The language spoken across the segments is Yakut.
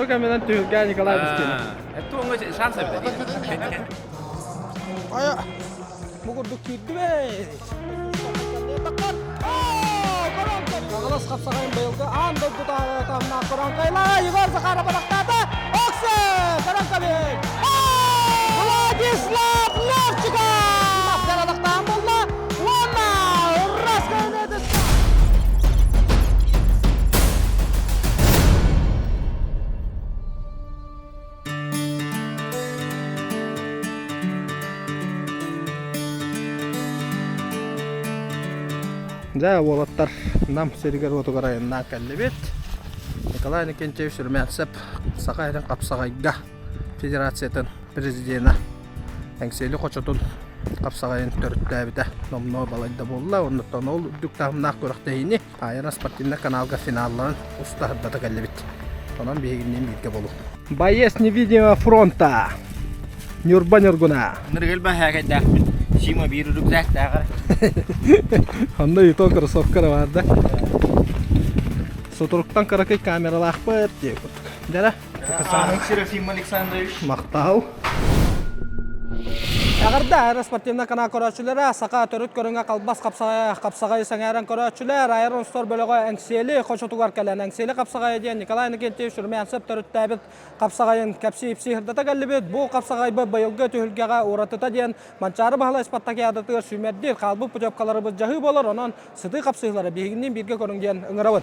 Сотору кэминэн түһүлгэ Николай Бустинов. Туоҥҥа шанс эбит. Айа, бу курдук киирдибэ. Хаҥалас хапсаҕайын быйылгы аан дойдутааҕы таһымнаах Коронкайла Егор Захаров атахтаата. Оксе! Коронкович! Владислав Левчиков! Атахтаан булла. Уонна Дьэ, уолаттар, Нам сиригэр-уотугар айаннаан кэллибит. Николай Иннокентьевич Румянцев Саха сирин хапсаҕайга федерациятын президенэ Эҥсиэли хочотун хапсаҕайын төрүттээбитэ номнуо балайда буолла. Оннуттан ол үрдүк таһымнаах күрэхтэһиини Айана спортивнай каналга финалларын уста сырдата кэллибит. Онон биһигинниин бииргэ болу. Боец невидимого фронта. Ньурба Ньургуна. Ныргыл баһаакайдаахпын. Сима биир рюкзактааҕар. Онно ито кроссовка бар да. Сутуруктан кыракый камералаахпыт диye курдук. Дьара. Серафим Александрович. Махтал. Эҕэрдэ аэроспортивнай канал көрөөччүлэрэ, саха төрүт көрүҥэ халбас хапсаҕайа хапсаҕайы сэҥээрэн көрөөччүлэр, Аэронстор бөлөҕө Эҥсиэли хочотугар кэлэн Эҥсиэли хапсаҕайа диэн Николай Иннокентьевич Румянцев төрүттээбит хапсаҕайын кэпсии-ипсии сырдата кэллибит. Бу хапсаҕайбыт быйылгы түһүлгэҕэ уратыта диэн Манчаары Баһылай спартакиадатыгар сүүмэрдиир хаалбыт путевкаларыбыт дьаһыы буолар, онон сытыы хапсыһыылары биһигинниин бииргэ көрүҥ диэн ыҥырабыт.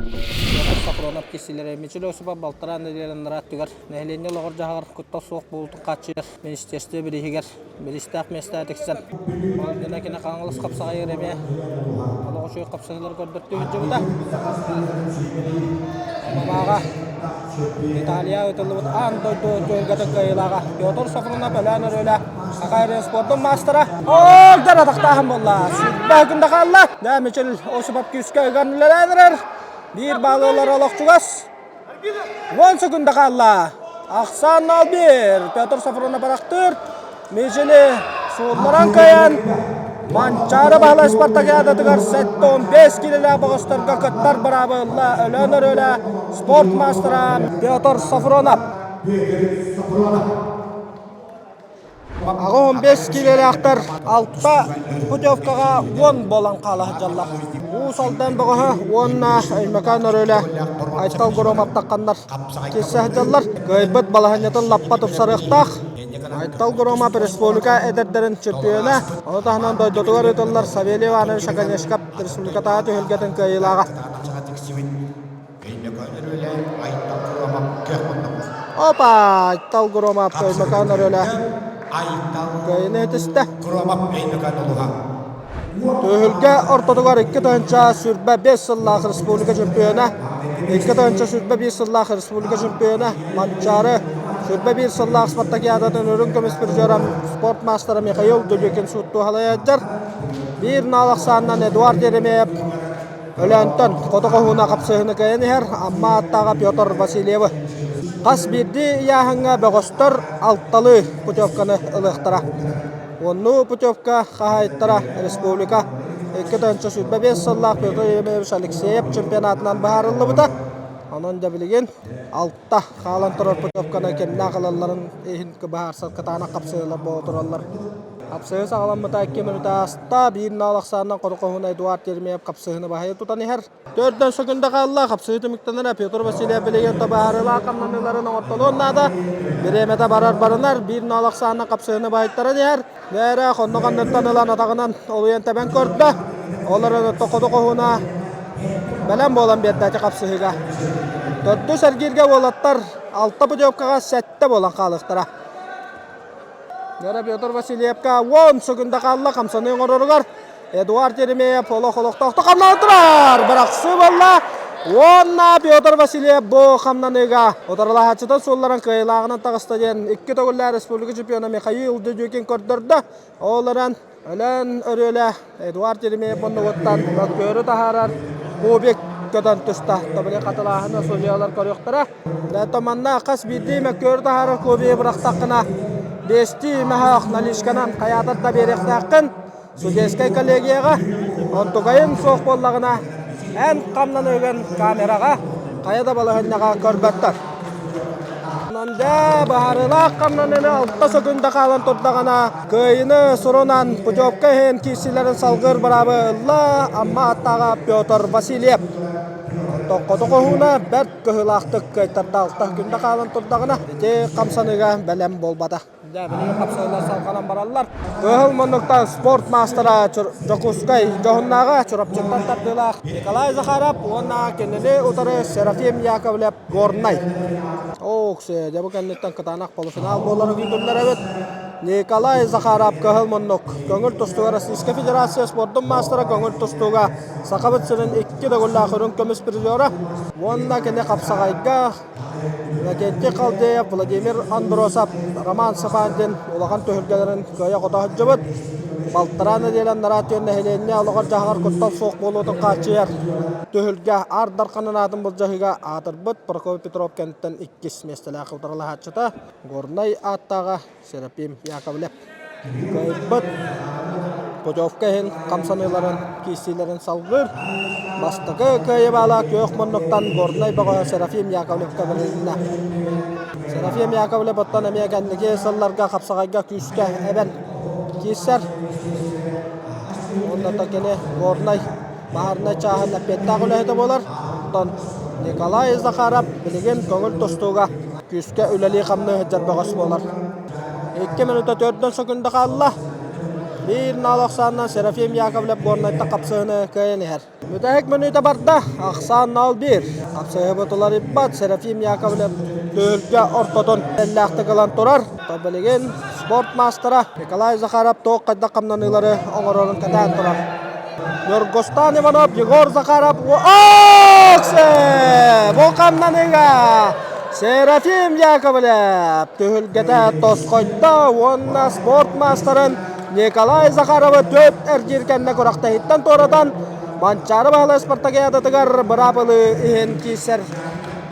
Петр Сафронов киирсиилэрэ Мичил Осипов балтараа нэдиэлэ анараа өттүгэр нэһилиэнньэ олоҕор-дьаһаҕар куттал суох буолуутун хааччыйар министерство бирииһигэр бириистээх миэстэҕэ тиксэн, ол гына кини Хаҥалас хапсаҕайыгар эмиэ олох үчүгэй хапсыһыылары көрдөртүү сылдьыбыта. Мамаҕа Италия ыытыллыбыт аан дойду түһүлгэтин кыайыылааҕа Петр Сафронов Өлөөн Өрүөлэ Саха эрэ спордун маастара Олдор атахтааһын буолла. Сүүрбэ күндэ хаалла. Дэ Мичил Осипов күүскэ ыган үлэлээн эрэр. Биир баалы ылар олох чугас. 10 секунда хаалла. Ахсаан 0-1. Петр Сафронов барахтыыр. Мичили суулларан кыайан Манчаары Баһылай спартакиадатыгар 75 киилэлээх бөҕөстөргө кыттар быраабы ылла Өлөөн Өрүөлэ спорт маастара Петр Сафронов. 85 киилэлээхтэр алта путевкаҕа уон буолан хаала сылдьаллар. Уус Алдан бөҕөһө уонна Өймөкөөн Өрүөлэ Айтал Громов тахханнар киирсэ сылдьаллар. Кыайбыт балаһыанньатын лаппа тупсарыахтаах. Айтал Громов республика эдэрдэрин чемпиона, ону таһынан дойдутугар ыытыллар Савелий Иванович Оконешков республикатааҕы түһүлгэтин кыайыылааҕа. Опа! Айтал Громов Өймөкөөн Өрүөлэ кыайыыны этистэ. Түһүлгэ ортотугар 2025 сыллаах республика чемпиона, 2021 сыллаах республика чемпиона Манчаары 21 сыллаах спартакиадатын үрүҥ көмүс призера спорт маастара Михаил Дудюкин сууттуһалайадьар. Биир наал ахсаанынан Эдуард Еремеев Өлөөнтөн хоту хоһууна хапсыһыыны кыайан иһэр Амма ааттааҕа Петр Васильевы. Хас биирдии ыйааһыҥҥа бөҕөстөр алталыы путевканы ылыахтара. Уоннуу путевка хаһаайыттара республика 2025 сыллаах Петр Еремеевич Алексеев чемпионатынан быһаарыллыбыта. Онон дьэ билигин алта хаалан турар путевканы кимнээх ылалларын иһин быһаарсар кытаанах хапсыһыылар буола тураллар. Хапсыһыы саҕаламмыта 2 мүнүүтэ ааста. Биир наал ахсаанынан хоту-хоһуна Эдуард Еремеев хапсыһыыны баһыйа тутан иһэр. Төрдөн сөкүндэ хаалла. Хапсыһыы түмүктэнэрэ Петр Васильев билигин табаарылаах хамнаныыларын оҥортолуон наада. Бириэмэтэ барар барынар. Биир наал ахсаанынан хапсыһыыны баһыйтаран иһэр. Нээрэ хонно ханныттан ылан атаҕынан олуйан тэбэн көрдө. Ол эрэн хоту-хоһуна бэлэм буолан биэрдэ ити хапсыһыыга. Төрдүс эргииргэ уолаттар алта путевкаҕа сэттэ буолан хаалыахтара. Нера Петр Васильевка 10 секунда хаалла хамсаныы оҥороругар Эдуард Еремеев олох олохтоохтук хамнана турар. Бырахсыы буолла. Уонна Петр Васильев бу хамнаныыга утарылаһааччытын суолларын кыайыылааҕынан таҕыста диэн икки төгүллээх республика чемпиона Михаил Дедюкин көрдөрдө. Ол эрэн Өлөөн Өрүөлэ Эдуард Еремеев муннугуттан мөккүөрү таһаарар кубик көтөн түстэ. Тобили хатылааһыны судьуйалар көрүөхтэрэ. Манна хас биирдии мөккүөрү таһаарар кубигы бырахтаххына биэстии мөһөөх наличканан хайаатар да биэриэхтээххин. Судейскай коллегияҕа онтукайын суох буоллаҕына эн хамнаныыгын камераҕа. хайа да балаһыанньаҕа көрбөттөр. Онон дьэ, быһаарыылаах хамнаныыны алта сөкүүндэ хаалан турдаҕына, кыайыыны сурунан путевка иһин киирсиилэрин салгыыр быраабы ылла Амма ааттааҕа Петр Васильев. Онтон хоту хоһууна бэрт кыһыылаахтык кыайтарда алта күндэ хаалан турдаҕына, ити хамсаныыга бэлэм буолбата. Дьэ, билигин хапсыһыылар салҕанан бараллар. Кыһыл муннуктан спорт маастара Дьокуускай дьоһуннааҕа Чурапчыттан тардыылаах Николай Захаров уонна кинини утары Серафим Яковлев Горнай. Ох, дьэ бу кэнниттэн кытаанах полуфинал буоларын күүтүллэр эбит. Николай Захаров кыһыл муннук көҥүл тустууга Российскай Федерация спордун маастара көҥүл тустууга Сахабыт сирин икки төгүллээх үрүҥ көмүс призера уонна кини хапсаҕайга Иннокентий Халдеев, Владимир Андросов, Роман Сафандин улахан түһүлгэлэрин кыайа-хото сылдьыбыт. Балтараа нэдиэлэ анараа түөн нэһилиэнньэ олоҕор-дьаһаҕар куттал суох буолуутун хааччыйар түһүлгэ Аар Дарханын аатын былдьаһыыга аатырбыт Прокопий Петров кэнниттэн иккис миэстэлээх утарылаһааччыта Горнай ааттааҕа Серафим Яковлев кыайбыт путевка иһин хамсаныыларын киирсиилэрин салгыыр. Бастакы кыайыы күөх муннуктан Горнай бөҕө Серафим Яковлевка бэрилиннэ. Серафим Яковлев оттон эмиэ кэнники сылларга хапсаҕайга күүскэ эбэн киирсэр. Уонна кини Горнай баһаарынай чааһын эппиэттээх үлэһитэ буолар. Оттон Николай Захаров билигин көҥүл тустууга күүскэ үлэлии-хамныы сылдьар бөҕөс буолар. 2 минута 4 секунда хаалла. Биир наал ахсаанынан Серафим Яковлев Горнайтан хапсыһыны кыайан иһэр. Бүтэһик мүнүүтэ барда. Ахсаан нал биир. Хапсыһыбыт уларыйбат. Серафим Яковлев түһүлгэ ортотун эллээхтик ылан турар. Билигин спорт маастара Николай Захаров туох хайдах хамнаныылары оҥорорун кэтээн турар. Ньургустан Иванов, Егор Захаров, Оксе! Бу хамнаныыга Серафим Яковлев түһүлгэтэ тосхойдо уонна спорт маастарын Николай Захаровы төрт эргиир кэннэ күрэхтэһииттэн туоратан Манчаары Баһылай спартакиадатыгар быраабылыы иһин киирсэр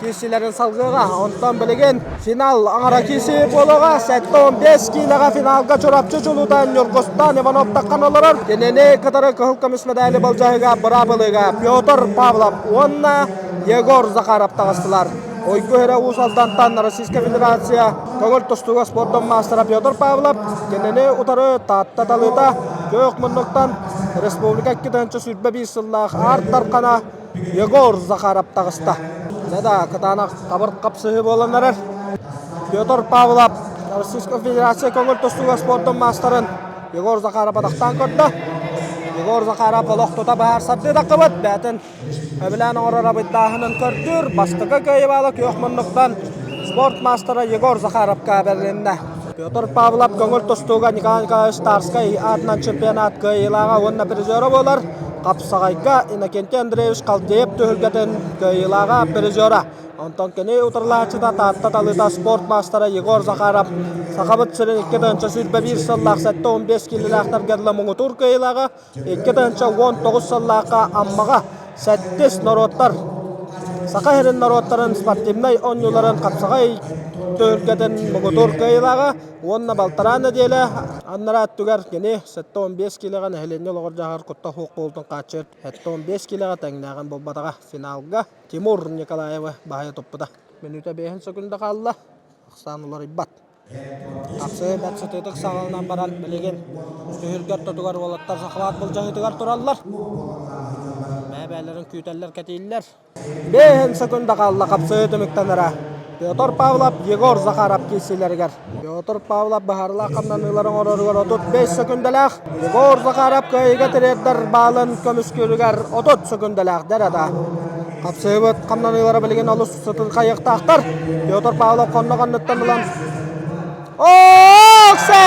киирсиилэрин салгыаҕа. Онтон билигин финал аҥара киирсии буолуоҕа. 75 киилэҕэ финалга Чурапчы чулуута Ньургустан Иванов таххан олорор. Кинини кытары кыһыл көмүс медали былдьаһыга быраабылыыга Петр Павлов уонна Егор Захаров таҕыстылар. Уйгу Иһирэ Уус Алдантан Российскай Федерация көҥүл тустууга спордун маастара Петр Павлов кинини утары Таатта талыыта күөх муннуктан республика 2021 сыллаах Аар Дархана Егор Захаров таҕыста. Дьэ да, кытаанах хабыр хапсыһыы буолан эрэр. Петр Павлов Российскай Федерация көҥүл тустууга спордун маастарын Егор Захаров атахтаан көрдө. Егор Захаров олох тута быһаарсардыы таххыбыт. Бээтин өбүлээн оҥорор абыйдааһынын көрдүүр. Бастакы кыайыбаала күөх муннуктан спорт маастара Егор Захаровка бэрилиннэ. Петр Павлов көҥүл тустууга Николай Николаевич Тарскай аатынан чемпионат кыайыылааҕа уонна призера буолар. Хапсаҕайга Иннокентий Андреевич Халдеев түһүлгэтин кыайыылааҕа призера. Онтон кини утарылааччыта Таатта талыыта спорт маастара Егор Захаров Сахабыт сирин 2021 сыллаах 75 киилэлээхтэргэ дылы муҥутуур кыайыылааҕа, 2019 сыллаахха Аммаҕа сэттис норуоттар Саха сирин норуоттарын спортивнай оонньууларын хапсаҕай түһүлгэтин муҥутуур кыайыылааҕа уонна балтараа нэдиэлэ анараа өттүгэр кини 75 киилэҕэ нэһилиэнньэ олоҕор-дьаһаҕар куттал суох буолуутун хааччыйар 75 киилэҕэ тэҥнээҕин булбатаҕа. Финалга Тимур Николаевы баһыйа туппута. Мүнүүтэ биэһин сөкүндэ хаалла. Ахсаан уларыйбат. Тахсыы бэрт сытыытык саҕаланан баран билигин түһүлгэ ортотугар уолаттар захват былдьаһыытыгар тураллар. Бэйэ-бэйэлэрин күүтэллэр, кэтииллэр. Биэһин секунда хаалла хапсыһыы түмүктэнэрэ. Петр Павлов, Егор Захаров киирсиилэригэр. Петр Павлов быһаарылаах хамнаныылары оҥороругар 35 секундалаах. Егор Захаров кыайыыга тириэрдэр баалын көмүскүүрүгэр 30 секундалаах дэрада. Хапсыһыбыт хамнаныылара билигин олус сытырхайыахтаахтар. Петр Павлов хонно-хоннуттан ылан Оксе!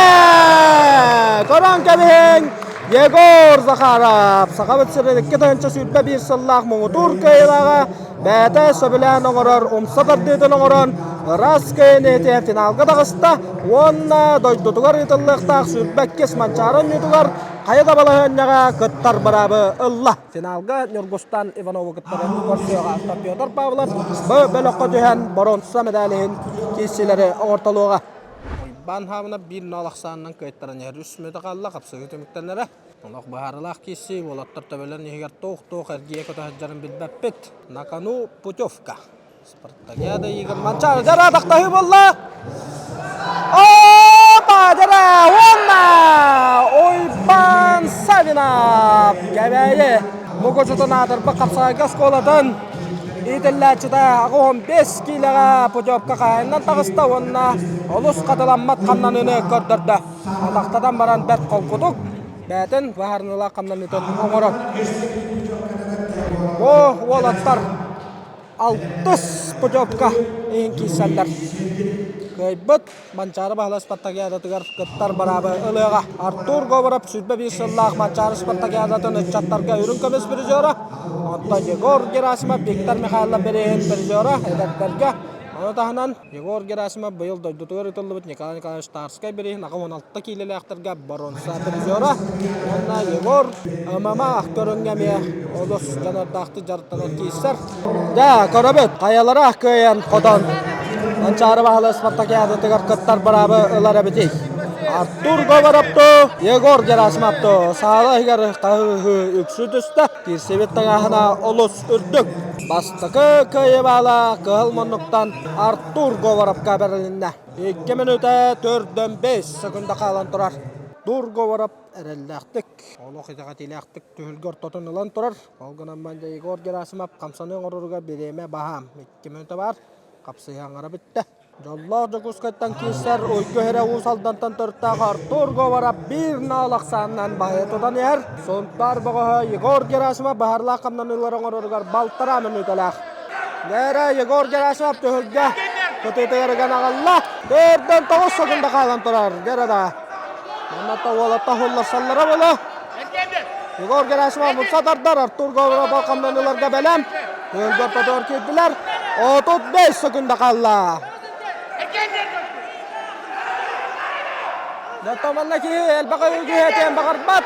Көрөн кэбиһиҥ! Егор Захаров Сахабыт сирин 2021 сыллаах муҥутуур кыайыылааҕа бэйэтэ сөбүлээн оҥорор умса тардыытын оҥорон ыраас кыайыыны финалга таҕыста уонна дойдутугар ыытыллыахтаах 22 Манчаары оонньуутугар хайа да балаһыанньаҕа кыттар быраабы ылла. Финалга Ньургустан Иванову кыттарын көрсүөҕэ. Петр Павлов Б бөлөххө түһэн боруонса медалиһин киирсиилэри оҥортолуоҕа. Уйбаан Хаабынап биир нол ахсаанынан кыайтаран иһэр. Үс мүнүүтэ хаалла, хапсыһыы түмүктэнэрэ. Олох быһаарылаах киирсии, уолаттар төбөлөрүн иһигэр туох-туох эргийэ көтө сылдьарын билбэппит. На кону путевка. Спартакиада игр Манчаары дьара атахтаһыы буолла. Опа, дьара уонна Уйбаан Савинов Кэбээйи Мукучутун аатырбыт хапсаҕайга оскуолатын иитиллээччитэ 85 киилэҕэ путевка хаһаайынынан таҕыста уонна олус хатыламмат хамнаныыны көрдөрдө. Атахтатан баран бэрт холкутук бэйэтин быһаарыныылаах хамнаныытын оҥорор. Бу уолаттар алтыс путевка иһин киирсэллэр. Кыайбыт Манчаары Баһылай спартакиадатыгар кыттар быраабы ылыаҕа. Артур Говоров 21 сыллаах Манчаары спартакиадатын ыччаттарга үрүҥ көмүс призера, онтон Егор Герасимов, Виктор Михайлов бирииһин призера эдэрдэргэ. Ону таһынан Егор Герасимов быйыл дойдутугар ыытыллыбыт Николай Николаевич Тарскай бирииһин 86 киилэлээхтэргэ боруонса призера уонна Егор ММА көрүҥҥэ эмиэ олус дьаныардаахтык дьарыктанан киирсэр. Дьэ, көрөбүт, хайалара кыайан хотон Манчаары Баһылай спартакиадатыгар кыттар быраабы ылар эбитий? Артур Говоровту, Егор Герасимовту саала иһигэр хаһыыһыы үксүү түстэ. Киирсибит тыҥааһына олус үрдүк. Бастакы кыайыы кыһыл муннуктан Артур Говоровка бэрилиннэ. 2 мүнүүтэ 4-5 секунда хаалан турар. Артур Говоров эрэллээхтик, олох итэҕэтиилээхтик түһүлгэ ортотун ылан турар. Ол гынан баран Егор Герасимов хамсаныы оҥороругар бириэмэ баһаам. 2 мүнүүтэ баар. Хапсыһыы аҥара бүттэ. Дьоллоох Дьокуускайтан киирсэр Уйгу Иһирэ Уус Алдантан төрүттээх Артур Говоров биир наал ахсаанынан баһыйа тутан иһэр. Сунтаар бөҕөһө Егор Герасимов баһарлаах хамнаныылары оҥороругар балтараа мүнүүтэлээх. Нээрэ Егор Герасимов түһүлгэ кытыытыгар ыган аҕалла. Төрдөн тоҕус секунда хаалан турар. Дьэ да. Манна уолатта уһулларсаллара буолуо. Егор Герасимов мутса тардар, Артур Говоров хамнаныыларга бэлэм. Түһүлгэ ортотугар киирдилэр. 35 секунда хаалла. Дьэ, киһи элбэх өйүгү этиэн баҕарбат.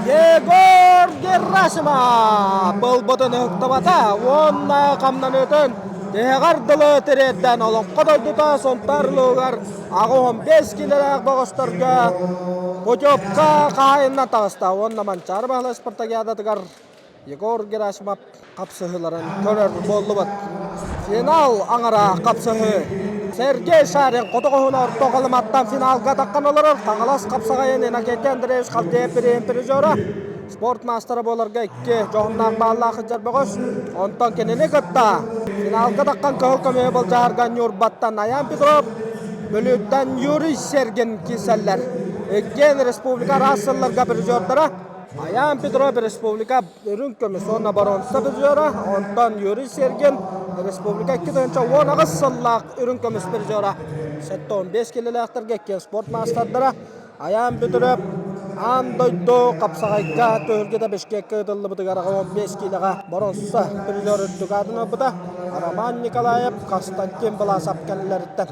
Егор Герасимов буолбутун ыһыктыбата уонна хамнаныытын тиһэҕэр дылы тириэрдэн олоҥхо дойдута Сунтаар улууһугар 85 килэлээх бөҕөстөргө путевка хаһаайынынан таҕыста уонна Манчаары Баһылай спартакиадатыгар Егор Герасимов хапсыһыыларын көрөр буоллубут. Финал аҥара хапсыһыы. Сергей Шарин хоту орто Халыматтан финалга таххан олорор Хаҥалас хапсаҕайын Иннокентий Андреевич Халдеев бирииһин призера. Спорт маастара буоларга икки дьоһуннаах бааллаах сылдьар бөҕөс. Онтон кинини кытта финалга таххан кыһыл көмүһү былдьаһарга Ньурбаттан Аян Петров, Бүлүүттэн Юрий Сергин киирсэллэр. Иккиэн республика араас сылларга призердара. Аян Петров республика үрүҥ көмүс уонна боруонса призера, онтон Юрий Сергин республика 2018 сыллаах үрүҥ көмүс призера. 75 килэлээхтэргэ иккиэн спорт маастардара Айаан Бүдүрөп аан дойду хапсаҕайга түһүлгэтэ Бишкеккэ ыытыллыбытыгар 15 киилэҕэ боруонса призер үрдүк аатын ылбыта. Роман Николаев, Константин Власов кэннилэриттэн.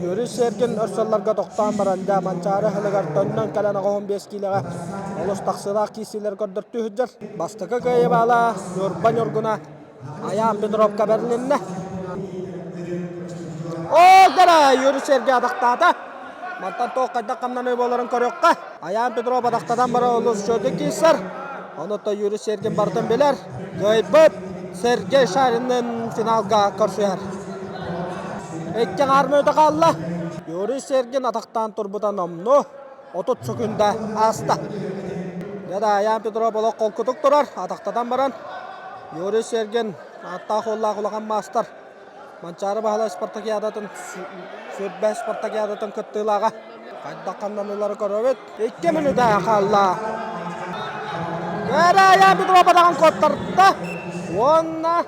Юрий Сергин өр сылларга тохтоон баран дьэ Манчаары ыһылыгар төннөн кэлэн 15 киилэҕэ олус тахсыылаах киирсиилэри көрдөртүү сылдьар. Бастакы кыайыы баала Ньурба Ньургуна Айаан Петровка бэрилиннэ. Оо, дара Юрий Сергей атахтаата. Мантан туох хайдах хамнаныы буоларын көрүөххэ. Айаан Петров атахтатан бара олус үчүгэйдик киирсэр. Онуттан Юрий Сергин барытын билэр. Кыайбыт Сергей Шариннын финалга көрсүһэр. Икки аҥаар мүнүүтэ хаалла. Юрий Сергин атахтаан турбута номнуо 30 секунда ааста. Дьэ да Айаан Петров олох холкутук турар, атахтатан баран Юрий Сергин ааттаах уоллаах улахан маастар Манчаары Баһылай спартакиадатын сүрбэ спартакиадатын кыттыылааҕа. Хайдах хамнаныылары көрөбүт. 2 мүнүүтэ хаалла. Дьэ Айаан Петров атаҕын куоттарда уонна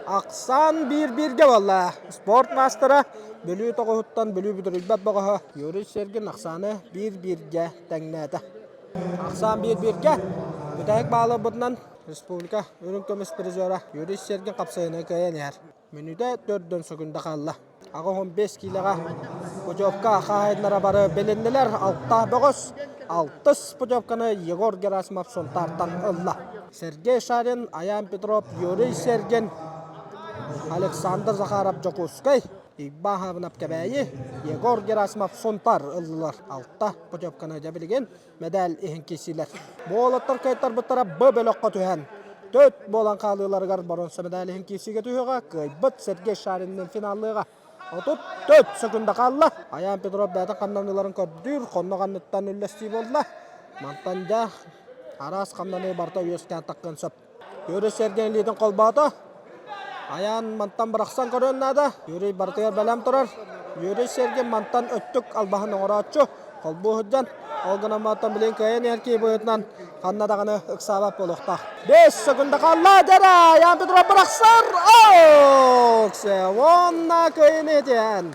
ахсаан биир-бииргэ буолла. Спорт маастара Бүлүү тоҕуһуттан Бүлүү бүдүрүйбэт бөҕөһө Юрий Сергин ахсааны биир-бииргэ тэҥнээтэ. Ахсаан биир-бииргэ бүтэһик бааларбытынан республика үрүҥ көмүс призера Юрий Сергин хапсайыны кыайан иһэр. Мүнүүтэ төрдөн сөкүндэ хаалла. 85 киилэҕэ путевка хаһаайыннара бары билиннилэр. Алта бөҕөс, алтыс путевканы Егор Герасимов Сунтаартан ылла. Сергей Шарин, Аян Петров, Юрий Сергин, Александр Захаров Дьокуускай. Ибба Хабынап Кэбээйи, Егор Герасимов Сунтар ыллылар. Алта путевканы дьэ билигин мэдээл иһин киирсиилэр. Бу уолаттар кыайтарбыттара Б бөлөххө түһэн, төрт буолан хаалыыларыгар боруонса мэдээл иһин киирсиигэ түһүөҕэ, кыайбыт Сергей Шаринныын финаллыаҕа. 34 секунда хаалла. Айаан Петров бэйэтин хамнаныыларын көрдүүр, хоннох анныттан үллэстии буолла. Мантан дьэ араас хамнаныы барыта үөскээн таххыан сөп. Юрий Сергей илиитин холбоото. Айаан мантан бырахсан көрүөн наада. Юрий барытыгар бэлэм турар. Юрий Сергей мантан өттүк албаһын оҥорооччу. Холбуу сылдьан, ол гынан мантан билин кыайан иһэр киһи быһыытынан ханна даҕаны ыксаабат буолуохтаах. 5 секунда хаалла. Дьэрэ Айаан Петров бырахсар. Оксе! Уонна кыайын этиэн.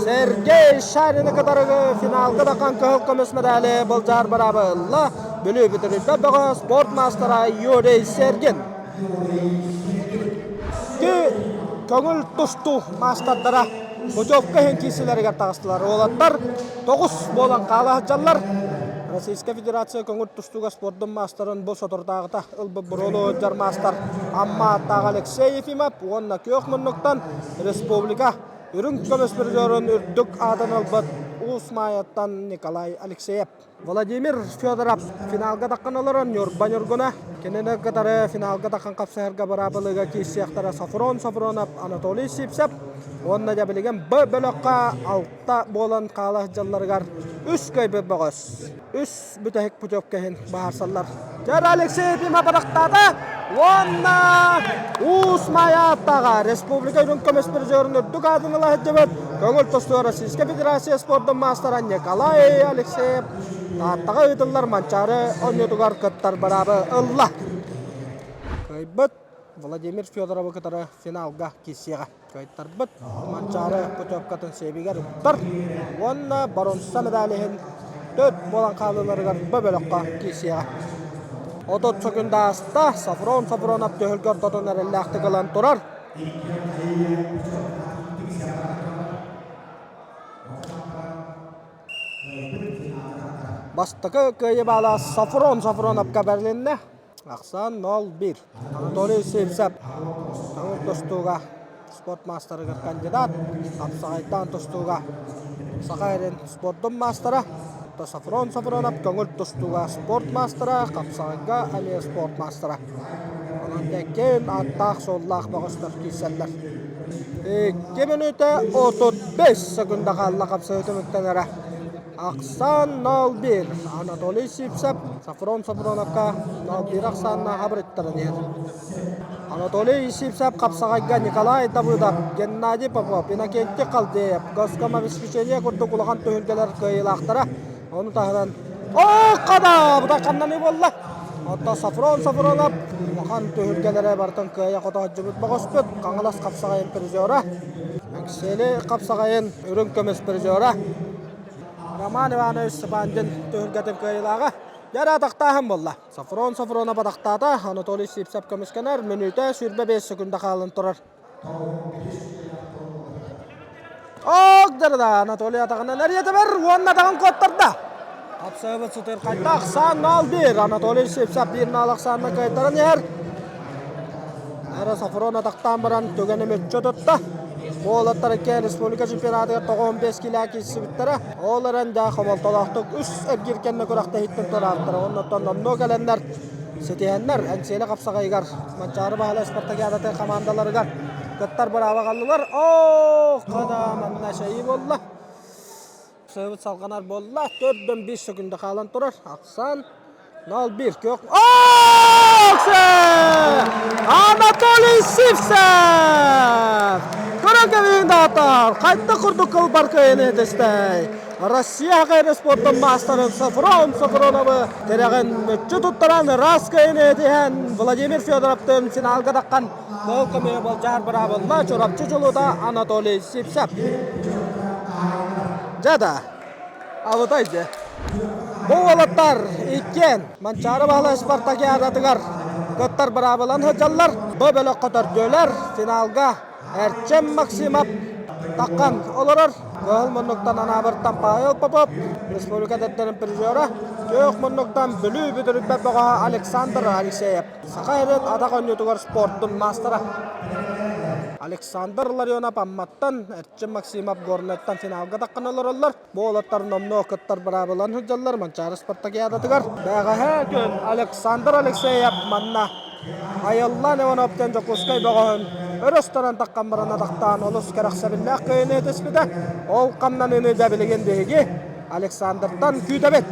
Сергей Шарины кытары финалга дахан кыһыл көмүс медали былдьаар быраабы ылла. Бүлүү бүтүрүйбэт бөҕө спорт маастара Юрий Сергин. Ки көҥүл тустуу маастардара путевка иһин киирсилэригэр таҕыстылар. Уолаттар тоҕус буолан хаала сылдьаллар. Российскай Федерация көҥүл тустууга спордун маастарын бу соторутааҕыта ылбыт буруолу сылдьар маастар Амма ааттаах Алексей Ефимов уонна күөх муннуктан республика Үрүҥ көмүс призерун үрдүк аатын ылбыт Уус Маайаттан Николай Алексеев. Владимир Федоров финалга таххан олорон Ньурба Ньургуна. Кинини кытары финалга таххан хапсыһарга быраабылыга киирсиэхтэрэ Софрон Софронов, Анатолий Сивцев уонна дьэ билигин Б бөлөххө алта буолан хаала сылдьалларыгар үс кыайбыт бөҕөс. Үс бүтэһик путевка иһин быһаарсаллар. Дьэр Алексей Ефимов бырахтаата уонна Уус Майааттаҕа республика үрүҥ көмүс призерын үрдүк аатын ыла сылдьыбыт көҥүл тустуу Российскай Федерация спордун маастара Николай Алексеев Тааттаҕа ыытыллар Манчаары оонньуутугар кыттар быраабы ылла. Кыайбыт Владимир Федоровы кытары финалга киирсиэҕэ. Кыайтарбыт Манчаары путевкатын сиэбигэр уктар уонна боруонса медаль иһин төрт буолан хаалыыларыгар Б бөлөххө киирсиэҕэ. 30 секунда ааста, Сафрон Сафронов түһүлгэ ортотун эрэллээхтик ылан турар. Бастакы кыайыы баала Сафрон Сафроновка бэрилиннэ. Ахсаан 0-1. Анатолий Сивцев таҥыр тустууга спорт маастарыгар кандидат, хапсаҕайдаан тустууга Саха эрин спордун маастара, Сафрон Сафронов көҥүл тустууга спорт маастара, хапсаҕайга эмиэ спорт маастара. Онон кэккээн ааттаах-суоллаах бөҕөстөр киирсэллэр. 2 мүнүүтэ 35 секунда хаалла хапсаһыы түмүктэнэрэ. Ахсаан 0-1. Анатолий Сивцев Сафрон Сафроновка 0-1 ахсааннаах хабырыттаран иһэр. Анатолий Сивцев хапсаҕайга Николай Давыдов, Геннадий Попов, Иннокентий Халдеев, Госкомобеспечение курдук улахан түһүлгэлэр кыайыылаахтара. Ону таһынан Оо, хада! Бу ханнаныы буолла. Оттон Сафрон Сафронов улахан түһүлгэлэри барытын кыайа-хото сылдьыбыт бөҕөспүт Хаҥалас хапсаҕайын призера. Эҥсиэли хапсаҕайын үрүҥ көмүс призера Роман Иванович Сыбандин түһүлгэтин кыайыылааҕа. Дьэ атахтааһын буолла. Сафрон Сафронов атахтаата, Анатолий Сивцев көмүскэнэр, мүнүүтэ 25 секунда хаалан турар. Ок да Анатолий атаҕынан эрийэтибэр уонна атаҕын куоттарда. Хапсайбыт сытырхайда ахсаан 0-1. Анатолий Сивцев 1-0 ахсаанна кыайтаран иһэр. Ара Сафрон атахтаан баран түгэни мүччү тутта. Уолаттар икки республика чемпионатыгар 95 килэ киирсибиттэрэ. Ол эрэн да хомолтолоохтук үс эргиир кэннэ күрэхтэһииттэн туораабыттара. Оннуттан номнуо кэлэннэр ситиһэннэр Эҥсиэли хапсаҕайыгар Манчаары Баһылай спартакиадатын хамаандаларыгар кыттар бырааба хааллылар. Ох, хада манна эчэйии буолла. Сыабыт салҕанар буолла. Төрдөн 5 секунда хаалан турар. Ахсаан 0-1 күөх. Анатолий Сивцев! Көрөн кэбиһиҥ даҕатар! Хайдах курдук кылбар кыайыны этистэй! Россия хакайры спордун маастарын Сафрон Сафроновы тирэҕин мүччү туттаран ыраас кыайыны этиһэн Владимир Федоровтыын финалга таххан кыһыл көмүһү былдьаһар быраабылла Чурапчы чулуута Анатолий Сивцев. Дьэ да, абытай дьэ. Бу уолаттар иккиэн Манчаары Баһылай спартакиадатыгар кыттар быраабылан сылдьаллар. Бу бөлөххө төрдүөлэр финалга Эрчим Максимов. таххан олорор. Кыһыл муннуктан Анаабыртан Павел Попов, республика эдэрдэрин призера, күөх муннуктан Бүлүү бүтүрүппэт бөҕөһө Александр Алексеев, Саха сирин атах оонньуутугар спордун маастара. Александр Ларионов Амматтан, Эрчим Максимов Горнайтан финалга таххан олороллор. Бу уолаттар номнуо кыттар быраабылан сылдьаллар Манчаары спартакиадатыгар. Бэҕэһээ күн Александр Алексеев манна Айыллан Иванов диэн Дьокуускай бөҕөһүн өрөстөрөн таххан баран атахтаан олус кэрэхсэбиллээх кыайыыны түспүтэ. Ол хамнаныыны дьэ билигин биһиги Александртан күүтэбит.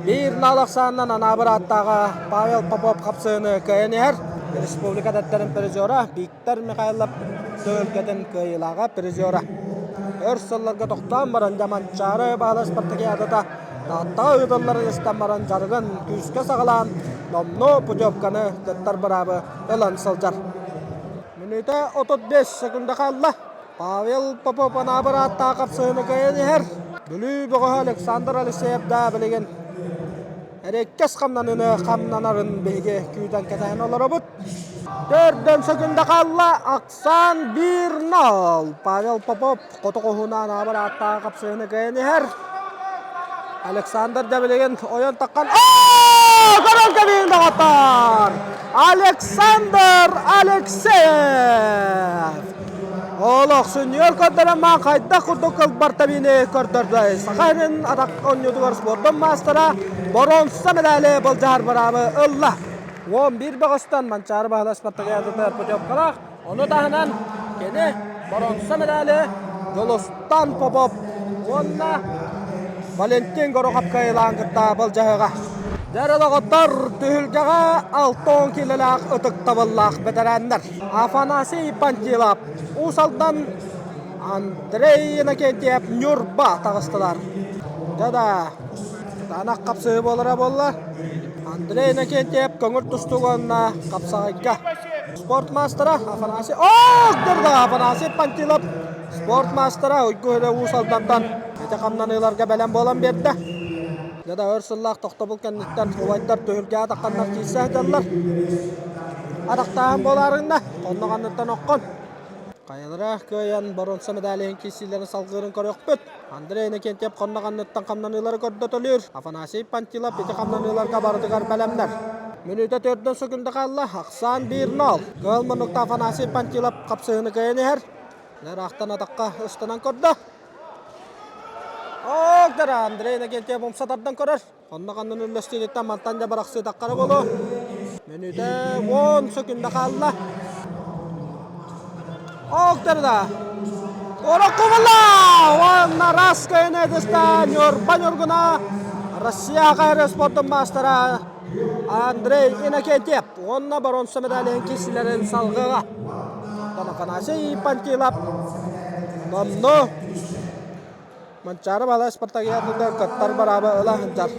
Биир наал ахсаанынан Анаабыр ааттааҕа Павел Попов хапсыһыыны кыайан иһэр. Республика эдэрдэрин призера Виктор Михайлов түһүлгэтин кыайыылааҕа призера. Өр сылларга тохтоон баран дьэ Манчаары баала спартакиадата Тааттаҕа ыытылларын истэн баран дьарыгын күүскэ саҕалаан номнуо путевканы кыттар быраабы ылан сылдьар. Мүнүүтэ 35 секунда хаалла. Павел Попов Анаабыр ааттаах хапсыһыыны кыайан иһэр. Бүлүү бөҕөһө Александр Алексеев да билигин эрэккэс хамнаныыны хамнанарын биһиги күүтэн кэтэһэн олоробут. Төрдөн секунда хаалла. Ахсаан 1-0. Павел Попов хоту хоһуунаан аабыр ааттаах хапсыһыыны кыайан иһэр. Александр да билигин ойон таххан Көрөн кэбиһин доҕоттор! Александр Алексеев! Олох сүнньүөр көрдөрөн маан хайдах курдук кылбар табины көрдөрдө. Саха сирин атах оонньуутугар спордун маастара боруонса медали былдьаһар быраабы ылла. 11 бөҕөстөн Манчаары Баһылай спартакиадатыгар путевкалаах. Ону таһынан кини боруонса медали Дьулустан Попов уонна Валентин Горохов кыайылаан кытта былдьаһыаҕа. Дьэ доҕоттор, түһүлгэҕэ 60 киилэлээх ытыктабыллаах бэтэрээннэр Афанасий Пантилов, Уус Алдан, Андрей Иннокентьев Ньурба таҕыстылар. Дьэ да, кытаанах хапсыһыы буолара буолла. Андрей Иннокентьев көҥүл тустууга уонна хапсаҕайга спорт маастара Афанасий Ох, Афанасий Пантилов спорт маастара Уйгу Өрө Уус Алдантан ити хамнаныыларга бэлэм буолан биэрдэ. Дьэ да өр сыллаах тохтобул кэнниттэн убайдар түһүлгэҕэ атахханнар киирсэ сылдьаллар. Атахтааһын буолаарыҥна, онно ханныттан оххон. Хайалара кыайан боруонса медалиһын киирсиилэрин салгыырын көрүөхпүт. Андрей Иннокентьев хонно ханныттан хамнаныылары көрдөтөлүүр. Афанасий Пантилов ити хамнаныыларга барытыгар бэлэмнэр. Мүнүүтэ төрдөн сөкүндэ хаалла. Ахсаан 1-0. Кыһыл муннукта Афанасий Пантилов хапсыһыыны кыайан иһэр. Ыраахтан атахха ыстанан көрдө. Оогдара Андрей Иннокентьев умса тардан көрөр. Онно ханнын үллэстиититтэн мантан да бырахсыытаххара буолуо. Мүнүүтэ 10 сөкүндэ хаалла. Октарда. Ороккубула! Уонна Раска Энедеста Ньурба Ньургуна Россия хайры спордун маастара Андрей Иннокентьев уонна боруонса медалиһын киирсилэрин салгыга. Афанасий Пантилов номну Манчаары Баһылай спартакиадатыгар кыттар бырааба ыла сылдьар.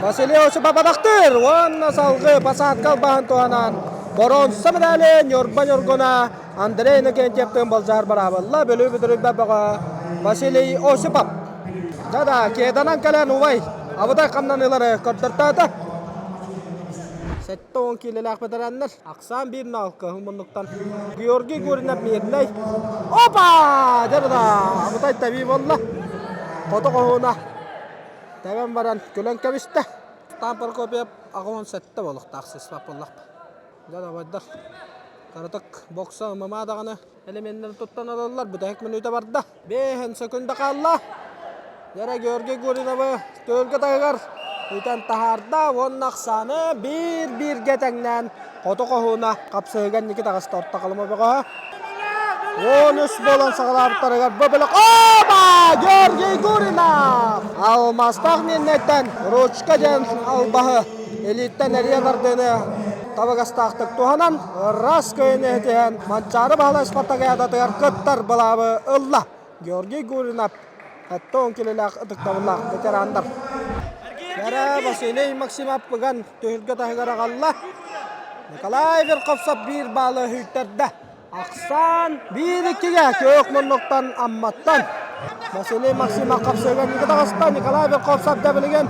Василий Осипов атахтыыр уонна салгыы посадка албаһын туһанан боруонса медали Ньурба Ньургуна Андрей Иннокентьевтыын былдьаһар быраабылла Бүлүү бүтүрүйбэт бөҕө Василий Осипов. Да-да, кеданан кэлэн убай абытай хамнаныылары көрдөртөөтө. 70 киилэлээх бэтэрээннэр Ахсаан биир наалка муннуктан Георгий Гуринов миирнэй. Опа! Дьарда! Абытай тэбии буолла. Хото хоһууна тэбэн баран күлэн кэбистэ. Стан Прокопьев 87 буолуохтаах сыспат буоллахпа. Дьэ давайдар. Каратык бокса ММА даҕаны элеменнэрин туттан ылаллар. Бүтэһик мүнүүтэ барда. Биэһин сөкүндэ хаалла. Дьэрэ Георгий Гуриновы түөлгэ таһыгар үтэн таһаарда уонна ахсааны биир-бииргэ тэҥнээн хоту хоһууна хапсыһыгар ники таҕыста орто халыма бөҕөһө. 13 буолан саҕалаабыттарыгар бу бөлөх Оба! Георгий Гуринов! Алмаастаах миэннэйтэн ручка диэн албаһы илииттэн эрийэн ардыыны табыгастаахтык туһанан ыраас кыайыыны ситиһэн Манчаары Баһылай спартакиадатыгар кыттар былаабы ылла. Георгий Гуринов 70 килэлээх ытыктабыллаах ветераннар. Кэрэ Василий Максимов ыган түһүлгэ таһыгар аҕалла. Николай Верховцев биир баалы үйтэрдэ. Ахсаан биир иккигэ күөх муннуктан Амматтан. Василий Максимов хапсыыга инники таҕыста. Николай Верховцев да билигин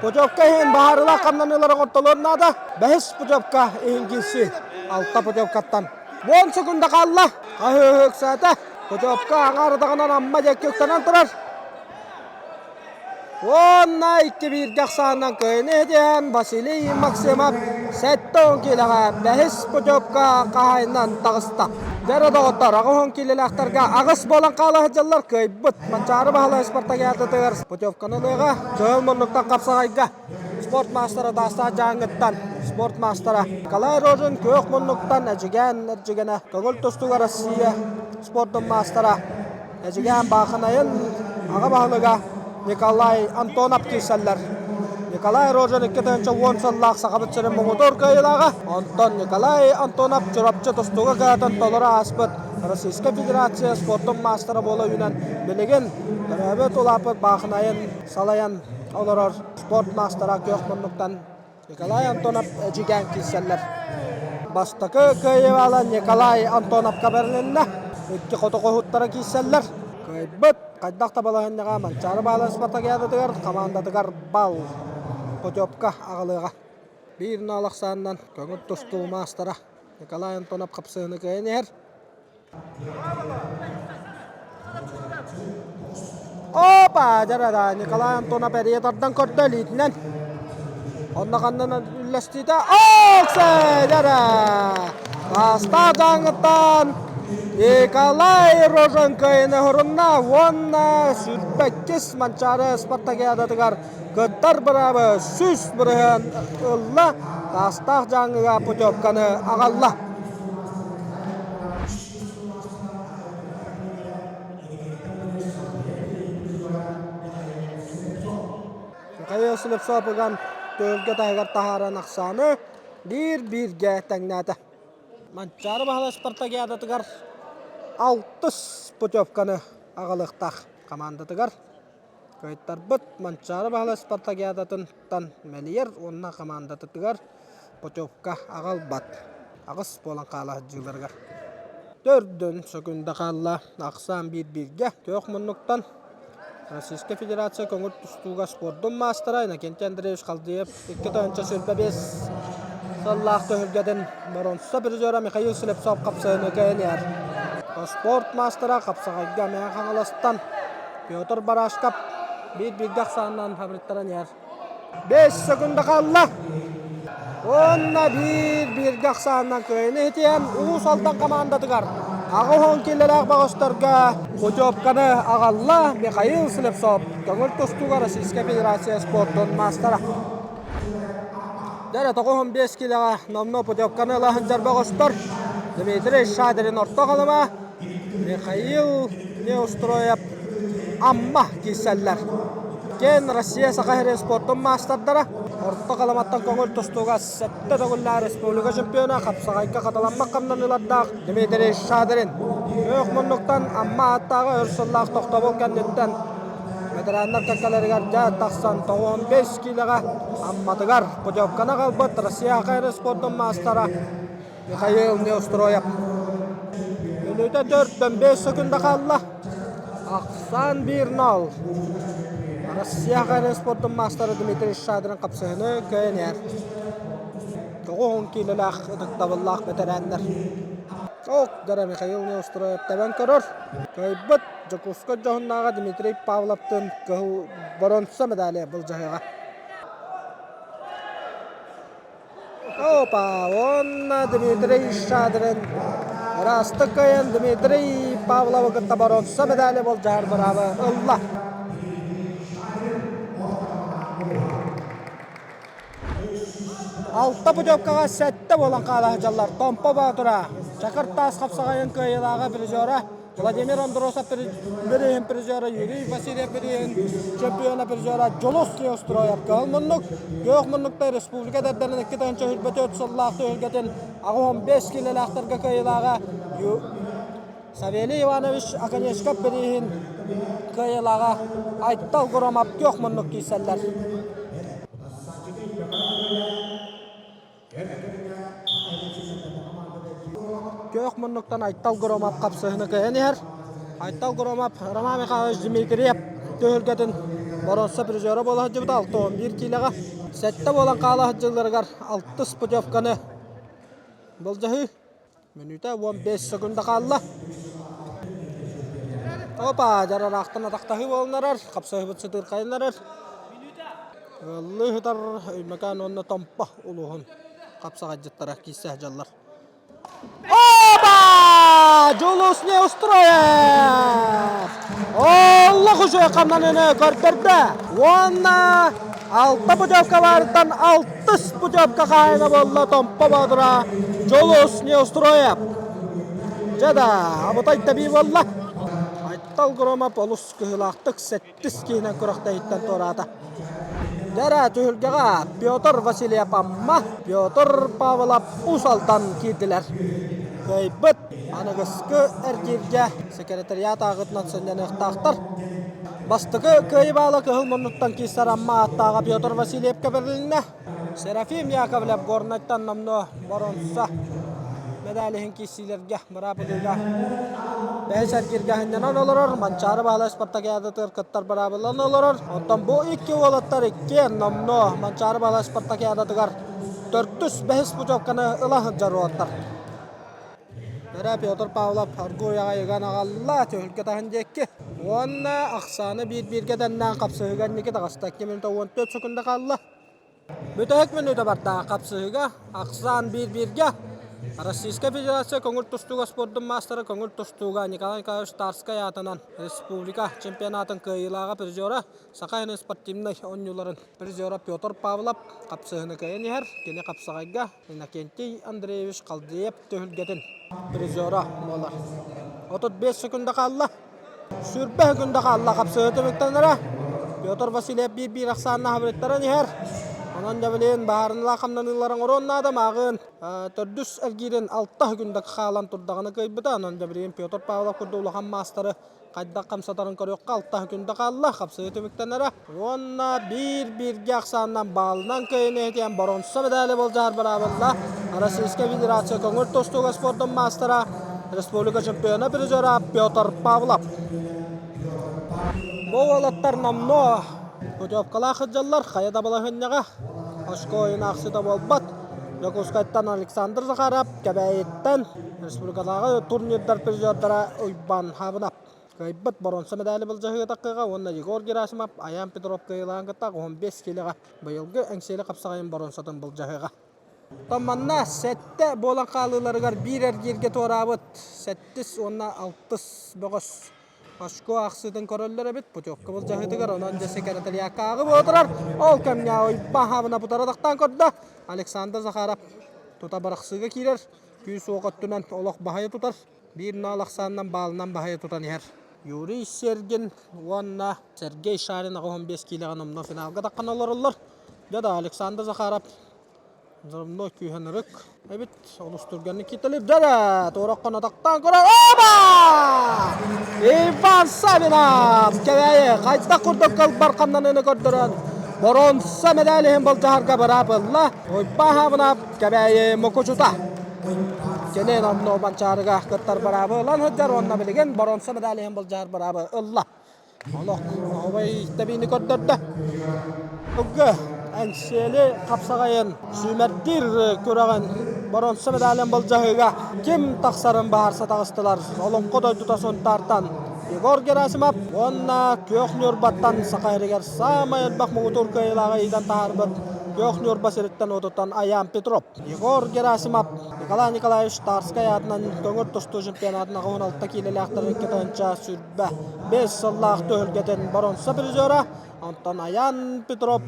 путевка иһин баһаарылаах хамнаныылары оҥортолуон наада. Бэһис путевка иһин киирсии. Алта путевкаттан. 10 секунда хаалла. Хаһыы ыксаата. Путевка аҥаар атаҕынан Амма диэки үктэнэн турар. Уонна икки бииргэ ахсаанынан кыайыны иһитиһэн Василий Максимов 70 киилэҕэ бэһис путевка хаһаайынан таҕыста. Дьэ доҕоттор, 80 киилэлээхтэргэ аҕыс буолан хаала сылдьаллар кыайбыт Манчаары Баһылай спартакиадатыгар путевканы ылыаҕа Кыһыл муннуктан хапсаҕайга спорт маастара Таастаах Дьааҥыттан спорт маастара Николай Рожин күөх муннуктан Эдьигээн эрдьигэнэ көҥүл тустууга Россия спордун маастара Эдьигээн Баахынайын аҕа баһылыга Николай Антонов киирсэллэр. Николай Рожин 2010 сыллаах Сахабыт сирин муҥутуур кыайыылааҕа. Онтон Николай Антонов Чурапчы тустууга кыһатын толору ааспыт Российскай Федерация спордун маастара буола үүнэн билигин төрөөбүт улааппыт Баахынайын салайан олорор спорт маастара күөх муннуктан Николай Антонов Эдьигээн киирсэллэр. Бастакы кыайыылааҕа Николай Антоновка бэрилиннэ. Икки хоту хоһуттара киирсэллэр. Кыайбыт хайдах да балаһыанньаҕа Манчаары Баалын спартакиадатыгар хамаандатыгар бал путевка аҕалыаҕа. Биир нол ахсаанынан көҥүл тустуу маастара Николай Антонов хапсыһыны кыайан иһэр. Опа! Дьэ Николай Антонов эрийэ тардан көрдө илиитинэн. Онно ханнан үллэстиитэ. Оксе! Дьэрэ! Таастаах дьааҥыттан Николай Рожен кыайыны хорунна уонна сүүрбэккис Манчаары спартакиадатыгар кыттар быраабы 100% ылла. Таастаах дьааҥыга путевканы аҕалла. Михаил Слепцов ыган түһүлгэ таһыгар таһааран ахсааны биир-бииргэ тэҥнээтэ. Манчаары Баһылай спартакиадатыгар алтыс путевканы аҕалыахтаах хамаандатыгар Кыайтарбыт Манчаары Баһылай спартакиадатыттан мэлийэр уонна хамаандатыгар путевка аҕалбат. Аҕыс буолан хаала сылдьыыларыгар. Төрдүн сөкүндэ хаалла. Ахсаан биир-бииргэ күөх муннуктан Российскай Федерация көҥүл тустууга спордун маастара Иннокентий Андреевич Халдеев 2025 сыллаах түһүлгэтин боруонса призера Михаил Слепцов хапсыһыны кыайан иһэр. Спорт маастара хапсаҕайга Мэҥэ Хаҥаластан Петр Барашков биир-бииргэ ахсаанынан хабырыттаран иһэр. Бэс секунда хаалла. Уонна биир-бииргэ ахсаанынан кыайыны иһитиэн Уус Алдан командатыгар 80 киилэлээх бөҕөстөргө путевканы аҕалла Михаил Слепцов, көҥүл тустууга Российскай Федерация спордун маастара. Дьэ, 95 киилэҕэ номнуо путевканы ыла сылдьар бөҕөстөр Дмитрий Шадрин орто халыма, Михаил Неустроев Амма киирсэллэр. Киэн Россия Саха сирин спордун маастардара орто халыматтан көҥүл тустууга сэттэ төгүллээх республика чемпиона хапсаҕайга хатыламмат хамнаныылардаах Дмитрий Шадрин. Күөх муннуктан Амма ааттааҕы өр сыллаах тохтобул кэнниттэн ветераннар кэккэлэригэр дьэ тахсан 95 киилэҕэ Амматыгар путевканы аҕалбыт Россия Саха спордун маастара Михаил Неустроев. Мүнүүтэ 4-5 секунда хаалла. Ахсаан 1-0. Россия Саха спордун маастара Дмитрий Шадрин хапсыһыны кыайан иһэр. 90 киилэлээх ытыктабыллаах бэтэрээннэр. Ок, дара Михаил Неустроев тэбэн көрөр. Кыайбыт Дьокуускай дьоһуннааҕа Дмитрий Павловтыын кыһыл боруонса медали былдьаһыаҕа. Опа, уонна Дмитрий Шадрин ыраастык кыайан Дмитрий Павловы кытта боруонса медали былдьаһар быраабы ылла. Алта путевкаҕа сэттэ буолан хаала сылдьаллар. Томпо Боотура, Чакыр Таас хапсаҕайын кыайыылааҕа призера Владимир Андросов бирииһин призера Юрий Васильев бирииһин чемпиона призера Дьулус Неустроев кыһыл муннук, күөх муннукта республика эдэрдэрин 2024 сыллаах түһүлгэтин 85 киилэлээхтэргэ кыайыылааҕа Савелий Иванович Оконешков бирииһин кыайыылааҕа Айтал Громов күөх муннук киирсэллэр. Күөх муннуктан Айтал Громов хапсыһыны кыайан иһэр. Айтал Громов Роман Михайлович Дмитриев түһүлгэтин боруонса призера буола сылдьыбыта 61 киилэҕэ. Сэттэ буолан хаала сылдьыыларыгар алтыс путевканы былдьаһыы. Мүнүүтэ 15 секунда хаалла. Опа, дьарараахтан атахтаһыы буолан эрэр, хапсыһыбыт сытыырхайан эрэр. Ыаллыы сытар Өймөкөөн уонна Томпо улууһун хапсаҕайдьыттара киирсэ сылдьаллар. Оба! Дьулус Неустроев! Олох үчүгэй хамнаныыны көрдөрдө. Уонна алта путевкаларыттан алтыс путевка хаһаайына буолла Томпо Боотура Дьулус Неустроев. Дьэ да, абытай тэбии буолла. Айтал Громов олус кыһыылаахтык сэттис киһинэн күрэхтэһииттэн туораата. Дьэрэ түһүлгэҕэ Петр Васильев Амма, Петр Павлов Уус Алдан киирдилэр. Кыайбыт аныгыскы эргииргэ секретариат ааҕыытынан сынньаныахтаахтар. Бастакы кыайыы баала кыһыл муннуттан киирсэр Амма ааттааҕа Петр Васильевка бэрилиннэ. Серафим Яковлев Горнайтан номнуо боруонса мэдээлиһин иһин киирсиилэргэ быраап ылыыга бэһис эргииргэ сынньанан олорор. Манчаары Баһылай спартакиадатыгар кыттар быраабылан олорор. Оттон бу икки уолаттар иккиэн номнуо Манчаары Баһылай спартакиадатыгар төрдүс, бэһис путевканы ыла сылдьар уолаттар. Эрэ Петр Павлов оргууй аҕай ыган аҕалла түһүлгэ таһын диэки. Уонна ахсааны биир-бииргэ тэннээн хапсыһыыга инники таҕыста. 2 мүнүүтэ 14 секунда хаалла. Бүтэһик мүнүүтэ барда хапсыһыыга ахсаан биир-бииргэ. Российскай Федерация көҥүл тустууга спордун маастара көҥүл тустууга Николай Николаевич Тарскай аатынан республика чемпионатын кыайыылааҕа призера Саха сирин спортивнай оонньууларын призера Петр Павлов хапсыһыыны кыайан иһэр. Кини хапсаҕайга Иннокентий Андреевич Халдеев түһүлгэтин призера буолар. 35 секунда хаалла. Сүүрбэ секунда хаалла хапсыһыы түмүктэнэрэ. Петр Васильев биир-биир ахсааннаах хабырыттаран иһэр. Онон дьэ баһаарынылаах хамнаныыларын оруон наада мааҕын төрдүс эргиирин алта секунда хаалан турдаҕына кыайбыта. Онон дьэ Петр Павлов курдук улахан маастары хайдах хамсатарын көрүөххэ алта күндэ хаалла, хапсыһыы түмүктэнэрэ. Уонна биир-бииргэ ахсаанынан баалынан кыайыыны иһитиэн боруонса медали былдьаһар быраабылла Российскай Федерация көҥүл тустууга спордун маастара, республика чемпиона призера Петр Павлов. Бу уолаттар номнуо путевкалаах сылдьаллар, хайа да балаһыанньаҕа очко ойун аахсыыта буолбат. Дьокуускайтан Александр Захаров, Кэбээйиттэн республикатааҕы турнирдар призердара Уйбаан Хаабынап кыайбыт боруонса мэдээли былдьаһыыга таххыга уонна Егор Герасимов Айаан Петров кыайыылаан кытта 15 киилэҕэ быйылгы Эҥсиэли хапсаҕайын боруонсатын былдьаһыаҕа. Оттон манна сэттэ буолан хаалыыларыгар биир эргииргэ туораабыт сэттис уонна алтыс бөҕөс Очко аахсыытын көрөллөр эбит, путевка былдьаһыытыгар, онон дьэ секретариакка ааҕы буола турар. Ол кэмҥэ Уйбаан Хаабына утары тахтаан көрдө. Александр Захаров тута бырахсыыга киирэр. Күүс-уох өттүнэн олох баһыйа тутар. Биир ноол ахсаанынан баалынан баһыйа тутан иһэр. Юрий Сергин уонна Сергей Шарин 85 киилэҕэ номнуо финалга таххан олороллор. Дьэ да Александр Захаров Взрывной күүһүн ырык эбит. Олус түргэнник кииртэлиир. Дьэ, туораххын атахтаан көрөр. Оба! Иван Савинов Кэбээйи хайдах курдук кылбар хамнаныыны көрдөрөн боруонса мэдээлин иһин былдьаһарга быраап ылла. Уйбаан Хаабынап Кэбээйи мукучута. Кини номнуо Манчаарыга кыттар быраабы ылан сылдьар уонна билигин боруонса мэдээлин иһин былдьаһар быраабы ылла. Олох оһуобай тэбиини көрдөрдө. Ыгы Эҥсиэли хапсаҕайын сүүмэрдиир күрэҕин боруонса медалын былдьаһыыга ким тахсарын быһаарса таҕыстылар. Олоҥхо дойдута Сунтаартан Егор Герасимов уонна Күөх Ньурбаттан Саха сиригэр саамай элбэх муҥутуур кыайыылааҕы иитэн таһаарбыт Күөх Ньурба сириттэн-уотуттан Айаан Петров. Егор Герасимов Николай Николаевич Тарскай аатынан көҥүл тустуу чемпионатын 86 киилэлээхтэр 2 тыһыынча 25 сыллаах түһүлгэтин боруонса призера, онтон Аян Петров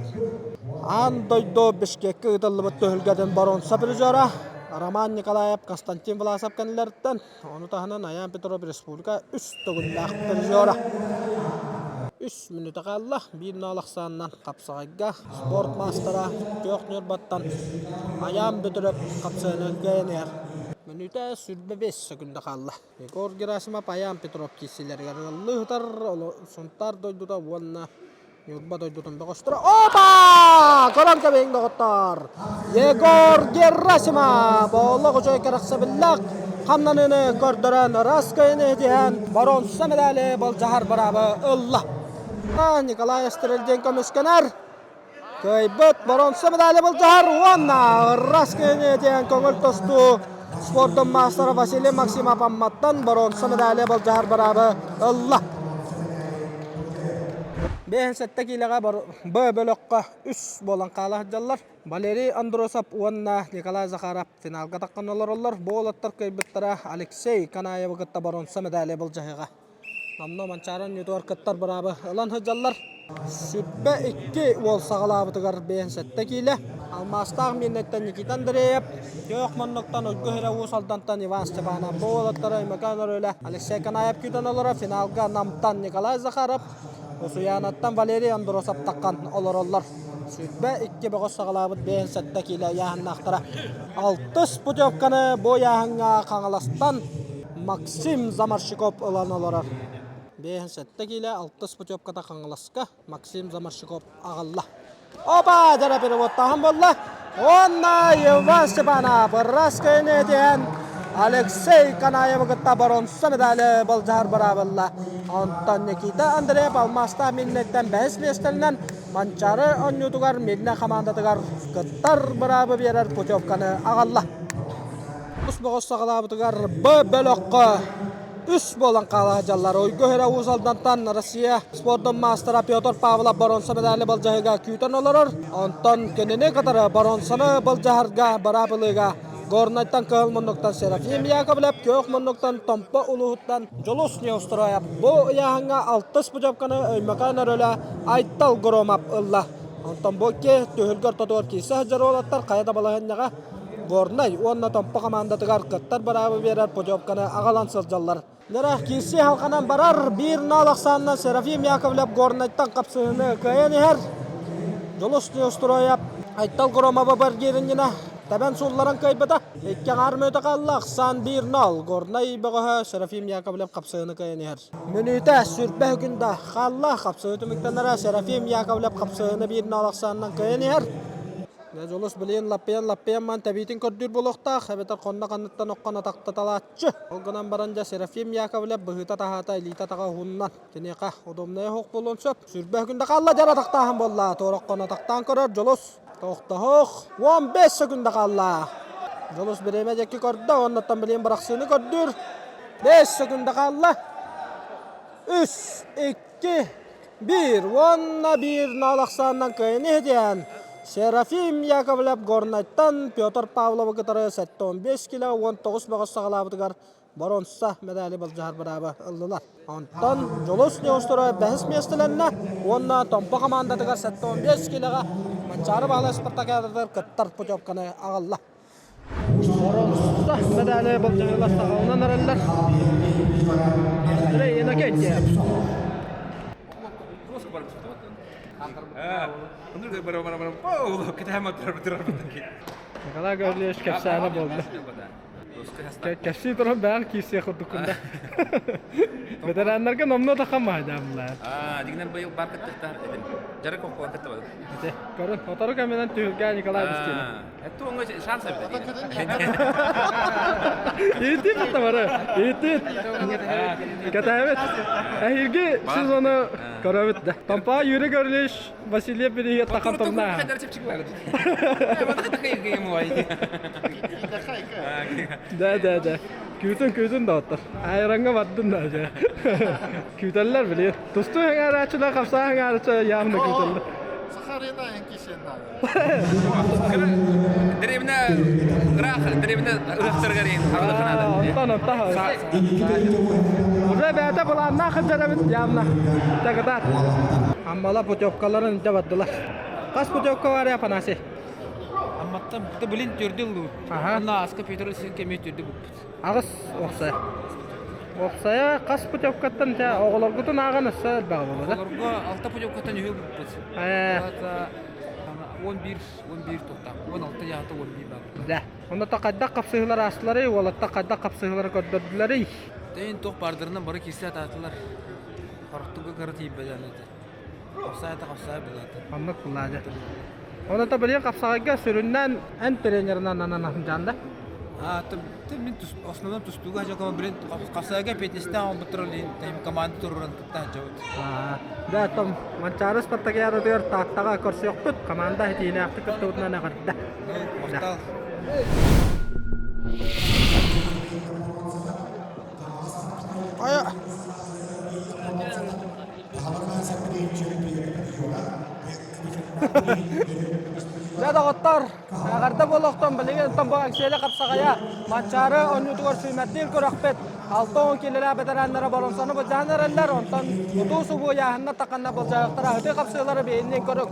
аан дойду Бишкеккэ ыытыллыбыт түһүлгэтин боруонса призера, Роман Николаев, Константин Власов кэннилэриттэн, ону таһынан Аян Петров республика үс төгүллээх призера. Үс мүнүүтэ хаалла, биир ноол ахсаанынан хапсаҕайга спорт маастара Күөх Ньурбаттан Аян Петров хапсыаны кыайан иһэр. Мүнүүтэ 25 секунда хаалла. Егор Герасимов Айаан Петров киирсиилэригэр ыаллыы сытар Сунтаар дойдута уонна Ньурба дойдутун бөҕөстөрө. Опа! Көрөн кэбиһиҥ доҕоттоор! Егор Герасимов олох үчүгэй кэрэхсэбиллээх хамнаныыны көрдөрөн ыраас кыайыыны ситиһэн боруонса медали былдьаһар быраабы ылла. Николай Стрельдин көмүскэнэр. Кыайбыт боруонса медали былдьаһар уонна ыраас кыайыыны диэн көҥүл тустуу спордун маастара Василий Максимов Амматтан боруонса медали былдьаһар быраабы ылла. 57 киилэҕэ Б бөлөххө үс буолан хаала сылдьаллар. Валерий Андросов уонна Николай Захаров финалга таххан олороллор. Бу уолаттар кыайбыттара Алексей Канаевы кытта боруонса медали былдьаһыаҕа. Номнуо Манчаары оонньуутугар кыттар быраабы ылан сылдьаллар. 22 уол саҕалаабытыгар 57 киилэ. Алмаастаах миэннэттэн Никита Андреев, Күөх Муннуктан Уйгу Һирэ Уус Алдантан Иван Степанов. Бу уолаттары Өймөкөөн Өрүөлэ Алексей Канаев күүтэн олорор. Финалга Намтан Николай Захаров, Усуйаанаттан Валерий Андросов таххан олороллор. 22 бөҕөс саҕалаабыт 57 киилэ ыйааһыннаахтара. Алтыс путевканы бу ыйааһыҥҥа Хаҥаластан Максим Заморщиков ылан олорор. 57 киилэ алтыс путевката Хаҥаласка Максим Заморщиков аҕалла. Опа! Дьара переводтааһын буолла. Уонна Иван Степанов ырас кыайыны этиһэн Алексей Канаевы кытта боруонса медали былдьаһар быраабылла. Онтон Никита Андреев алмаастаах Миннэттэн бэһис миэстэлэнэн Манчаары оонньуутугар Мирнэ хамаандатыгар кыттар быраабы биэрэр путевканы аҕалла. Ус бөҕөс саҕалаабытыгар Б бөлөххө үс буолан хаала сылдьаллар. Уйгу Һирэ Уус Алдантан Россия спордун маастара Петр Павлов боруонса медали былдьаһыыга күүтэн олорор. Онтон кинини кытары боруонсаны былдьаһарга быраап ылыыга Горнайтан Кыһыл муннуктан Серафим Яковлев, Күөх муннуктан Томпо улууһуттан Дьулус Неустроев. Бу ыйааһыҥҥа алтыс путевканы Өймөкөөн өрүлэ Айтал Громов ылла. Онтон бу икки түһүлгэ ортотугар киирсэ сылдьар уолаттар хайа да балаһыанньаҕа Горнай уонна Томпо хамаандатыгар кыттар быраабы биэрэр путевканы аҕалан сылдьаллар. Нара киирсии халҕанан барар, биир нал ахсаанынан Серафим Яковлев Горнайтан хапсыһыыны кыайан иһэр. Дьулус Неустроев Айтал Громова баргииринньинэ тэбэн суулларан кыайбыта. Икки аҥаар мүнүүтэ хаалла, ахсаан 1-0. Горнай бөҕөһө Серафим Яковлев хапсыһыыны кыайан иһэр. Мүнүүтэ сүүрбэ күндэ хаалла, хапсыһыы түмүктэнэрэ Серафим Яковлев хапсыһыыны 1-0 ахсаанынан кыайан иһэр. Дьулус билигин лаппыйан-лаппыйан ман тэбиитин көрдүүр буолуохтаах, эбэтэр хонно ханныттан оххон атахтаталааччы. Ол гынан баран дьэ Серафим Яковлев быһыыта-таһаата илиитэ-атаҕа уһуннан киниэхэ удобнайа суох буолуон сөп. Сүүрбэ күндэ хаалла дьэр атахтааһын буолла. Туораххон атахтаан көрөр Дьулус. Тохтоһуох. 15 секунда хаалла. Дьулус бириэмэ диэки көрдө, оннуттан билигин бырахсыыны көрдүүр. 5 секунда хаалла. Үс, икки, Биир уонна биир нал ахсаанынан кыайан иһитиэн Серафим Яковлев Горнайтан Петр Павловы кытары 75 кило 19 бөҕөс саҕалаабытыгар боруонса медали былдьаһар быраабы ыллылар. Онтон Дьулус Неустроев бэһис миэстэлэннэ уонна Томпо хамаандатыгар 75 килоҕа Манчаары Баһылай спартакиадатыгар кыттар путевканы аҕалла. Боруонса медали былдьаһыылар саҕаланан эрэллэр. Андрей Иннокентьев. Николай Гаврильевич кэпсээнэ буолла. Кэпсии туран бэҕэр киирсиэх курдуккун да. Ветераннарга номнуо да хамаһыдаамлар. Аа, дигинен быйыл бар кыттыктар этим. Жарык окуон кыттыбадым. Көрүн, сотору кэминэн түһүлгэ Николай Бустина. Туоҥҥа шанс эбит. Иитит бары. Иитит. Кэтээбит. Эһиилги сезону көрөбүт да. Томпаа Юрий Гаврильевич Васильев бирииһи тахантовна. Да, да, да. Күүтүн, күүтүн да оттор. Айранга бардын да. Күүтэллэр билиэн. Тустуу эҥээрээччилэр, хапсаа эҥээрээччилэр явно күүтэллэр. Сахарина эҥкисен Древне ыраах древне ыһыктарыгар хаалыхынаада. Онтон онтон Уже бэйэтэ былааннаах сылдьар эбит явно. Тагытаат. Аммала путевкаларын илдьэ бардылар. Хас путевка бар Афанасий? Амматтан блин түрдү ыллыбыт. Онно аска Петр Васильевич эмиэ түрдү буппут. Аҕыс уопсайа. Уопсайа хас путевкаттан дьэ оҕолоргутун ааҕан өссө элбэҕэ буолуо да? Оҕолорго алта путевкаттан үһү ылбыппыт. 11 11 туохтаах 16 яата 11 баар. Дьэ, онно хайдах хапсыһыылар аастыларый, уолаттар хайдах хапсыһыылары көрдөрдүлэрий? Тэйин туох баардарынан бары киирсэ атаатылар. Хортуга кыра тиийбэтэ аны. Хапсаайта хапсаай булаата. Оннук булаа дьэ. Оното билигин хапсаҕайга сүрүннээн эн тренерынан ананан да? А, мин основном тустууга жокома билин хапсаҕайга петнестээх оҥбуттар команда туруран кытта сылдьабыт. Да, том Манчаары спартакиадатыгар Тааттаҕа көрсүөхпүт. Команда ситиилээхтик кыттыбытынан эҕэрдэ. Махтал. Айа. Дьэ доҕоттор, эҕэрдэ буолуохтун билигин оттон бу Эҥсиэли хапсаҕайа Манчаары оонньуутугар сүүмэрдиир күрэхпит 60 киилэлээх бэтэрээннэрэ боруонсаны былдьаһан эрэллэр, онтон утуу-субуу ыйааһыннар тахханна былдьаһыахтара аһытыы хапсыылары биһиннин көрүҥ.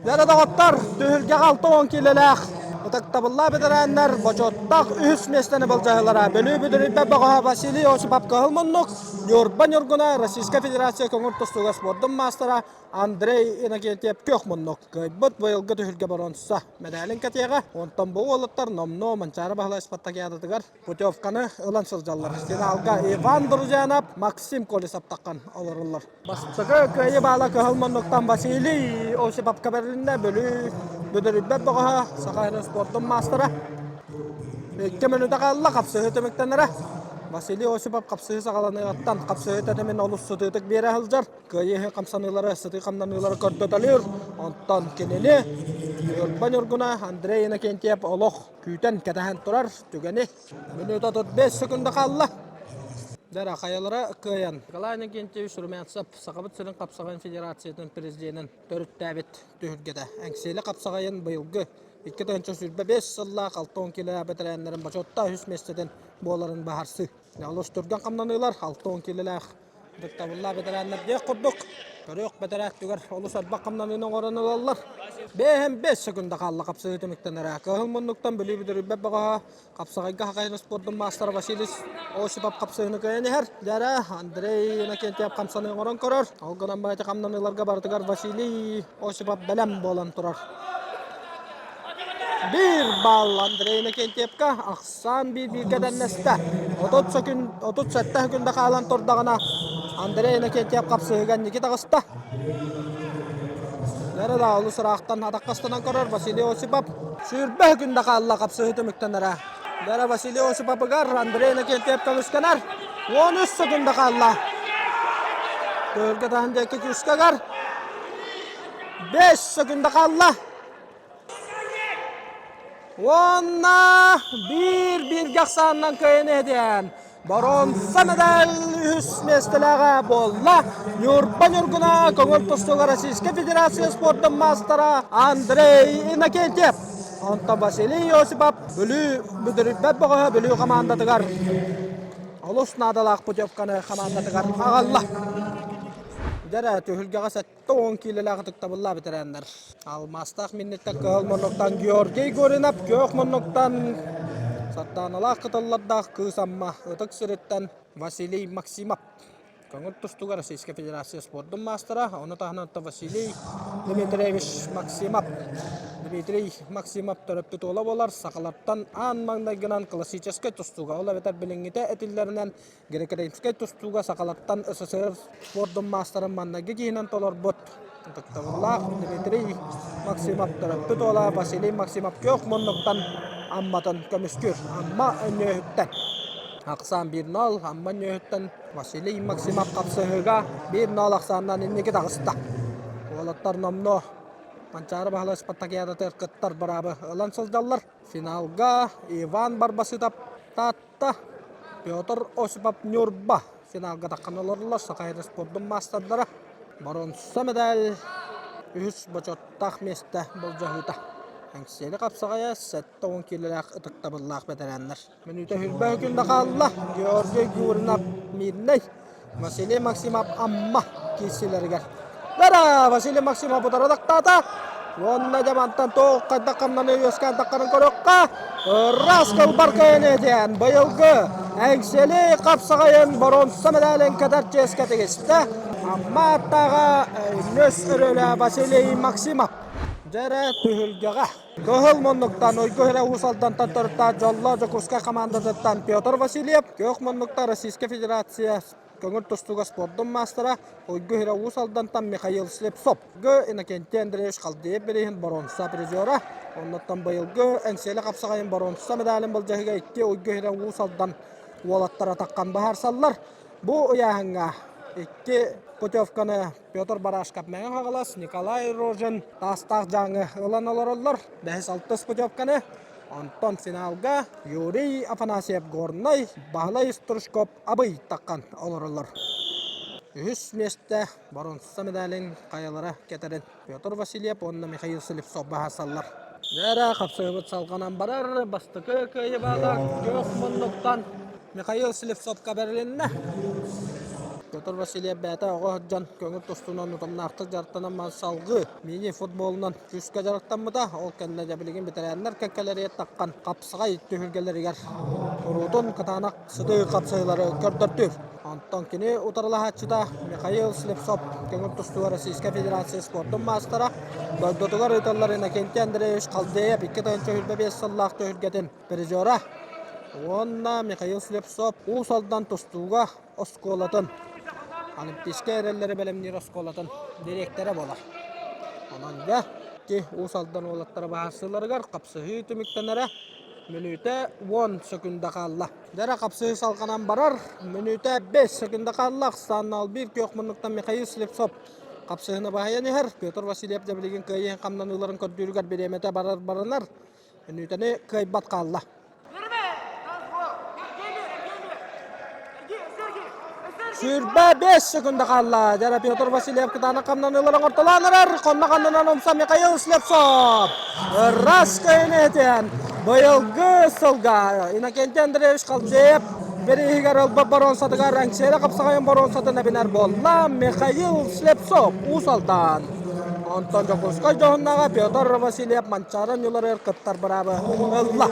Дьэ доҕоттор, түһүлгэҕэ 60 киилэлээх ытыктабыллаах бэтэрээннэр бочуоттаах үһүс миэстэни былдьаһыылара Бүлүү бүдүрүйбэт бөҕөһө Василий Осипов кыһыл муннук, Ньурба Ньургуна Российскай Федерация көҥүл тустууга спордун маастара Андрей Иннокентьев күөх муннук кыайбыт быйылгы түһүлгэ боруонса мэдээлин кэтиэҕэ. Онтон бу уолаттар номнуо Манчаары Баһылай спартакиадатыгар путевканы ылан сылдьаллар. Финалга Иван Друзьянов, Максим Колесов таххан олороллор. Бастакы кыайыы баала кыһыл муннуктан Василий Осиповка бэрилиннэ. Бүлүү бүдүрүйбэт бөҕөһө, Саха сирин спордун маастара. Икки мүнүүтэ хаалла, хапсыһыы түмүктэнэрэ. Василий Осипов хапсыһыы саҕаланыаҕыттан хапсыһыы тэтимин олус сытыытык биэрэ сылдьар. Кыайыы хамсаныылары, сытыы хамнаныылары көрдөтөлүүр. Онтон кинини Ньурба Ньургуна Андрей Иннокентьев олох күүтэн кэтэһэн турар түгэни Мүнүүтэ 35 секунда хаалла. Дьэ, хайалара кыайан. Николай Иннокентьевич Румянцев Сахабыт сирин хапсаҕайын федерациятын президенин төрүттээбит түһүлгэтэ. Эҥсиэли хапсаҕайын быйылгы 2025 сыллаах 60 килэ бэтэрээннэрин бочуоттаах үс миэстэтин буоларын быһаарсыы. Олус түргэн хамнаныылар 60 килэлээх Ытыктабыллаах бэтэрээннэр диэх курдук, көрүөх бэтэрээ өттүгэр олус элбэх хамнаныыны оҥорон ылаллар. Бэһэн бэс секунда хаалла хапсыһыы түмүктэнэрэ. Кыһыл муннуктан Бүлүү бүдүрүйбэт бөҕөһө хапсаҕайга хахайын спордун маастара Василий Осипов хапсыһыыны кыайан иһэр. Дьэрэ Андрей Иннокентьев хамсаныы оҥорон көрөр. Ол гынан баран ити хамнаныыларга барытыгар Василий Осипов бэлэм буолан турар. Биир балл Андрей Иннокентьевка ахсаан биир-бииргэ тэннэстэ. 37 секунда хаалан турдаҕына Андрей Иннокентьев хапсыһыыга инники таҕыста. Дьэ да олус ыраахтан атаххастанан көрөр Василий Осипов. 20 секунда хаалла хапсыһыы түмүктэнэрэ. Дьэ Василий Осиповыгар Андрей Иннокентьев көмүскэнэр. 13 секунда хаалла. Көөргө таһын диэки күүскэгэр. 5 секунда хаалла. Уонна биир бииргэ ахсаанынан кыайан иһитиэн боруонса медаль үһүс миэстэлээҕэ буолла. Ньурба Ньургуна көҥүл тустууга Российскай Федерация спордун маастара Андрей Иннокентьев. Онтон Василий Осипов Бүлүү бүдүрүйбэт бөҕөһө Бүлүү хамаандатыгар олус наадалаах путевканы хамаандатыгар аҕалла. Дьэ түһүлгэҕэ 70 киилэлээх ытыктабыллаах бэтэрээннэр. Алмаастаах минниттэн кыһыл муннуктан Георгий Горинов, күөх муннуктан Сардааналаах кытыллардаах Кыыс Амма ытык сириттэн Василий Максимов. Көҥүл тустууга Российскай Федерация спордун маастара, ону таһынан Василий Дмитриевич Максимов. Дмитрий Максимов төрөппүт уола буолар, сахалартан аан маҥнайгынан классическай тустууга, ол эбэтэр билиҥҥитэ этиллэринэн Греко-римскэй тустууга сахалартан СССР спордун маастарын маннайгы киһинэн толорбут ытыктабыллаах Дмитрий Максимов төрөппүт уола Василий Максимов күөх муннуктан Амматын көмүскүүр. Амма Өнньүөһүттэн. Ахсаан 1-0 Амма Өнньүөһүттэн Василий Максимов хапсыһыыга 1-0 ахсаанынан инники таҕыста. Уолаттар номнуо Манчаары Баһылай спартакиадатыгар кыттар быраабы ылан сылдьаллар. Финалга Иван Барбасытов Таатта, Петр Осипов Ньурба финалга таххан олороллор Саха сирин спордун маастардара. Боруонса медаль үһүс бочуоттаах миэстэ былдьаһыыта. Эҥсиэли хапсаҕайа 70 киилэлээх ытыктабыллаах бэтэрээннэр. Мүнүүтэ сүүрбэ күндэ хаалла. Георгий Гуринов Мирнэй, Василий Максимов Амма киирсиилэригэр. Дара Василий Максимов утары тахтаата. Уонна дьэ мантан туох хайдах хамнаныы үөскээн таххарын көрүөххэ. Ыраас кылбар кыайан быйылгы Эҥсиэли хапсаҕайын боруонса медалин кэтэр чиэскэ тигистэ. Амма аттааҕа Өнньүс өрүөлэ Василий Максимов. Дьэ эрэ түһүлгэҕэ. Кыһыл муннуктан Уйгу Һирэ Уус Алдантан төрүттээх Дьолло Дьокуускай хамаандатыттан Петр Васильев, Күөх муннукта Российскай Федерация көҥүл тустууга спордун маастара Уйгу Һирэ Уус Алдантан Михаил Слепцов, Г. Иннокентий Андреевич Халдеев бирииһин боруонса призера, оннуттан быйылгы Эҥсиэли хапсаҕайын боруонса медалын былдьаһыга икки Уйгу Һирэ Уус Алдан уолаттара таххан быһаарсаллар. Бу ыйааһыҥҥа икки путевканы Петр Барашков Мэҥэ Хаҥалас, Николай Рожин Таастаах Дьааҥы ылан олороллор. Бэһис алтыс путевканы. Онтон финалга Юрий Афанасьев Горнай, Баһылай Стручков Абый таххан олороллор. Үһүс миэстэ боруонса медалин хайалара кэтэрин Петр Васильев уонна Михаил Слепцов баһаасаллар. Эрэ хапсыһыбыт салҕанан барар бастакы кыайыылаах күөх муннуктан Михаил Слепцовка бэрилиннэ. Петр Васильев бэйэтэ оҕо сылдьан көҥүл тустуунан утумнаахтык дьарыктанан салгыы мини-футболунан күүскэ дьарыктаммыта. Ол кэннэ дьэ билигин бэтэрээннэр кэккэлэригэр таххан хапсаҕай түһүлгэлэригэр куруутун кытаанах сытыы хапсыһыылары көрдөртүүр. Онтон кини утарылаһааччыта Михаил Слепцов көҥүл тустууга Российскай Федерация спордун маастара, дойдутугар ыытыллар Иннокентий Андреевич Халдеев 2025 сыллаах түһүлгэтин призера уонна Михаил Слепцов Уус Алдан тустууга оскуолатын Олимпийскай эрэллэри бэлэмниир оскуолатын дириэктэрэ буолар. Онон дьэ, ити Уус Алдан уолаттара баһаарсыыларыгар хапсыһыы түмүктэнэрэ мүнүүтэ 10 сөкүндэ хаалла. Дьэрэ хапсыһыы салҕанан барар. Мүнүүтэ 5 сөкүндэ хаалла. Ахсааннаал биир күөх муннуктан Михаил Слепцов хапсыһыыны баһыйан иһэр. Петр Васильев дьэ билигин кыайыы хамнаныыларын көрдүүрүгэр бириэмэтэ барар баранар. Мүнүүтэни кыайбат хаалла. 25 секунда хаалла. Дьара Петр Васильев кытаанах хамнаныыларын ортолоон эрэр. Хонно ханнынан умса Михаил Слепцов. Ырас кыайын быйылгы сылга Иннокентий Андреевич Халдеев бирииһигэр ылбыт боруонсатыгар Эҥсиэли хапсаҕайын боруонсатын эбинэр буолла Михаил Слепцов Уус Алдан. Онтон Дьокуускай дьоһуннааҕа Петр Васильев Манчаары ньуларыгар кыттар быраабы ылла.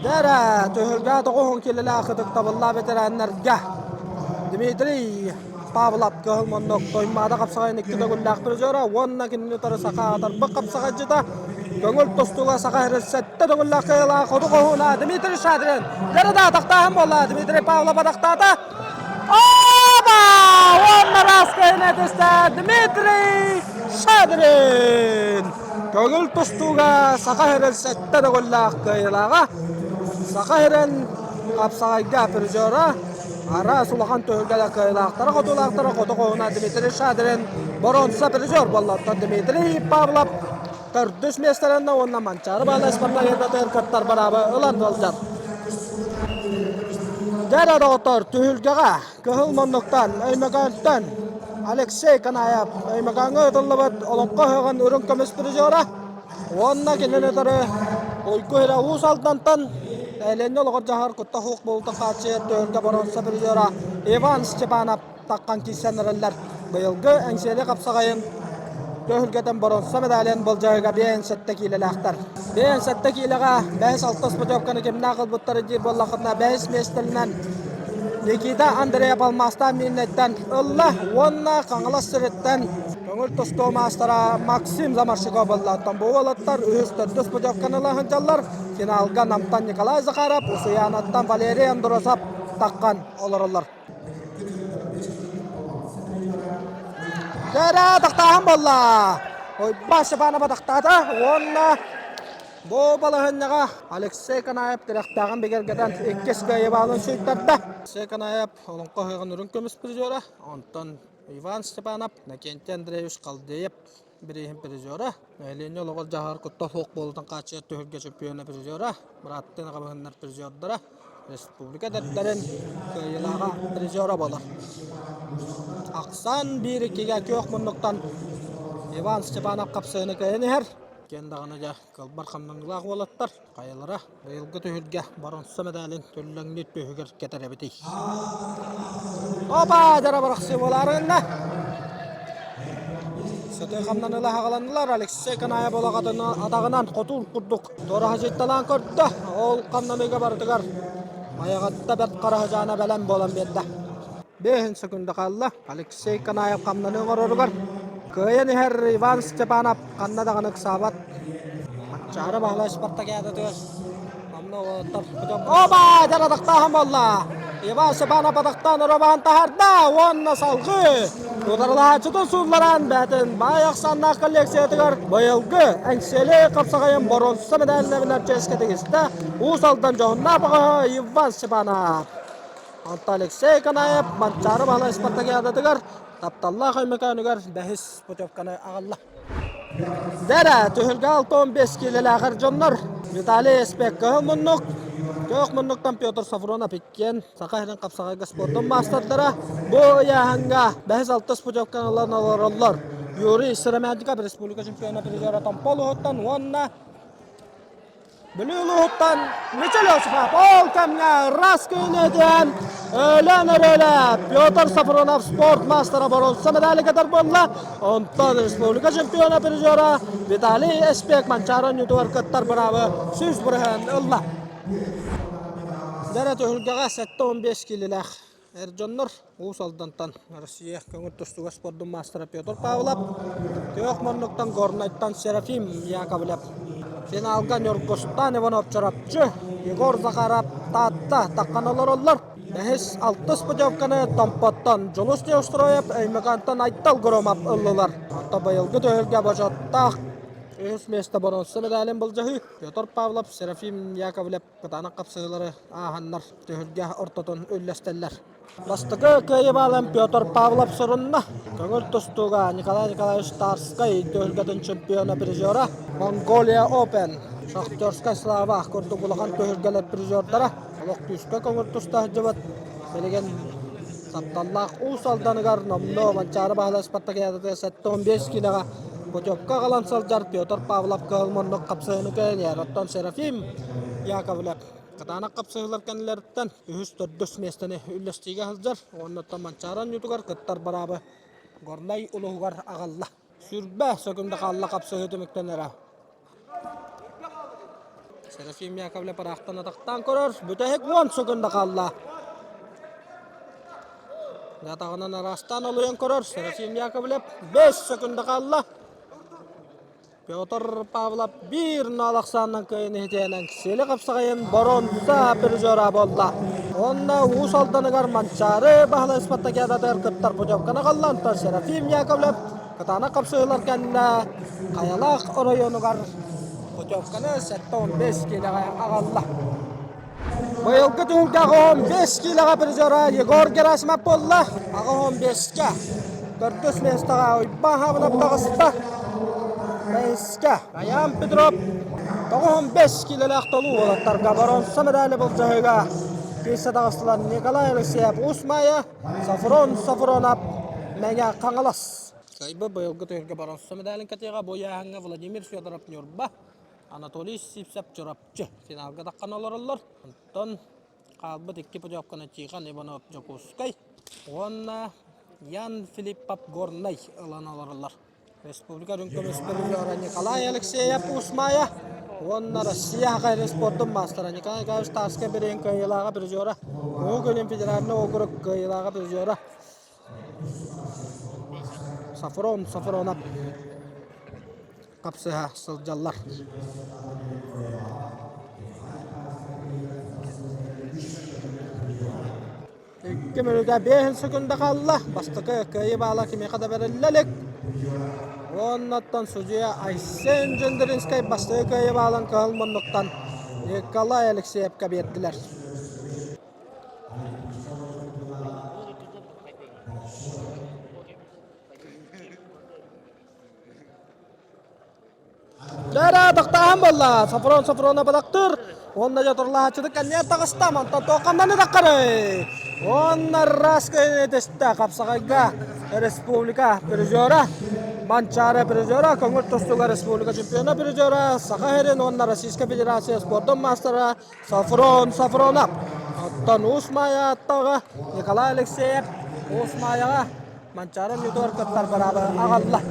Дэрэ түһүлгэ тоҕуһун килэлээх ытыктабыллаах бэтэрээннэргэ Дмитрий Павлов кыһыл муннук Туймаада хапсаҕайын икки төгүллээх призера уонна кинини утары саха аатырбыт хапсаҕайдьыта көҥүл тустууга саха сирин сэттэ төгүллээх кыайыылаах хоту хоһууна Дмитрий Шадрин дьэрэ да атахтааһын буолла Дмитрий Павлов атахтаата Оба! Уонна раскайын этистэ Дмитрий Шадрин! Көҥүл тустууга Саха сирин сэттэ төгүллээх кыайыылааҕа Саха сирин хапсаҕайга призера араас улахан түһүлгэлэр кыайыылаахтара хотуулаахтара хоту хоһуна Дмитрий Шадрин боруонса призер буолла. Оттон Дмитрий Павлов төрдүс миэстэлэннэ уонна Манчаары Баалай спартакиадатыгар кыттар быраабы ылан сылдьар. Дьэ доҕоттор, түһүлгэҕэ кыһыл муннуктан, Өймөкөөнтөн Алексей Канаев Өймөкөөҥҥө ыытыллыбыт Олоҥхо ыһыаҕын үрүҥ көмүс призера уонна кинини утары Уйгу Иһирэ Уус Алдантан нэһилиэнньэ олоҕор дьаһар кутта суох буолуутун хааччыйар түһүлгэ боруонса призера Иван Степанов таххан киирсэн эрэллэр. Быйылгы Эҥсиэли хапсаҕайын түһүлгэтин боруонса медалын былдьаһыыга 57 киилэлээхтэр. 57 киилэҕэ бэһис алтыс путевканы кимнээх ылбыттара диир буоллаххытына бэһис миэстэлэнэн Никита Андреев алмаастаах Миирнэйтэн ылла уонна Хаҥалас сириттэн көҥүл тустуу маастара Максим Замарщиков ылла. Оттон бу уолаттар үһүс төрдүс путевканы ыла сылдьаллар. Финалга Намтан Николай Захаров, Усуйаанаттан Валерий Андросов таххан олороллор. Дэрэ тахтааһын буолла. Ойбаа Степанова тахтаата уонна бу балаһынньаҕа Алексей Канаев тирэхтээҕин бигэргэтэн иккис кыайыыбаалын сүйтэрдэ. Алексей Канаев олоҥхо ыһыаҕын үрүҥ көмүс призера, онтон Иван Степанов, Иннокентий Андреевич Халдеев бирииһин призера, нэһилиэнньэ олоҕор дьаһар куттал суох буолуутун хааччыйар түһүлгэ чемпиона призера, бырааттыы аҕабыһыннар призердара, республика эдэрдэрин кыайыылааҕа призера буолар. Ахсаан биир иккигэ күөх муннуктан Иван Степанов хапсыһыны кыайан иһэр. Киэн даҕаны дьэ кылбар хамнаныылаах уолаттар хайалара быйылгы түһүлгэ боронсо медалин түллэҥниир түһүгэр кэтэр эбитий. Опа, дьара барахсы буолаарынна. Сытыы хамнаныыла хаҕаланнылар. Алексей Канаев олоҕатын атаҕынан хотуур курдук туораһыдьытталаан көрдө. Ол хамнаныыга барытыгар Майаҕатта бэрт хараһыдьаана бэлэм буолан биэрдэ. Бэһин секунда хаалла. Алексей Канаев хамнаныы оҥороругар кыайан иһэр Иван Степанов ханна даҕаны ыксаабат. Манчаары Баһылай спартакиадатыгар манна уолаттар Оба! Дьэр атахтааһын буолла! Иван Степанов атахтаан Робан таһаарда уонна салгыы утарылаһааччытын суулларан бээтин баай ахсааннаах коллекциятыгар быйылгы Эҥсиэли хапсаҕайын боруонса медалларынан чиэскэ тигистэ Уус Алдан дьоһуннаах бөҕөһө Иван Степанов. Онтон Алексей Канаев Манчаары Баһылай спартакиадатыгар тапталлаах Өймөкөөнүгэр бэһис путевканы аҕалла. Дэрэ, түһүлгэ 65 киилэлээх эр дьоннор Виталий Эспек кыһыл муннук, күөх муннуктан Петр Сафронов иккиэн Саха сирин хапсаҕайга спордун маастардара бу ыйааһыҥҥа бэһис-алтыс путевканы ылан олороллор. Юрий Сыромятников республика чемпиона призера Томпо улууһуттан уонна Бүлүү улууһуттан Мичил Осипов ол кэмҥэ ырас күнүтүн өлөн өрөлө Петр Сафронов спорт маастара боруонса медали кэтэр буолла. Онтон республика чемпиона призера Виталий Эспек Манчаары оонньуутугар кыттар быраабы 100% ылла. Дэрэ түһүлгэҕэ 75 киилэлээх Эр дьоннор Уус Алдантан Россия көҥүл тустууга спордун маастара Петр Павлов, Күөх Муннуктан Горнайтан Серафим Яковлев, финалга Ньургустан Иванов Чурапчы, Егор Захаров Таатта таххан олороллор. Бэһис, алтыс путевканы Томпоттон Дьулус Неустроев, Өймөкөөнтөн Айтал Громов ыллылар. Онтон быйылгы түһүлгэ бочуоттаах үһүс миэстэ боруонса медалин былдьаһыы Петр Павлов, Серафим Яковлев кытаанах хапсыһыылары ааһаннар түһүлгэ ортотун үллэстэллэр. Бастакы кыайыы Петр Павлов сурунна. Көҥүл тустууга Николай Николаевич Тарскай түһүлгэтин чемпиона призера, Монголия Open, Шахтерская слава курдук улахан түһүлгэлэр призердара олох күүскэ көҥүл туста сылдьыбыт. Билигин тапталлаах Уус Алданыгар номнуо Манчаары Баһылай спартакиадатыгар 75 киилэҕэ путевка аҕалан сылдьар Петр Павлов кыһыл муннук хапсыһыыны кэлиэр. Оттон Серафим Яковлев кытаанах хапсыһыылар кэннилэриттэн үһүс төрдүс миэстэни үллэстиигэ сылдьар. Уонна Манчаары оонньуутугар кыттар быраабы Горнай улууһугар аҕалла. Сүрбэ сөкүндэ хаалла хапсыһыы түмүктэнэрэ. Серафим Яковлев ыраахтан атахтаан көрөр. Бүтэһик 10 сөкүндэ хаалла. Атаҕынан араастаан олуйан көрөр. Серафим Яковлев 5 сөкүндэ хаалла. Петр Павлов биир нал ахсаанынан кыайан иһитиэнэн сили хапсаҕайын боруонса призера буолла. Уонна Уус Алданыгар Манчаары Баһылай спартакиадатыгар кыттар путевканы халлантан Серафим Яковлев кытаанах хапсыһыылар кэннэ Хайалаах оройуонугар путевканы 75 киилэҕэ аҕалла. Быйылгы түһүлгэ 15 киилэҕэ призера Егор Герасимов буолла. 85-кэ төрдүс миэстэҕэ Уйбаан Хабынов таҕыста. Бэһискэ Аян Петров 95 киилэлээх толуу уолаттарга боруонса медали былдьаһыыга киирсэ таҕыстылар Николай Алексеев Уус Маайа, Софрон Софронов Мэҥэ Хаҥалас. Кыайбыт быйылгы түһүлгэ боруонса медалин кэтиэҕэ бу ыйааһыҥҥа Владимир Федоров Ньурба, Анатолий Сивцев Чурапчы финалга таххан олороллор. Онтон хаалбыт икки путевканы Тихон Иванов Дьокуускай уонна Ян Филиппов Горнай ылан олороллор. Республика үрүҥ көмүс призера Николай Алексеев Усмая уонна Россия Саха спордун маастара Николай Николаевич Тарскай бэриэн кыайыылааҕа призера, Уһук Илин федеральнай округ кыайыылааҕа призера Сафрон Сафронов хапсыһа сылдьаллар. Икки мүнүүтэ биэһин секунда хаалла. Бастакы кыайыы баала кимиэхэ да бэриллэ илик. Уоннаттан судьуйа Айсен Жендринскэй бастакы кыайыы баалын кыһыл муннуктан Николай Алексеевка биэрдилэр. Дьэ, тохтооһун буолла. Софрон Софрона балактыр. Уонна дьотурлаһааччыны кэнниэр таҕыста. Мантан туохханнаны таххарый. Уонна раз кэннитистэ Хапсаҕайга республика призера. Манчаары призера, көҥүл тустууга республика чемпиона призера, Саха сирин уонна Российскай Федерация спордун маастара Софрон Софронов. Оттон Уус Маайа аттаҕа Николай Алексеев Уус Маайаҕа Манчаары оонньуутугар кыттар быраабы аҕалла.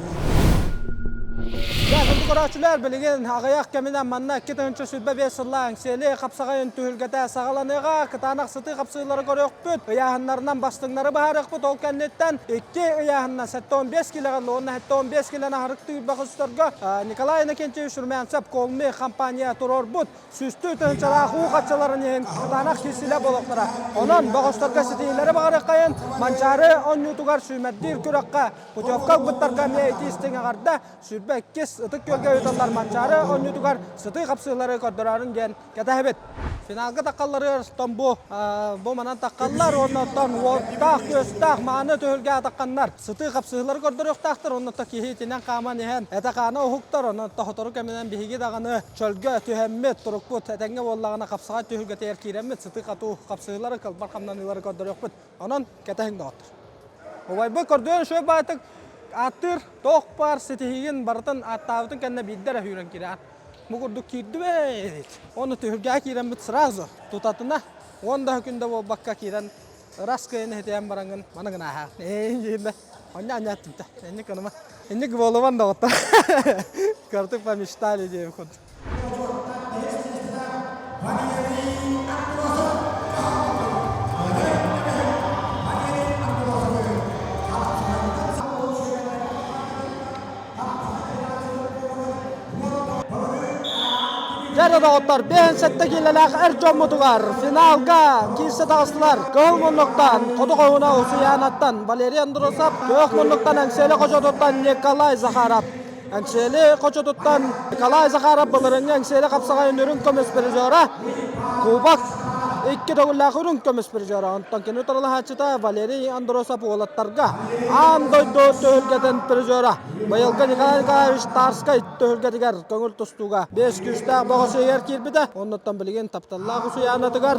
Дьэ, күндү көрөөччүлэр, билигин аҕыйах кэминэн манна 2025 сыллаах Эҥсиэли хапсаҕайын түһүлгэтэ саҕаланыаҕа. Кытаанах сытыы хапсыылары көрүөхпүт, ыйааһыннарынан бастыҥнары быһаарыахпыт. Ол кэнниттэн икки ыйааһынынан 75 килэҕэ уонна 75 килэни аһарыктыы бөҕөстөргө Николай Иннокентьевич Румянцев Колми компания туруорбут сүүстүү тыһыынчалаах уу хаччаларын иһин кытаанах киирсилэ буолуохтара. Онон бөҕөстөргө ситиһиилэри баҕарыаххайын, Манчаары оонньуутугар сүүмэрдиир күрэххэ путевка ылбыттарга эмиэ итии истиҥ эҕэрдэ, 22 Ытык Күөлгэ ыытыллар Манчаары оонньуутугар сытыы хапсыылары көрдөрөөрүн диэн кэтэһэбит. Финалга таххалларыгар оттон бу бу манан таххаллар уонна оттон уоттаах күөстээх мааны түһүлгэ тахханнар сытыы хапсыһыылары көрдөрүөхтээхтэр уонна оттон киһи итинэн хааман иһэн этэ-хаана уһуктар онон сотору кэминэн биһиги даҕаны чөлгө түһэммит турукпут этэҥҥэ буоллаҕына хапсаҕай түһүлгэтигэр киирэммит сытыы-хатуу хапсыһыылары кылбар хамнаныылары көрдөрүөхпүт. Онон кэтэһиҥ доҕоттор. Убайбыт көрдөөн үчүгэй баайтык ааттыыр туох баар ситиһиигин барытын ааттаабытын кэннэ биирдэ эрэ сүүрэн киирэ. Бу курдук киирдибит. Ону түһүлгэҕэ киирэммит сразу тутатына 10 да күндэ буолбакка киирэн ырас кыайан иһитийэн бараҥҥын маны гынааһа. Ээ дииллэ. Онньа анньа аттымта. Инник гыныма. Инник буолуман доҕоттор. Картык помечтали диэбит курдук. Дьэ доҕоттор, 57 киилэлээх эр дьоммутугар финалга киирсэ таҕыстылар. Кыһыл муннуктан Хоту Хоһуна Усуйаанаттан Валерий Андросов, күөх муннуктан Эҥсиэли хочотуттан Николай Захаров. Эҥсиэли хочотуттан Николай Захаров былырыҥҥы Эҥсиэли хапсаҕайын үрүҥ көмүс призера, Кубок икки төгүллээх үрүҥ көмүс призера. Онтон кини утарылаһааччыта Валерий Андросов уолаттарга аан дойду түһүлгэтин призера. Быйылгы Николай Николаевич Тарскай түһүлгэтигэр көҥүл тустууга биэс күүстээх бөҕөс иһигэр киирбитэ. Оннуттан билигин тапталлаах Усуйаанатыгар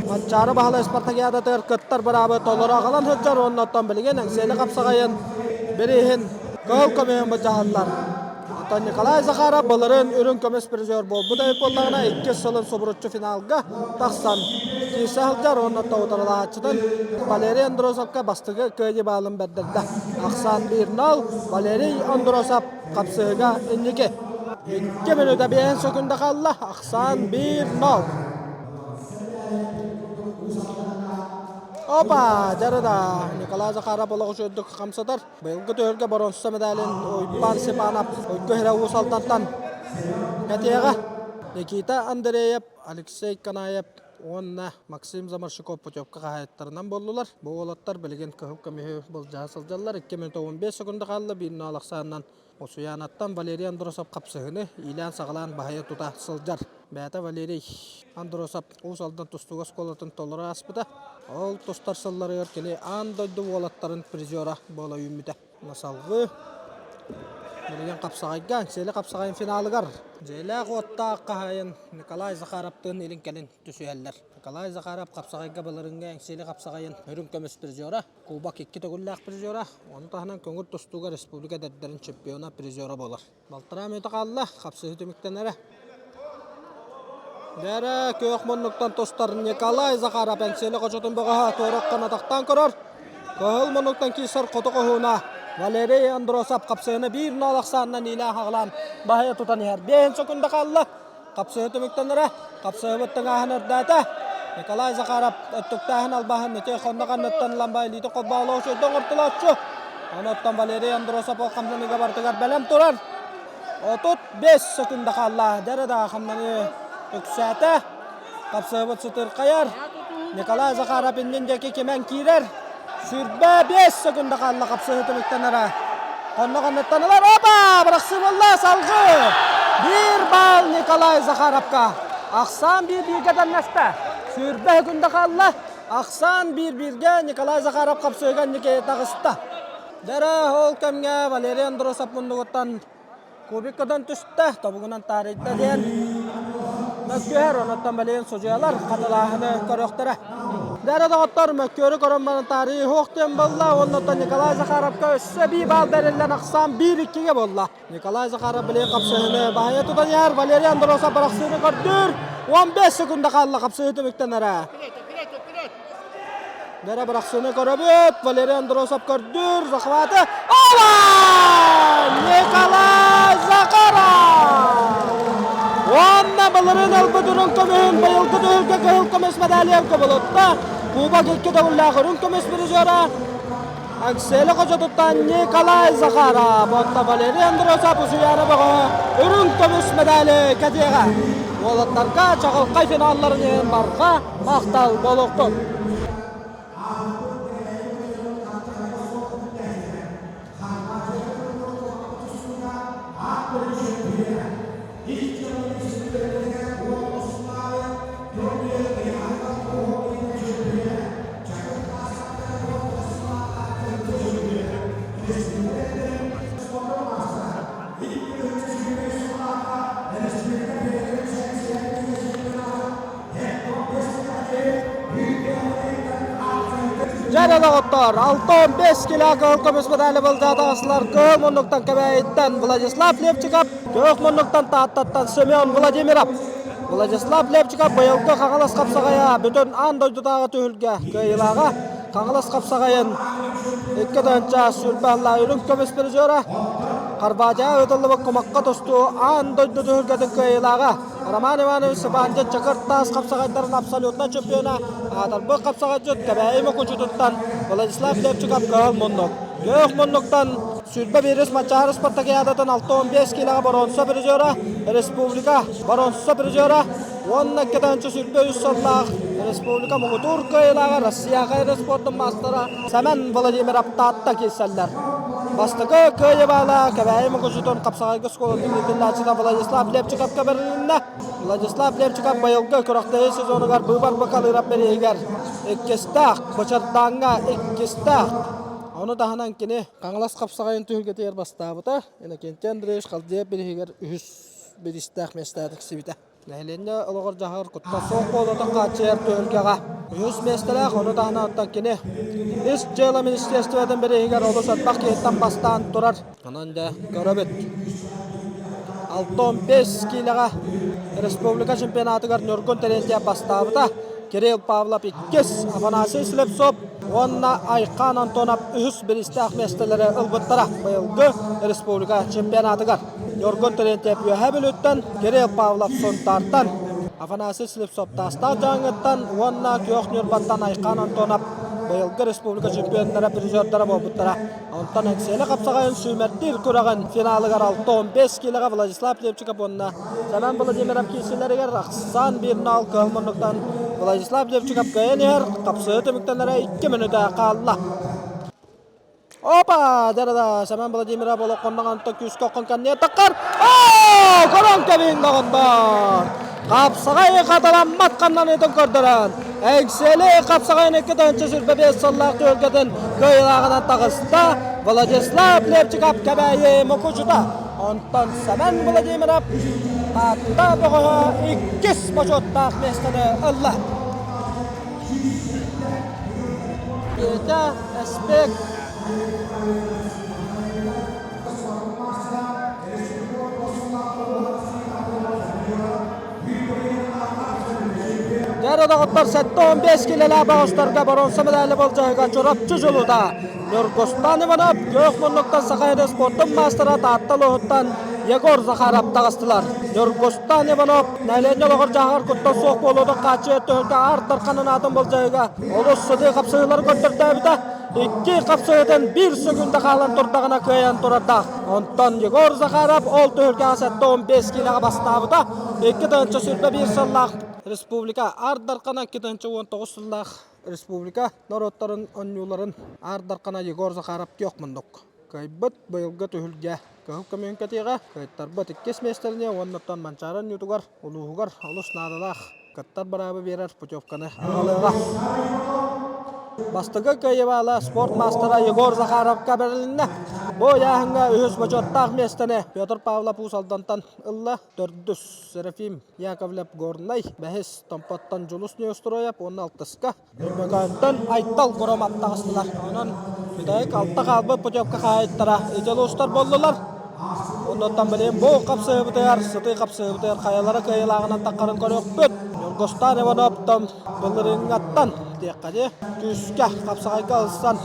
Манчаары Баһылай спартакиадатыгар кыттар быраабы толору аҕалан сылдьар. Оннуттан билигин Эҥсиэли хапсаҕайын бирииһин кыһыл көмүһүн былдьаһаллар. Оттон Николай Захаров былырыын үрүҥ көмүс призер буолбут эбит буоллаҕына, иккис сылын субуруччу финалга тахсан киирсэ сылдьар уонна утарылаһааччытын Валерий Андросовка бастакы кыайыы баалын бэрдэрдэ. Ахсаан 1-0 Валерий Андросов хапсыһыга инники. 2 мүнүүтэ 5 сөкүндэ хаалла. Ахсаан 1-0. Опа! Дьарыда! Николай Захаров олох үчүгэйдик хамсатар. Быйылгы түһүлгэ боруонса медалин Уйбаан Степанов Уйгу Иһирэ Уус Алдантан кэтиэҕэ. Никита Андреев, Алексей Канаев уонна Максим Заморщиков путевка хаһаайыттарынан буоллулар. Бу уолаттар билигин кыһыл көмүһү былдьаһа сылдьаллар. 2 минут 15 секунда хаалла. Биир нол ахсаанынан Усуйаанаттан Валерий Андросов хапсыһыны иилээн-саҕалаан баһыйа тута сылдьар. Бэйэтэ Валерий Андросов Уус Алдан тустууга оскуолатын толору ааспыта. Ол тустар сылларыгар кини аан дойду уолаттарын призера буола үүммүтэ. Салгыы билигин хапсаҕайга Эҥсиэли хапсаҕайын финалыгар дьиэлээх-уоттаах хаһаайын Николай Захаровтыын илин-кэлин түсүһэллэр. Николай Захаров хапсаҕайга былырыыҥҥы Эҥсиэли хапсаҕайын үрүҥ көмүс призера, Кубок икки төгүллээх призера, ону таһынан көҥүл тустууга республика эдэрдэрин чемпиона, призера буолар. Балтараа мүнүүтэ хаалла, хапсыһыы түмүктэнэрэ. Дэрэ күөх муннуктан тустар Николай Захаров Эҥсиэли хочотун бөҕөһө туораххын атахтаан көрөр. Кыһыл муннуктан киирсэр хоту хоһууна Валерий Андросов хапсыһыны биир ноол ахсаанынан иилээн хаҕылаан баһыйа тутан иһэр. Биэһин секунда хаалла. Хапсыһыы түмүктэнэрэ. Хапсыһыбыт тыҥааһын үрдээтэ. Николай Захаров өттүктээһин албаһын ити хонно ханныттан ылан ба илиитин холбоолоох үчүгэйдик оҥортолооччу. Онуттан Валерий Андросов ол хамсаныыга барытыгар бэлэм турар. 35 секунда хаалла. Дэрэ да хамнаныы үксээтэ. Хапсыһыбыт сытырхайар. Николай Захаров иннин диэки кимэн киирэр. Сүүрбэ биэс секунда хаалла хапсыһыы түмүктэнэрэ. Хонно хонноттон ылар. Опа! Бырахсыы буолла салгыы. Биир баал Николай Захаровка. Ахсаан биир бииргэ тэннэстэ. Сүүрбэ секунда хаалла. Ахсаан биир бииргэ Николай Захаров хапсыыга инники таҕыста. Дэрэ ол кэмҥэ Валерий Андросов муннугуттан Кубик көтөн түстэ, тобугунан таарыйда диэн мөккүөр, онуттан билигин судьуйалар хатылааһыны көрүөхтэрэ. Дэрэ доҕоттор, мөккүөрү көрөн баран таарыйыы суох диэн буолла уонна оттон Николай Захаровка өссө эбии баал бэриллэн ахсаан 1-2-гэ буолла. Николай Захаров билигин хапсыһыыны баһыйа тутан иһэр, Валерий Андросов бырахсыыны көрдүүр, 15 секунда хаалла хапсыһыы түмүктэнэрэ. Дэрэ бырахсыыны көрөбүт. Валерий Андросов көрдүүр. Захваты. Ола! Николай Захаров! Уонна былырыын ылбыт үрүҥ көмүһүн быйылгы түһүлгэ кыһыл көмүс медалиан кубулутта. Кубок икки төгүллээх үрүҥ көмүс призера Аксели хочотуттан Николай Захаров, онто Валерий Андросов Усуйаана бөҕө үрүҥ көмүс медали кэтиэҕэ. Уолаттарга чаҕылхай финалларын иһин барҕа махтал буолуохтун. Дьэ доҕоттор, 65 кило кыһыл көмүс медали былдьаатаҕыслар кыһыл муннуктан Кэбээйиттэн Владислав Левчиков, күөх муннуктан Тааттаттан Семен Владимиров. Владислав Левчиков быйылгы Хаҥалас хапсаҕайа бүтүн аан дойдутааҕы түһүлгэ кыайыылааҕа Хаҥалас хапсаҕайын 2 сүүрбэ сыллаах үрүҥ көмүс призера Хорватияҕа ыытыллыбыт кумахха тустуу аан дойду түһүлгэтин кыайыылааҕа Роман Иванович Сыбаандьыт Чакыр Таас хапсаҕайдарын абсолютнай чемпиона аатырбыт хапсаҕайдьыт Кэбээйи Мукучутуттан Владислав Левчиков кыһыл муннук. Күөх муннуктан 21 Манчаары спартакиадатын 65 киилэҕэ боруонса призера, республика боруонса призера уонна 2 123 сыллаах республика муҥутуур кыайыылааҕа Россияҕа спордун маастара Сэмэн Владимиров Таатта киирсэллэр. Бастакы кыайыы баала Кэбээйи Мукучутун хапсаҕайга оскуолатын иитиллээччитэ Владислав Левчиковка бэрилиннэ. Владислав Левчиков быйылгы күрэхтэһии сезонугар быыбар бакалыырап бирииһигэр иккистээх, Бычардааҥҥа иккистээх. Ону таһынан кини Хаҥалас хапсаҕайын түһүлгэтигэр бастаабыта. Иннокентий Андреевич Халдеев бирииһигэр үһүс бириистээх миэстэҕэ тиксибитэ. Нэһилиэнньэ олоҕор-дьаһаҕар куттал суох буолуутун хааччыйар түһүлгэҕэ үһүс миэстэлээх, ону таһынан оттон кини Ис дьыала министерствотын бирииһигэр олус элбэх киһиттэн бастаан турар. Онон дьэ көрөбүт. 65 киилэҕэ республика чемпионатыгар Ньургун Терентьев бастаабыта. Кирилл Павлов иккис, Афанасий Слепцов уонна Айхан Антонов үһүс бириистээх миэстэлэри ылбыттара быйылгы республика чемпионатыгар. Ньургун Терентьев Үөһээ Бүлүүттэн, Кирилл Павлов Сунтаартан, Афанасий Слепцов Таастаах Дьааҥыттан уонна Күөх Ньурбаттан Айхан Антонов быйылгы республика чемпионнара, призердара буолбуттара. Онтон Эҥсиэли хапсаҕайын сүүмэрдиир күрэҕин финалыгар 65 киилэҕэ Владислав Левчиков уонна Сэмэн Владимиров киирсиилэригэр ахсаан 1-0 кыһыл муннуктан Владислав Левчиков кыайан иһэр, хапсыһыы түмүктэнэрэ 2 мүнүүтэ хаалла. Опа! Дэрэ Семен Владимиров олоххонноҕонто күүскэ оххон кэнниэ таххар. Оо! Корон кэбиһин доҕоттор! Хапсаҕай хатыламмат ханнаныытын көрдөрөн, Эҥсиэли хапсаҕайын 2 125 сыллаах түһүлгэтин кыайыылааҕынан таҕыста Владислав Левчиков Кэбээйи Мукучута. Онтон Семен Владимиров Таатта бөҕөһө иккис бочуоттаах миэстэни ылла. Петя Эспек Дьэ, доҕоттор, 75 килэлээх бөҕөстөргө боруонса медали болдьоһуга Чурапчы дьулута Ньургустан Иванов, күөх муннуктан Саха сирин спордун маастара Таатта улууһуттан Егор Захаров таҕыстылар. Ньургустан Иванов нэһилиэнньэ олоҕор-дьаһаҕар куттал суох буолуутун хааччыйар түһүлгэ Аар Дархан аатын болдьоһуга олус сытыы хапсыһыылары көрдөртөөбүтэ. Икки хапсыһыытын биир сөкүүндэ хаалан турдаҕына кыайан турардаах. Онтон Егор Захаров ол түһүлгэҕэ 75 киилэҕэ бастаабыта. 2 121 сыллаах республика Аар Дархана 2 019 сыллаах республика норуоттарын оонньууларын Аар Дархана Егор Захаров күөх муннук. Кыайбыт быйылгы түһүлгэ кыһыл көмүһүн кэтиэҕэ, кыайтарбыт иккис миэстэлэниэ уонна оттон Манчаары оонньуутугар улууһугар олус наадалаах кыттар быраабы биэрэр путевканы аҕалыаҕа. Бастакы кыайыылааҕа спорт маастара Егор Захаровка бэрилиннэ. Бу ыйааһыҥҥа үһүс бочуоттаах миэстэни Петр Павлов Уус Алдантан ылла. Төрдүс Серафим Яковлев Горнай, бэһис Томпоттон Дьулус Неустроев уонна алтыска Өймөкөөнтөн Айтал Громов таҕыстылар. Онон бүтэһик алта хаалбыт путевка хаһаайыттара ити улуустар буоллулар. Оннуттан билигин бу хапсыһыбытыгар, сытыы хапсыһыбытыгар хайалара кыайыылааҕынан таххарын көрүөхпүт. Ньургустаан Ивановтан былырыыҥҥаттан диэххэ дии, күүскэ хапсаҕайга ылсан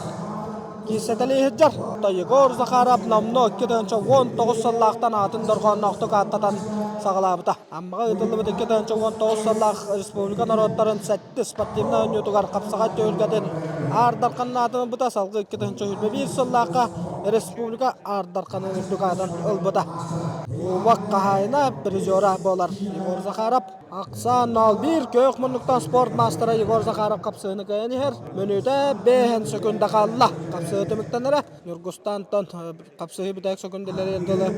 киирсэтэлии сылдьар. Егор Захаров номнуо 2019 сыллаахтан аатын дорҕоонноохтук ааттатан саҕалаабыта. Аммаҕа ыытыллыбыт 2019 сыллаах республика норуоттарын сэттис спортивнай оонньуутугар хапсаҕай түһүлгэтин Аар Дархан аатын ылбыта, салгыы 2021 сыллаахха республика Аар Дарханын үрдүк аатын ылбыта. Кубок хаһаайына призера буолар Егор Захаров. Ахсаан 0-1 күөх муннуктан спорт маастара Егор Захаров хапсыһыны кыайан иһэр. Мүнүүтэ 5 секунда хаалла. Хапсыһыы түмүктэнэрэ. Ньургустаантан хапсыһыы бүтэһик сөкүндэлэригэр дылы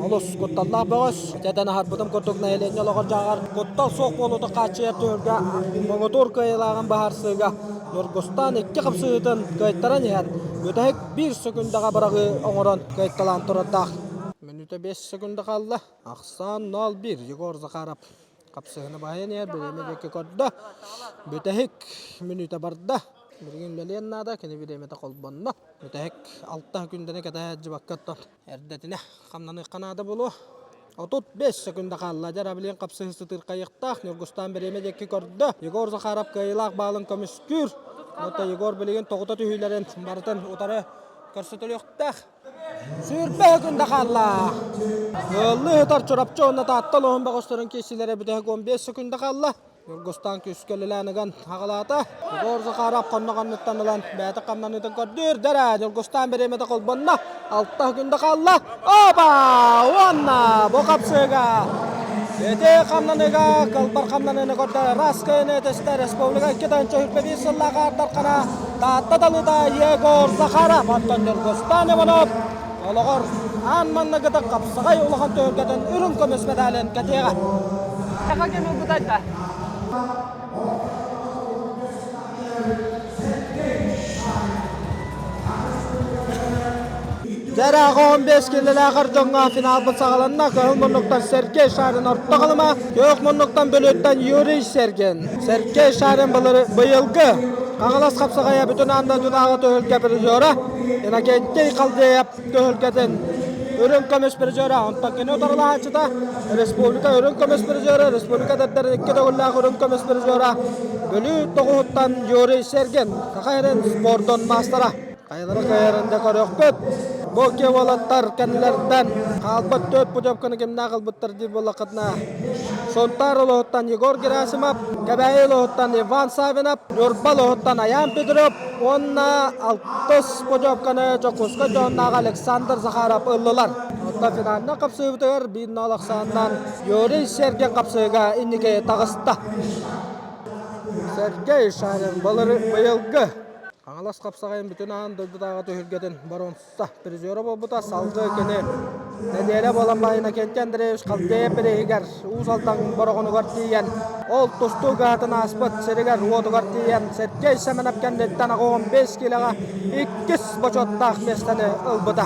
олус кутталлаах бөҕөс. Этэн аһарбытым курдук нэһилиэнньэ олоҕор-дьаһаҕар куттал суох буолуутун хааччыйар түһүлгэ муҥутуур кыайыылааҕын быһаарсыыга Ньургустаан икки хапсыһыытын кыайтаран иһэн бүтэһик биир сөкүндэҕэ быраҕыы оҥорон кыайталаан турардаах. Мүнүүтэ 5 секунда хаалла. Ахсаан 0-1 Егор Захаров хапсыһыны баһыйан иһэр бириэмэ диэки көрдө. Бүтэһик мүнүүтэ барда. Билигин үлэлиэн наада, кини бириэмэтэ холбонно. Бүтэһик алта күндэнэ кэтэһэ сылдьыбакка оттон эрдэтинэ хамнаныахха наада буолуо. 35 секунда хаалла. Дьэ, Равлин хапсыһы сытыырхайыахтаах. Ньургустаан бириэмэ диэки көрдө. Егор Захаров кыайыылаах баалын көмүскүүр. Оттон Егор билигин тоҕута түһүүлэрин барытын утары көрсөтөлүөхтээх. 20 секунда хаалла. Ыаллыы сытар Чурапчы уонна Таатта улууһун бөҕөстөрүн киирсиилэрэ бүтэһик 15 секунда хаалла. Ньургустаан күүскэ үлэлээн ыган аҕалаата. Егор Захаров хонно-хоннуттан ылан бэйэтэ хамнаныытын көрдүүр. Дэрэ, Ньургустаан бириэмэтэ холбонно. Алта секунда хаалла. Опа! Уонна бу хапсыыга ити хамнаныыга кылбар хамнаныыны көрдөрөр Раскайны тэстэ республика 2 сыллаах сыллаах Таатта талыта Егор Захаров, оттон Ньургустаан Иванов олоҕор аан манныгытык хапсаҕай улахан түһүлгэтин үрүҥ көмүс медалын кэтиэҕэ. Саха көмүл бутайда. Дьэрээҕэ 15 киллэлээхэр дьоҥҥо финалбыт саҕаланна. Кыһыл муннуктан Сергей Шарин орто халыма, күөх муннуктан Бүлүүттэн Юрий Сергин. Сергей Шарин быйылгы Хаҥалас хапсаҕайа бүтүн аан дойдутааҕы түһүлгэ призера Иннокентий Халдеев түһүлгэтин үрүҥ көмүс призера, онтон кини утарылаһааччыта республика үрүҥ көмүс призера, республика эдэрдэрин икки төгүллээх үрүҥ көмүс призера Бүлүү тоҕуһуттан Юрий Сергин, Саха сирин спордун маастара. Хайалара кыайарын да көрүөхпүт. Бу икки уолаттар кэннилэртэн хаалбыт төрт путевканы кимнээх ылбыттар диир буоллаххытына, Сунтаар улууһуттан Егор Герасимов, Кэбээйи улууһуттан Иван Савинов, Ньурба улууһуттан Айаан Петров уонна алтыс путевканы Дьокуускай дьоһуннаах Александр Захаров ыллылар. Оттон финальнай хапсыһыыбытыгар биир нол ахсаанынан Юрий Сергин хапсыһыыга инники таҕыста. Сергей Шарин былыр быйылгы Хаҥалас хапсаҕайын бүтүн аан дойдутааҕы түһүлгэтин боруонса призера буолбута. Салгыы кини нэдиэлэ буолан Иннокентий Андреевич Халдеев бирииһигэр Уус Алдан Бороҕонугар тиийэн, ол тустуу кыһатын ааспыт сиригэр-уотугар тиийэн Сергей Семенов кэнниттэн 15 киилэҕэ иккис бочуоттаах миэстэни ылбыта.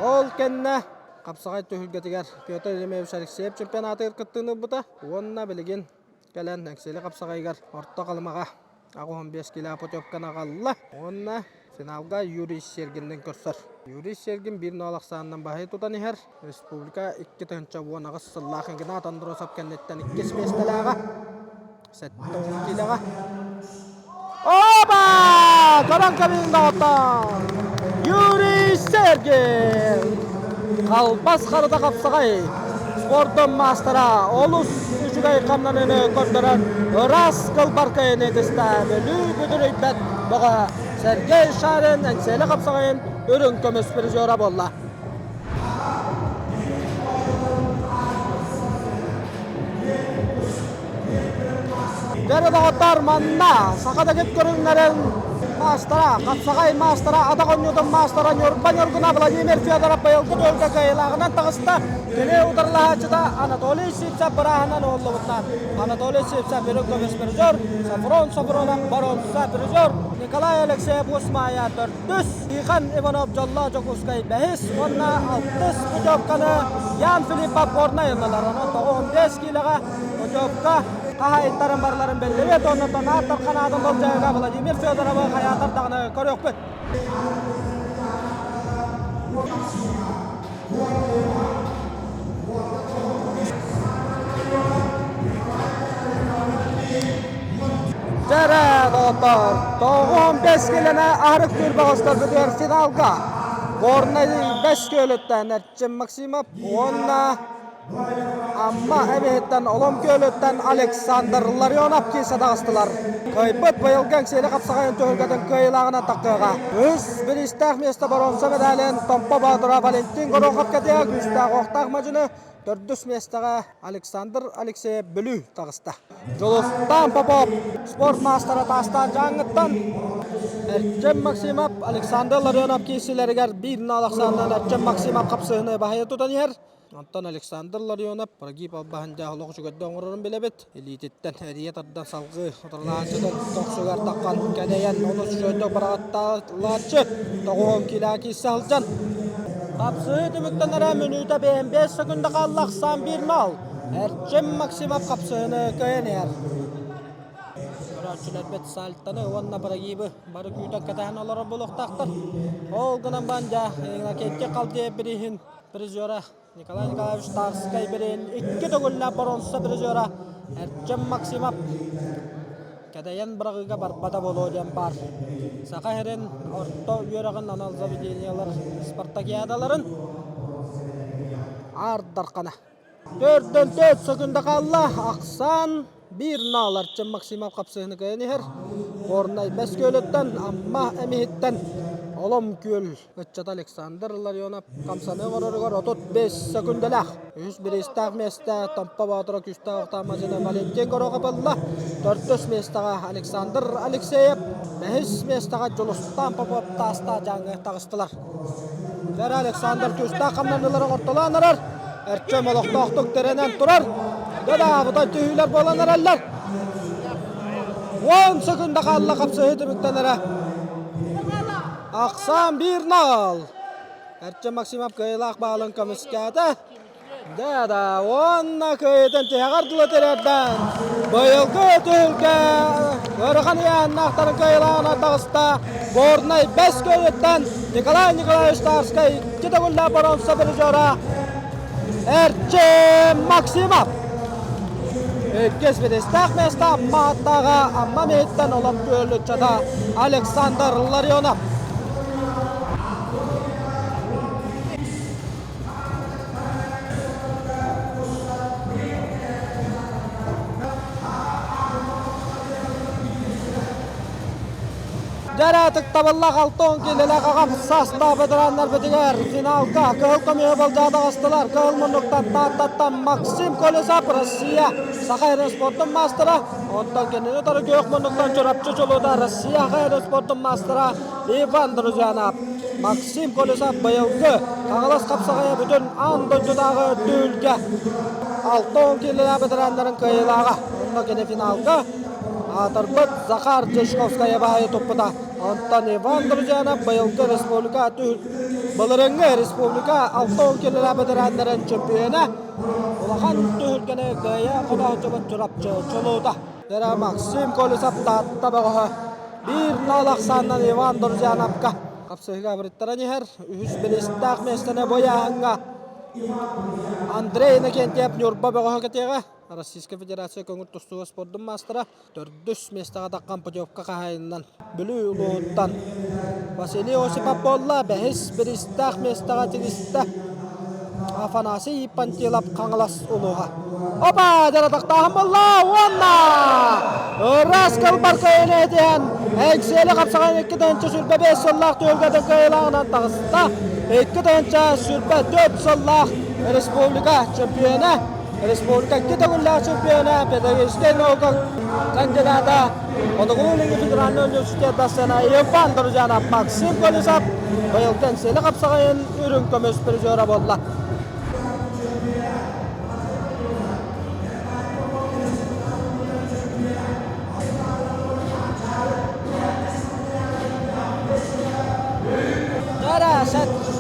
Ол кэннэ хапсаҕай түһүлгэтигэр Петр Еремеевич Алексеев чемпионатыгар кыттыыны ылбыта уонна билигин кэлэн Эҥсиэли хапсаҕайыгар Орто Халымаҕа 85 кило путевканы аҕалла уонна финалга Юрий Сергинныын көрсөр. Юрий Сергин биир ноол ахсаанынан баһый тутан иһэр. Республика 2018 сыллаах Игнат Андросов кэнниттэн иккис миэстэлээҕэ. 70 килоҕа. Оба! Көрөн кэбиһиҥ доҕоттоор! Юрий Сергин! Халбас харыта хапсаҕай спордун маастара олус үчүгэй хамнаныыны көрдөрөн ыраас кылбаркайыны ытыста Бүлүү бүдүрүйбэт бөҕө Сергей Шарин Эҥсиэли хапсаҕайын үрүҥ көмүс призера буолла. Дьэ доҕоттор, манна саха дэгит көрүҥнэрин маастара, хапсаҕай маастара, атах оонньуутун маастара Ньурба Ньургуна Владимир Федоров быйылгы туөлгэ кыайыылааҕынан таҕыста. Кини утарылаһааччыта Анатолий Сивцев бырааһынан уһуллубутунан Анатолий Сивцев үрүҥ көмүс призер, Софрон Софронов боруонса призер, Николай Алексеев Усмая төрдүс, Тихон Иванов Дьоллоох Дьокуускай бэһис уонна алтыс путевканы Ян Филиппов Горнай ыллылар. Онон 95 киилэҕэ Путевка хаһаайыттарын барыларын биллибит уонна Тонаар Тарханаатын болдьоһуга Владимир Федоровы хайаатар даҕаны көрүөхпүт. Дьэрэ, доҕоттор, тоҕуон бэс килэнэ аһарык түүрбэҕэстэрбитигэр финалга Горнай Бэс Күөлүттэн Эрчим Максимов уонна Амма эбиһиттэн Олом Күөлүттэн Александр Ларионов киирсэ таҕыстылар. Кыайбыт быйылгы Эҥсиэли хапсаҕайын түһүлгэтин кыайыылааҕынан таххыаҕа. Үһүс бириистээх миэстэ боруонса медалин Томпо Боотура Валентин Горохов кэтиэ күүстээх уохтаах мадьыны төрдүс миэстэҕэ Александр Алексеев Бүлүү таҕыста. Дьулустаан Попов спорт маастара Таастаах Дьааҥыттан Эрчим Максимов Александр Ларионов киирсиилэригэр биир нал ахсаанынан Эрчим Максимов хапсыһыны баһыйа тутан иһэр. Онтон Александр Ларионов прогиб албаһын дьэ олох үчүгэйдик оҥорорун билэбит. Илиититтэн эрийэ тардан салгыы утарылааччытын тохсугар таххан кэдэйэн олус үчүгэйдик быраҕаттаалааччы тоҕуһун килаа киирсэ сылдьан Хапсыһыы түмүктэнэрэ мүнүүтэ 55 секунда хаалла ахсаан биир нол. Эрчим Максимов хапсыһыыны кыайан иһэр. Көрөөччүлэрбит сальтаны уонна прогибы бары күүтэн кэтэһэн олорор буолуохтаахтар. Ол гынан баран дьэ Иннокентий Халдеев бирииһин призера Николай Николаевич Тарскай бирииһин икки төгүллээх боруонса призера Эрчим Максимов кэдэйэн быраҕыыга барбата буолуо диэн баар. Саха сирин орто үөрэҕин анал заведениелар спартакиадаларын Аар Дархана. Төрдөн төрт сөкүндэ хаалла. Ахсаан биир наал Артем Максимов хапсыһыны кыайан иһэр. Горнай Бэс Күөлүттэн, Амма Эмиһиттэн Олом Күөл ыччата Александр Ларионов хамсаныы оҥороругар 35 сөкүндэлээх. Үһүс бириистээх миэстэ Томпо Боотура күүстээх охтоомадьыны Валентин Горохов ылла. Төрдүс миэстэҕэ Александр Алексеев, бэһис миэстэҕэ Дьулустаан Попов Таастаах Дьааҥы таҕыстылар. Дьара Александр күүстээх хамнаныылары ортолоон эрэр. Эрчим олохтоохтук тэрэнэн турар. Дьадаабыта түһүүлэр буолан эрэллэр. 10 секунда хаалла хапсыһыы түмүктэнэрэ. Ахсаан биир нал. Эрчим Максимов кыайыылаах баалын көмүскээтэ. Да-да, уонна кыайыытын тиһэҕэр дылы тириэрдэн, быйылгы түһүлгэ ыарахан ыйааһыннаахтарын кыайыылааҕынан таҕыста Горнай Бэс Күөлүттэн Николай Николаевич Тарскай икки төгүллээх боруонса призера Эрчим Максимов. Иккис бириистээх миэстэ Амма аттааҕа Амма Миһиттэн Олом Күөл ыччата Александр Ларионов. Дьэ табыллах 60 киилэлээх аҕам саастаах ветераннарбытыгар финалга кыһыл көмүһү болдьоон таҕыстылар. Кыһыл муннуктан Тааттаттан Максим Колесов Россия Саха эрэ спордун маастара, оттон кинини утары күөх муннуктан Чурапчы чулуута Россия Саха эрэ спордун маастара Иван Друзьянов. Максим Колесов быйылгы Хаҥалас хапсаҕайа бүтүн аан дойдутааҕы түһүлгэ 60 киилэлээх ветераннарын кыайыылааҕа. Онно кини финалга аатырбыт Захар Дьячковскай баайы туппута. Онтон Иван Друзьянов быйылгы республика былырыҥҥы республика 60 киилэлээх ветераннарын чемпиона улахан түһүлгэни кыайа хотооччубут Чурапчы чулуута. Дьэ Максим Колесов Таатта бөҕөһө Биир нал ахсаанынан Иван Друзьяновка хапсыһыыга абырыттаран иһэр. Үһүс бириистээх миэстэни бу ыйааһыҥҥа Андрей Иннокентьев Ньурба бөҕөһө кэтиэҕэ. Российскай Федерация көҥүл тустууга спордун маастара. Төрдүс миэстэҕэ таххан путевка хаһаайынынан Бүлүү улууһуттан Василий Осипов буолла. Бэһис бириистээх миэстэҕэ тигистэ Афанасий Иппантилов Хаҥалас улууһа. Опа! Дьаратахтааһын буолла уонна ыраас кылбар кыайыыны этиһэн Эҥсиэли хапсаҕайын 2 сүүрбэ сыллаах түһүлгэтин кыайыылааҕынан таҕыста. 2 сүүрбэ сыллаах республика чемпиона, республика икки төгүллээх чемпиона, педагогическай наука кандидата, Хотугулуу-Илиҥҥи федеральнай университет доцена Иван Друзьянов Максим Колесов быйылгы Эҥсиэли хапсаҕайын үрүҥ көмүс призера буолла.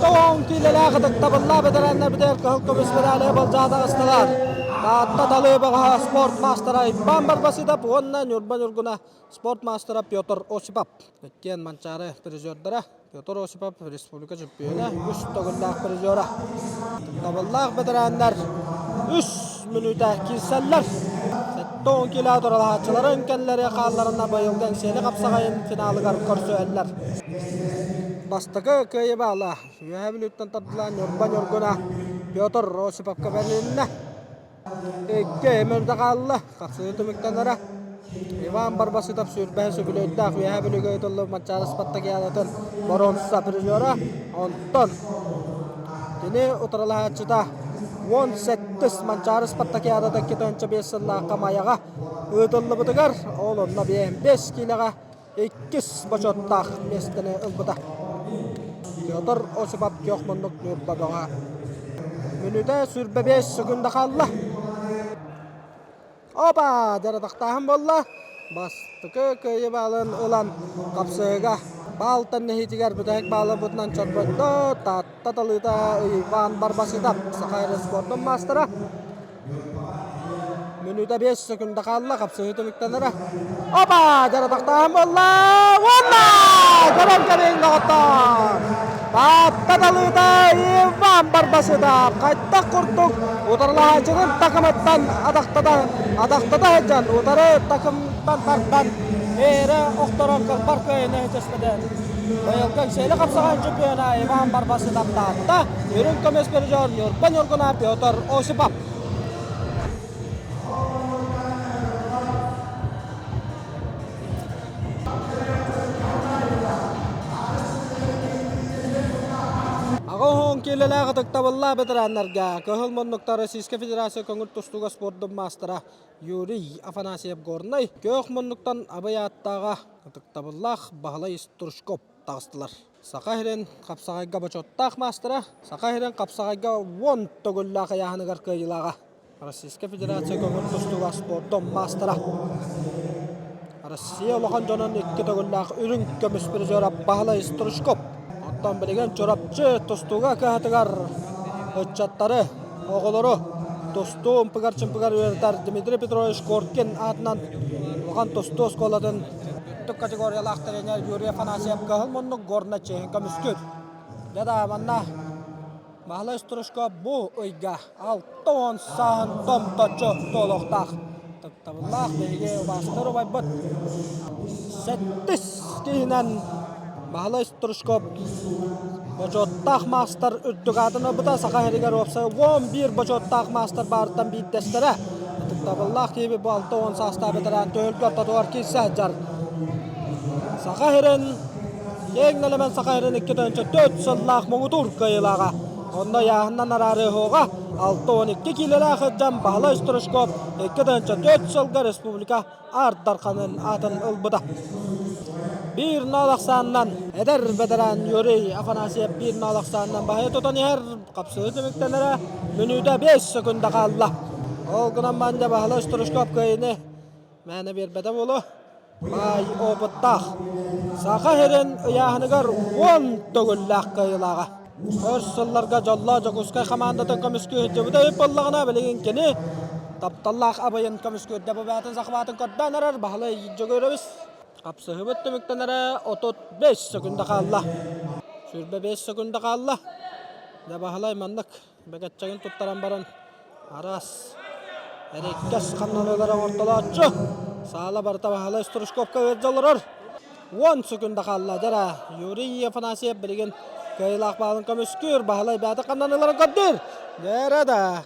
Тоҕон киилэлээх ытыктабыллаах бэтэрээннэр бүтэр кыһыл көмүс медали былдьаан таҕыстылар. Таатта талыы бөҕөһө спорт маастара Иван Барбасытов уонна Ньурба Ньургуна спорт маастара Петр Осипов. Иккиэн Манчаары призердара Петр Осипов республика чемпиона, үс төгүллээх призера. Ытыктабыллаах бэтэрээннэр үс мүнүүтэ киирсэллэр. 70 кило туралаһааччыларын кэллэри хаалларына быйылгы Эҥсиэли хапсаҕайын финалыгар көрсүһэллэр. Бастакы кыайыы баала Үөһээ Бүлүүттэн тардылаан Ньурба Ньургуна Петр Осиповка бэрилиннэ. Икки мүнүүтэ хаалла. Хапсыһыы түмүктэнэрэ. Иван Барбасытов сүүрбэһин үбүлүөйдээх Үөһээ Бүлүүгэ ыытыллыбыт Манчаары спартакиадатын боруонса призера. Онтон кини утарылаһааччыта 17 Манчаары спартакиадата 2005 сыллаахха Майаҕа ыытыллыбытыгар, ол онно 55 киилэҕэ иккис бочуоттаах миэстэни ылбыта. Петр Осипов күөх муннук Ньурба бөҕө. Мүнүүтэ 25 секунда хаалла. Опа! Дьаратахтааһын буолла. Бастакы кыайыы баалын ылан хапсыһыга баалтан нэһиитигэр бүтэһик баалабытынан чорбойдо. Таатта талыыта Иван Барбасытов, Саха спордун маастара. Мүнүүтэ 5 секунда хаалла, хапсыһыы түмүктэнэрэ. Опа! Дьаратахтааһын буолла! Уонна! Көрөн кэлиҥ, доҕоттоор! Таатта талыыта Иван Барбасытов хайдах курдук утарылаһааччытын такымыттан атахтата, атахтата сылдьан утары такымтан тардан эрэ охторон кылбар кыайыны чэспэтэ. Быйылгы Эҥсиэли хапсаҕай чемпиона Иван Барбасытов Таатта, үрүҥ көмүс призер Ньурба Ньургуна Петр Осипов. Аҕа уһун киилэлээх ытыктабыллаах ветераннарга Кыһыл муннуктар Российскай Федерация көҥүл тустууга спордун маастара Юрий Афанасьев Горнай күөх муннуктан Абый ааттааҕа ытыктабыллаах Баһылай Стручков таҕыстылар. Саха сирин хапсаҕайга бочуоттаах маастара, Саха сирин хапсаҕайга уон төгүллээх ыйааһыныгар кыайыылааҕа, Российскай Федерация көҥүл тустууга спордун маастара, Россия улахан дьонун икки төгүллээх үрүҥ көмүс призера Баһылай Стручков. Оттон билигин Чурапчы тустууга кыһатыгар ыччаттары, оҕолору тустуу ымпыгар-чымпыгар үөрэтэр Дмитрий Петрович Коркин аатынан улахан тустуу оскуолатын үрдүк категориялаах тренер Юрий Афанасьев кыһыл муннук горно чиэһин көмүскүүр. Дьэ да манна Баһылай Стручков бу ыйга 60 сааһын томточчу туолуохтаах. Таптабыллаах биһиги убаастар убайбыт сэттис киһинэн Баһылай Стручков бочуоттаах маастар үрдүк аатын ылбыта Саха сиригэр уопсай 11 бочуоттаах маастар баарыттан биирдэстэрэ. Ытыктабыллаах киһи бу 60 саастаах бэтэрээн түһүлгэ ортотугар киирсэ сылдьар. Саха сирин киэҥ нэлэмэн Саха сирин 204 сыллаах муҥутуур кыайыылааҕа. Онно ыйааһынынан араарыы уһуоҕа 62 киилэлээх сылдьан Баһылай Стручков 204 сылга республика Аар Дарханын аатын ылбыта. Биир ноол ахсаанынан эдэр бэтэрээн Юрий Афанасьев биир ноол ахсаанынан баһыйа тутан иһэр хапсыһыы түмүктэнэрэ мүнүүтэ 5 секунда хаалла. Ол гынан манньа Баһылай Стручков кыайыыны мээнэ биэрбэтэ буолуо. Баай опыттаах Саха сирин ыйааһыныгар уон төгүллээх кыайыылааҕа. Өр сылларга дьоллоох Дьокуускай хамаандатын көмүскүү сылдьыбыта үп буоллаҕына, билигин кини тапталлаах абыйын көмүскүүрдэ бу бэйэтин захватын көрдөөн эрэр Баһылай Дьөгүөрөбүс. Хапсыһыбыт түмүктэнэрэ 35 секунда хаалла. 25 секунда хаалла. Дьэ Баһылай маннык бэгэччэгин туттаран баран араас эрэккэс хамнаныылары оҥортолооччу. Саала барыта Баһылай Стручковка ыалдьа олорор. Уон секунда хаалла. Дьэ Юрий Афанасьев билигин кыайыылаах баалын көмүскүүр. Баһылай бэйэтэ хамнаныыларын көрдүүр. Дьэ да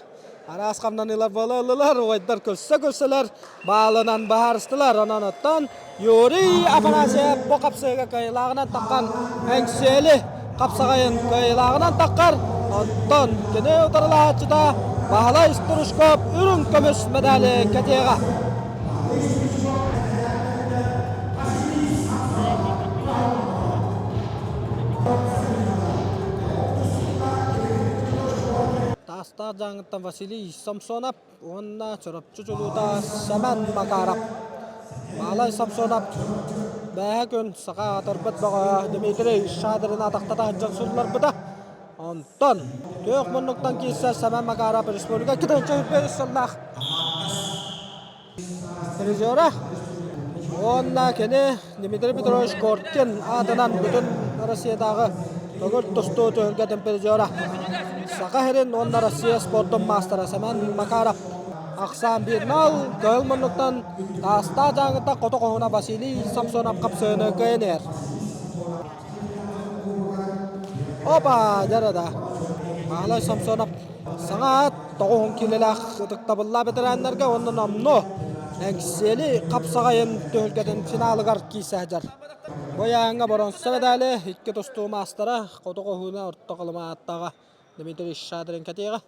араас хамнаныылар буола ыллылар. Убайдар көрсө-көрсөлөр баалынан баһаарыстылар. Онон оттон Юрий Афанасьев бу хапсыһыыга кыайыылааҕынан таххан Эҥсиэли хапсаҕайын кыайыылааҕынан таххар. Оттон кини утарылаһааччыта Баһылай Стручков үрүҥ көмүс медали кэтиэҕэ. Таастаах Дьааҥыттан Василий Самсонов уонна Чурапчы чулуута Сэмэн Макаров. Баалай Самсонов бэһэ күн саха аатырбыт бөҕө Дмитрий Шадрин атахтата сылдьан сулларбыта. Онтон күөх муннуктан киирсэр Сэмэн Макаров республика 2 сыллаах призера уонна кини Дмитрий Петрович Коркин аатынан бүтүн Россиятааҕы төгүл тустуу түһүлгэтин призера, Саха сирин уонна Россия спордун маастара Семен Макаров ахсаан 1-0 кыһыл муннуктан Таастаах Дьааҥыттан хоту хоһуна Василий Самсонов хапсыһыыны кыайан иһэр. Опа, дьэ да. Баһылай Самсонов саҥа аат тоҕуһун киилэлээх ытыктабыллаах бэтэрээннэргэ уонна номнуо Эҥсиэли хапсаҕайын түһүлгэтин финалыгар киирсэ сылдьар. Бу ыйааһыҥҥа боруонса медали икки тустуу маастара Хоту Хоһууна Орто Халыма ааттааҕа Дмитрий Шадрин кэтиэҕэ.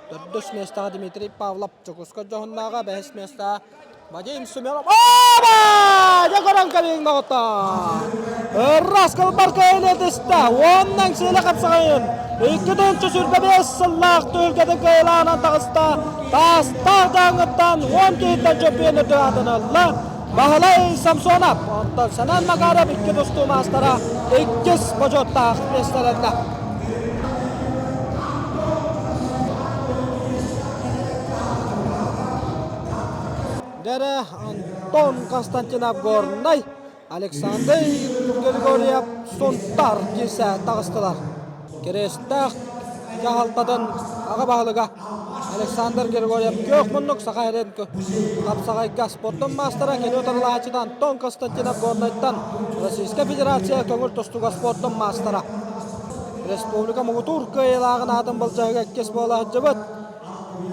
Төрдүс миэстэҕэ Дмитрий Павлов Дьокуускай дьоһуннааҕа, бэһис миэстэҕэ Вадим Семенов. Оба! Дьэ көрөн кэлиҥ доҕоттоор! Ырас кылбар кыайыыны түстэ. Уонна Эҥсиэли хапсаҕайын 2 сүүс сыллаах түһүлгэтин кыайыылааҕынан таҕыста. Таастаах Дьааҥыттан 10 киһиттэн чөмпүйүөн үрдүк аатын ылла. Баһылай Самсонов, онтон Сэмэн Макаров икки тустуу маастара иккис бочуоттаах миэстэлэннэ. Дэрэ Антон Константинов Горнай, Александр Григорьев Сунтар киирсэ таҕыстылар. Кириэстээх дьаһалтатын аҕа баһылыга Александр Григорьев күөх муннук Саха сирин хапсаҕайга спордун маастара кини утарылаһааччыта Антон Константинов Горнайтан Российскай Федерация көҥүл тустууга спордун маастара. Республика муҥутуур кыайыылааҕын аатын былдьаһыга иккис буола сылдьыбыт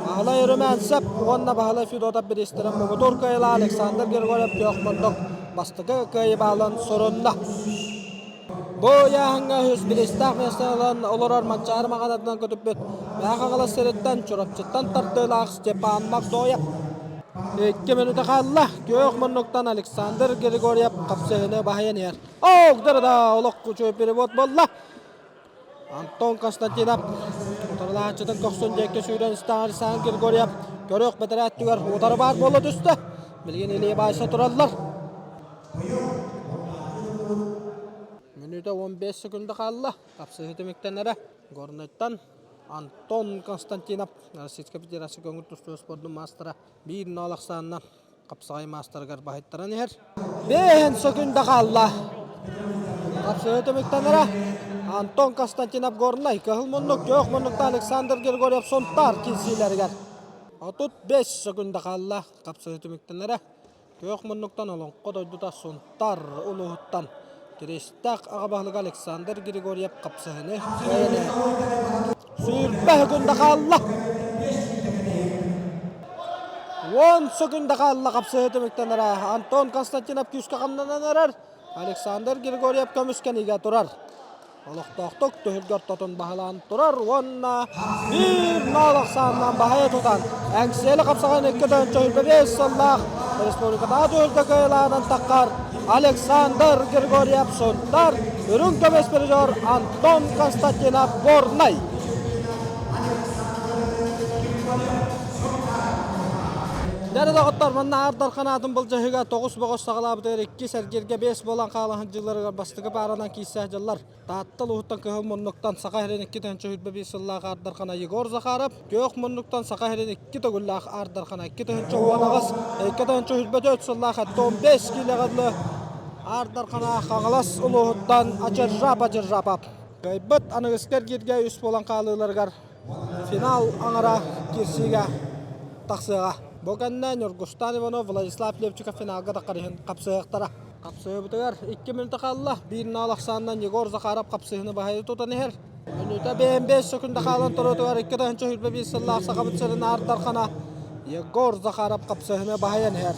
Баһылай Румянцев уонна Баһылай Федотов бириистэрин муҥутуур кыайыылаах Александр Григорьев күөх муннук бастакы кыайыы баалын сурунна. Бу ыйааһыҥҥа үһүс бириистээх миэстэни ылан олорор Манчаары маҕанатынан көтүппүт Мэҥэ Хаҥалас сириттэн Чурапчыттан тардыылаах Степан Магдоев. Икки мүнүүтэ хаалла. Күөх муннуктан Александр Григорьев хапсыһыыны баһыйан иһэр. Ок, да олох үчүгэй перевод буолла. Антон Константинов утарылааччытын көхсүн диэки сүүрэн истэҕэр Александр Григорьев көрүөх бэтэрээ өттүгэр утары баар буола түстэ. Билигин Илья Байса тураллар. Мүнүүтэ 15 секунда хаалла. Хапсыһыы түмүктэнэрэ. Горнайтан Антон Константинов Российскай Федерация көҥүл тустуу спордун маастара биир ноол ахсаанынан хапсаҕай маастарыгар баһыйтаран иһэр. Бэһин сөкүндэ хаалла. Хапсыһыы түмүктэнэрэ. Антон Константинов Горнай, кыһыл муннук, күөх муннукта Александр Григорьев Сунтаар киирсиилэригэр. 35 сөкүндэ хаалла. Хапсыһыы түмүктэнэрэ. Күөх муннуктан Олоҥхо дойдута Сунтаар улууһуттан Киристээх аҕа баһылыга Александр Григорьев хапсыһыны кыайан иһэр. Сүүрбэ сөкүндэ хаалла. Уон сөкүндэ хаалла хапсыһыы түмүктэнэрэ. Антон Константинов күүскэ хамнанан эрэр. Александр Григорьев көмүскэнигэ турар. Олохтоохтук түһүлгэ ортотун баһылаан турар уонна биир ноол ахсаанынан баһыйа тутан Эҥсиэли хапсаҕайын 2 5 сыллаах республикатааҕы түһүлгэ кыайыылааҕынан таххар Александр Григорьев Сунтар, үрүҥ көмүс призер Антон Константинов Горнай. Дьэ доҕоттор, манна Аар Дархан аатын былдьаһыыга тоҕус боҕус саҕалаабытыгар иккис эргииргэ биэс буолан хаалан сылдьыыларыгар бастакы пааранан киирсэ сылдьаллар. Таатта улууһуттан Кыһыл Муннуктан Саха сирин 2 21 сыллаах Аар Дархана Егор Захаров, Күөх Муннуктан Саха сирин икки төгүллээх Аар Дархана 2018, 2024 сыллаах 15 киилэҕэ дылы Аар Дархана Хаҥалас улууһуттан Ачыржап Ачыржапов. Кыайбыт аныгыскы эргииргэ үс буолан хаалыыларыгар финал аҥара киирсиигэ тахсыаҕа. Бу кэннэ Ньургустан Иванов, Владислав Левчиков финалга таххар иһин хапсыһыахтара. Хапсыһыбытыгар икки мүнүүтэ хаалла. Биир наал ахсаанынан Егор Захаров хапсыһыыны баһыйа тутан иһэр. Мүнүүтэ бэйэм секунда хаалан туруутугар 2021 сыллаах Сахабыт сирин Аар Дархана Егор Захаров хапсыһыыны баһыйан иһэр.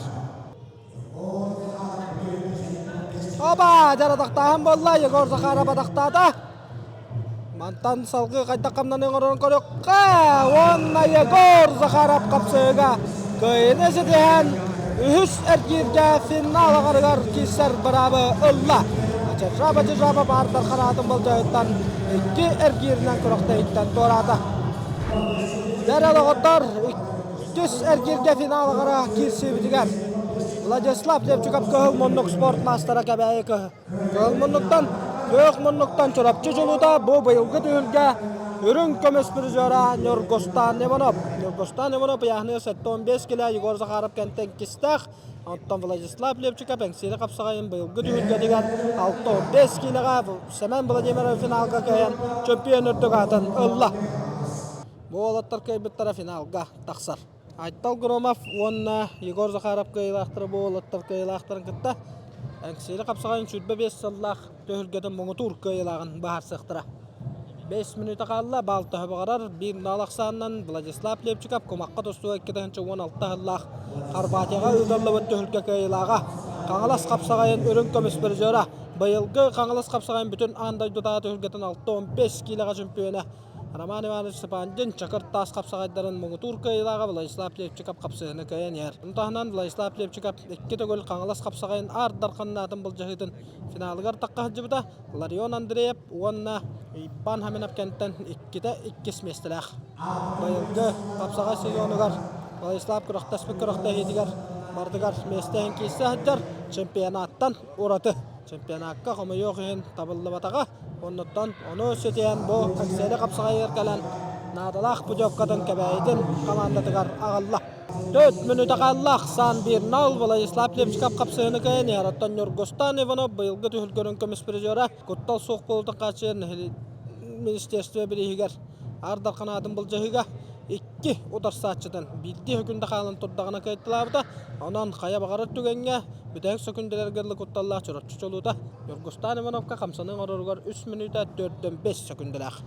Оба! Дьаратахтааһын буолла. Егор Захаров атахтаата. Мантан салгыы хайдах хамнаныы оҥорорун көрүөххэ уонна Егор Захаров хапсыһыыга кыайыыны ситиһэн үһүс эргииргэ финал аҕарыгар киирсэр быраабы ылла. Ачаржаба Дежаба баардар хараатын болдьоһуттан икки эргииринэн күрэхтэһииттэн туораата. Дэрэ доҕоттор, иккис эргииргэ финал аҕара киирсиибитигэр Владислав Левчиков кыһыл муннук спорт маастара Кэбээйи кыһыл Кыһыл муннуктан, күөх муннуктан Чурапчы дьулуута бу быйылгы түһүлгэ үрүҥ көмүс призера Ньургустан Иванов. Ньургустан Иванов ыйааһыныгар 75 килэ Егор Захаров кэнтэн кистээх, оттон Владислав Левчиков Эҥсиэли хапсаҕайын быйылгы түһүлгэтигэр 65 киилэҕэ Сэмэн Владимиров финалга кыайан чөмпүйүөн үрдүк аатын ылла. Бу уолаттар кыайбыттара финалга тахсар. Айтал Громов уонна Егор Захаров кыайыылаахтара бу уолаттар кыайыылаахтарын кытта Эҥсиэли хапсаҕайын 25 сыллаах түһүлгэтин муҥутуур кыайыылааҕын быһаарсыахтара. 5 мүнүүтэ хаалла, баал төһө баҕарар биир нал ахсаанынан Владислав Левчиков кумахха тустууга 2016 сыллаах Хорватияҕа ыытыллыбыт түһүлгэ кыайыылааҕа Хаҥалас хапсаҕайын үрүҥ көмүс призера, быйылгы Хаҥалас хапсаҕайын бүтүн аан дойдутааҕы түһүлгэтин 65 киилэҕэ чемпиона Роман Иванович Сыпандин Чакыр таас хапсаҕайдарын муҥутуур кыайыылааҕа Владислав Левчиков хапсыһыыны кыайан иһэр. Ону таһынан Владислав Левчиков икки төгүл Хаҥалас хапсаҕайын Аар Дарханнаатын былдьаһыытын финалыгар тахха сылдьыбыта. Ларион Андреев уонна Иван Хаминов кэнтэн иккитэ иккис миэстэлээх. Быйылгы хапсаҕай сезонугар Владислав күрэхтэспит күрэхтэһиитигэр барытыгар миэстэ иһин киирсэ сылдьар чемпионаттан ураты. Чемпионакка хомойуох иһин табыллыбатаҕа. Оннуттан ону ситиһэн бу Эҥсиэли хапсаҕайыгар кэлэн наадалаах путевкатын Кэбээйитин хамаандатыгар аҕалла. Төрт мүнүүтэ хаалла ахсаан 1-0 Владислав Лепчиков хапсыһыыны кыайан иһэр. Оттон Ньургустан Иванов быйылгы түһүлгэрин көмүс призера куттал суох буолуутун хааччыйар министерство бирииһигэр Аар Дархан аатын былдьаһыыга икки утарсааччытын биирдии сөкүндэ хаалан турдаҕына кыайталаабыта. Онон хайа баҕарар түгэҥҥэ бүтэһик сөкүндэлэргэ дылы кутталлаах Чурапчы чулуута Ньургустан Ивановка хамсаныы оҥороругар 3 мүнүүтэ 4-5 сөкүндэлээх.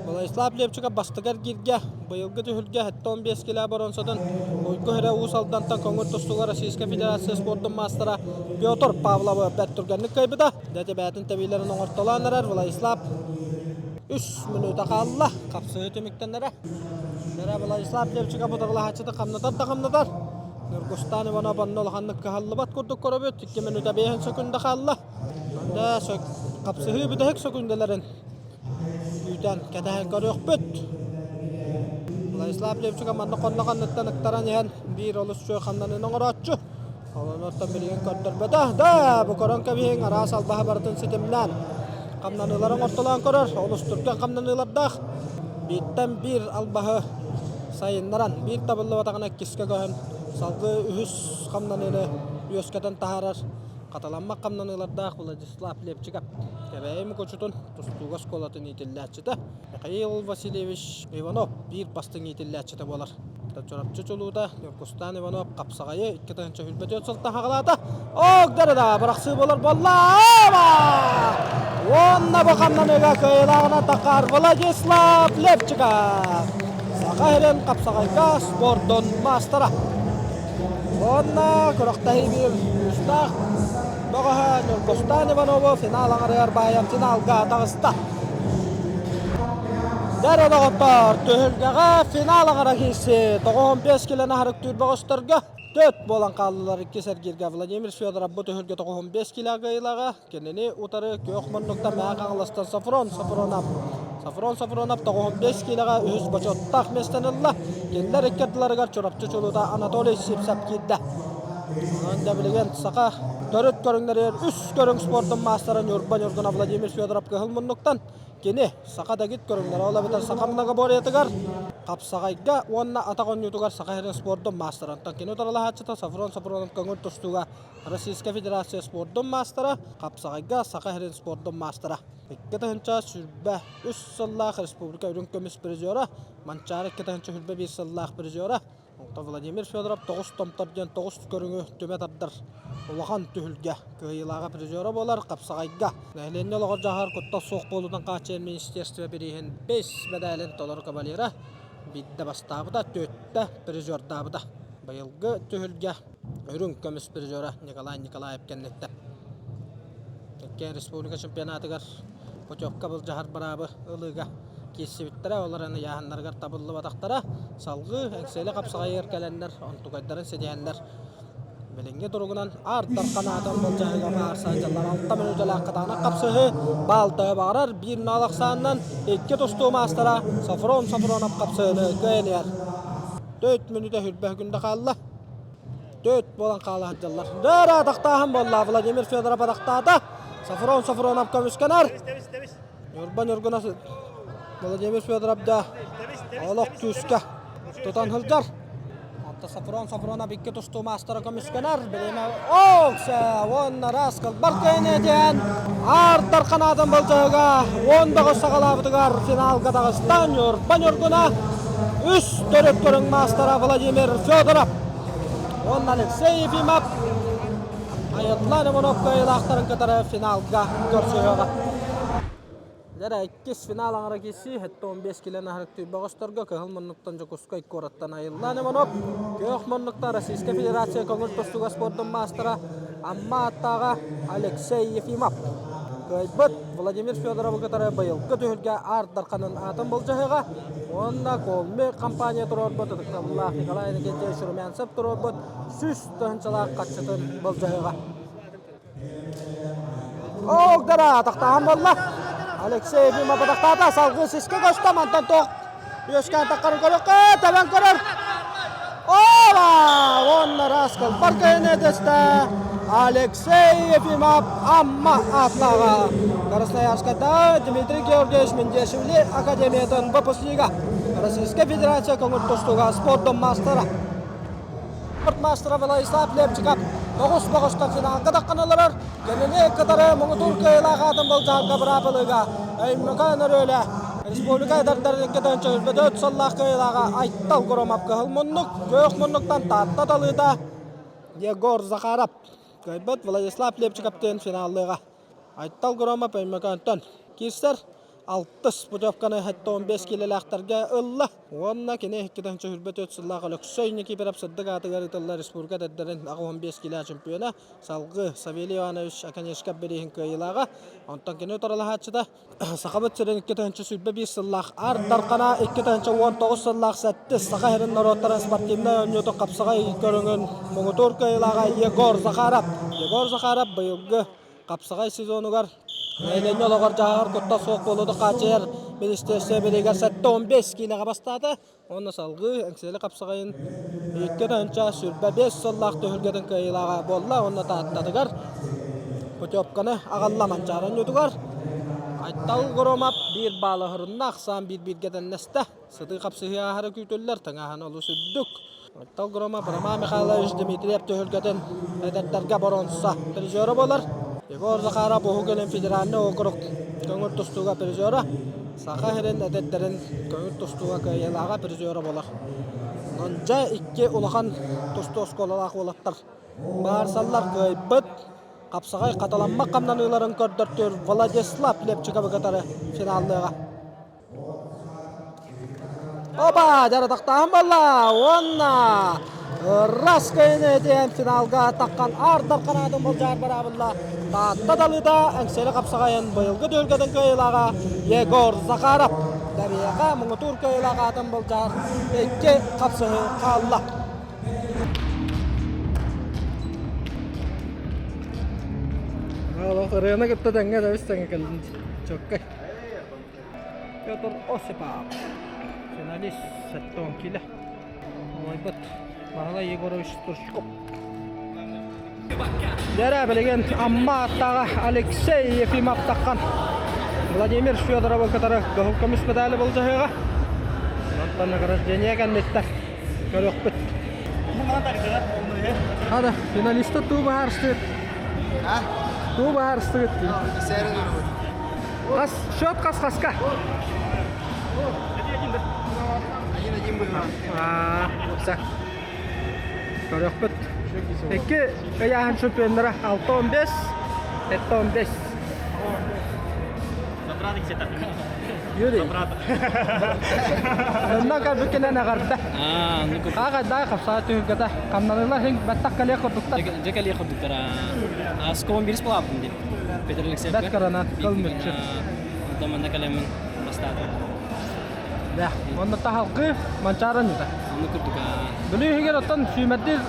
Владислав Лепчиков бастакы эргииргэ быйылгы түһүлгэ 75 килэ боруонсатын Уйгу Хирэ Уус Алдантан көҥүл тустууга Российскай Федерация спордун маастара Петр Павловы бэрт түргэнник кыайбыта. Дьэ бэйэтин тэбиилэрин оҥортолоон эрэр Владислав үс мүнүүтэ хаалла. Хапсыһыы түмүктэннэрэ. Дэрэ Владислав Лепчиков утарылаһааччыты хамнатар да хамнатар. Ньургустан Иванов онно улаханнык кыһаллыбат курдук көрөбүт. 2 мүнүүтэ 5 сөкүндэ хаалла. Дэ хапсыһыы бүтэһик сөкүндэлэрин Күүтэн, кэтэһэн көрүөхпүт. Владислав Левчиков манна хонно ханныттан ыктаран иһэн биир олус үчүгэй хамнаныыны оҥорооччу. Олонортон билигин көрдөрбөтө. Да, бу көрөн кэбиһиҥ, араас албаһы барытын ситимнээн хамнаныылары оҥортолоон көрөр. Олус түргэн хамнаныылардаах. Бииртэн биир албаһы сайыннаран, биир табыллыбатаҕына иккискэ көһөн, салгыы үһүс хамнаныыны үөскэтэн таһаарар хатыламмат хамнаныылардаах Владислав Лепчиков Кэбээйи Мукучутун тустууга оскуолатын иитиллээччитэ Михаил Васильевич Иванов биир бастыҥ иитиллээччитэ буолар. Чурапчы чулуута Ньургустаан Иванов хапсаҕайы 2024 сылтан хаҕалаата. Огдары да бырахсыы буолар буолла. Уонна бу хамнаныыга кыайыылааҕынан таххар Владислав Левчиков. Саха сирин хапсаҕайга спордун маастара. Уонна күрэхтэһии биир күүстээх бөҕөһө Ньургустаан Иванову финал аҥарыгар баайан финалга таҕыста. Дэр доҕоттор, түһүлгэҕэ финал аҥара киирси 95 килоны аһарыктыыр бөҕөстөргө төрт буолан хааллылар иккис эргииргэ Владимир Федоров бу түһүлгэ 95 кило кыайыылааҕа Кинини утары күөх муннуктан Мэҥэ Хаҥаластан Софрон Софронов. Софрон Софронов 95 киилэҕэ үһүс бочуоттаах миэстэни ылла. Кинилэр икки ардыларыгар Чурапчы чулуута Анатолий Сивцев киирдэ. Онон да билигин саха төрүт көрүҥнэригэр үс көрүҥ спордун маастара Ньурба Ньургуна Владимир Федоров кыһыл муннуктан Кини саха дэгит көрүҥнэрэ, ол эбэтэр саха многоборьетыгар, хапсаҕайга уонна атах оонньуутугар Саха сирин спордун маастара. Онтон кини утарылаһааччыта Софрон Софронов көҥүл тустууга Российскай Федерация спордун маастара, хапсаҕайга Саха сирин спордун маастара. 2023 сыллаах республика үрүҥ көмүс призера, Манчаары 2021 сыллаах призера, Онтон Владимир Федоров тоҕус томтор диэн тоҕус көрүҥү түмэ тардар улахан түһүлгэ кыайыылааҕа призера буолар хапсаҕайга. Нэһилиэнньэ олоҕор-дьаһаҕар куттал суох буолуутун хааччыйар министерство бирииһин бэс мэдээлин толору кавалера биирдэ бастаабыта, түөртэ призердаабыта. Быйылгы түһүлгэ үрүҥ көмүс призера Николай Николаев кэнниттэн. Икки республика чемпионатыгар путевка былдьаһар быраабы ылыыга киирсибиттэрэ, ол эрэн ыйааһыннарыгар табыллыбатахтара. Салгыы Эҥсиэли хапсаҕайыгар кэлэннэр, онтукайдарын ситиһэннэр билиҥҥи туругунан Аар Дархан аатын былдьаһыыга баар сылдьаллар. Алта мүнүүтэлээх кытаанах хапсыһыы баалтайа баҕарар биир наал ахсаанынан икки тустуу маастара Софрон Софронов хапсыһыыны кыайан иһэр. Төрт мүнүүтэ хүрбэ күндэ хаалла. Төрт буолан хаала сылдьаллар. Дыра атахтааһын буолла. Владимир Федоров атахтаата. Софрон Софронов көмүскэнэр. Ньурба Ньургуна Владимир Федоров да олох күүскэ тутан сылдьар. Онто Софрон Софронов икки тустуу маастара көмүскэнэр. Билиэмэ ооксэ уонна раз кылбар кээнэтиэн Аар Дархан аатын былдьаһыга уон бөҕө саҕалаабытыгар финалга таҕыста Ньурба Ньургуна үс төрүт көрүҥ маастара Владимир Федоров уонна Алексей Ефимов Айыллан Иванов кыайыылаахтарын кытары финалга көрсүһүөҕэ. Дьэ иккис финал аҥара киирсии 75 килоны аһарыктыыр бөҕөстөргө кыһыл муннуктан Дьокуускай куораттан Айыллан Иванов, күөх муннуктан Российскай Федерация көҥүл тустууга спордун маастара Амма ааттааҕа Алексей Ефимов. Кыайбыт Владимир Федоровы кытары быйылгы түһүлгэ Аар Дарханын аатын былдьаһыаҕа уонна Колми компания туруорбут ытыктабыллаах Николай Иннокентьевич Румянцев туруорбут 100 тыһыынчалаах харчытын былдьаһыаҕа. Оогдара атахтааһын буолла. Алексей Ефимов атахтаата. Салгыы сискэ көстө. Мантан туох үөскээн таххарын көрүөххэ. Тэбэн көрөр. Ола! Уонна Раскал Баркайны дэстэ. Алексей Ефимов Амма ааттааҕа. Красноярскайда Дмитрий Георгиевич Мендешвили Академиятын выпускнига. Российскай Федерация көҥүл тустууга спордун маастара. Спорт маастара Владислав Лепчиков тоҕус боҕустан финалга таххан олорор. Кинини кытары муҥутуур кыайыылаах аатын былдьаһарга быраабылыга Өймөкөөн Өрүөлэ республика эдэрдэрин 244 сыллаах кыайыылааҕа Айтал Громов кыһыл муннук, күөх муннуктан Таатта талыыта Егор Захаров кыайбыт Владислав Лепчиковтыын финаллыаҕа. Айтал Громов Өймөкөөнтөн киирсэр. Алтыс путевканы 75 киилэлээхтэргэ ылла уонна кини 224 сыллаах Өлөксөй Никифоров сырдык аатыгар ыытыллар республика эдэрдэрин 85 киилэ чемпиона, салгыы Савелий Иванович Оконешков бирииһин кыайыылааҕа. Онтон кини утарылаһааччыта Сахабыт сирин 2021 сыллаах Аар Дархана 2019 сыллаах сэттис Саха сирин норуоттарын спортивнай оонньуутун хапсаҕай көрүҥүн муҥутуур кыайыылааҕа Егор Захаров. Егор Захаров быйылгы хапсаҕай сезонугар нэһилиэнньэ олоҕор-дьаһаҕар куттал суох буолуутун хааччыйар министиэристибэ билигин 75 киилэҕэ бастаата уонна салгыы Эҥсиэли хапсаҕайын 2 сүүрбэ сыллаах түһүлгэтин кыайыылааҕа буолла уонна Тааттатыгар путевканы аҕалла Манчаары оонньуутугар Айтал Громов биир баалы оһорунна, ахсаан биир-бииргэ тэннэстэ. Сытыы хапсыһыы ааһара күүтүллэр, тыҥааһына олус үрдүк. Айтал Громов Роман Михайлович Дмитриев түһүлгэтин эдэрдэргэ боруонса призера буолар. Егор Захаров Уһук Илин федеральнай округ көҥүл тустууга призера, Саха сирин эдэрдэрин көҥүл тустууга кыайыылааҕа призера буолар. Онон дьэ икки улахан тустуу оскуолалаах уолаттар баарсаллар кыайбыт хапсаҕай хатыламмат хамнаныыларын көрдөртүүр Владислав Лепчиковы кытары финаллыаҕа. Оба, дьарытахтааһын буолла уонна ырас кыайыыны этиэн финалга таххан аардар хараатын былдьаар бараабылла Таатта талыыта Эҥсиэли хапсаҕайын быйылгы түһүлгэтин кыайыылааҕа Егор Захаров Дарьяҕа муҥутуур кыайыылаах аатын былдьаар икки хапсыһыы хаалла. Ырыаны кытта тэҥҥэ тэбис тэҥҥэ кэллин чоккай. Петр Осипов, финалист 70 кило. Олойбут Баһылай Егорович Стручков. Дэрэ билигин Амма аттааҕа Алексей Ефимов таххан Владимир Федоровы кытары кыһыл көмүс медали былдьаһыаҕа. Онтон награждение кэнниттэн көрүөхпүт. Хада, финалиста туу баһаарыстыгыт? Туу баһаарыстыгыт? Хас счет хас хаска? Аа, көрөхпүт. Икки ыйааһын чемпионнара 6-15, 7-15. Юрий. Онно кэлбиккинэн эҕэрдэ. Ааҕайдаах хапсаҕа түһүлгэтэ. Хамнаныылар иһин бэттэх кэлиэх курдуктар. Дьэ кэлиэх курдуктар. Аскоон бирис буолаабытым дии. Петр Алексеевка. Бэт кыранан кыл мүччү. Онтон манна кэлэммин бастаатым. Да, онно таһалгы Манчаара ньыта. Онно курдук. Бүлүү иһигэр оттон сүүмэрдиир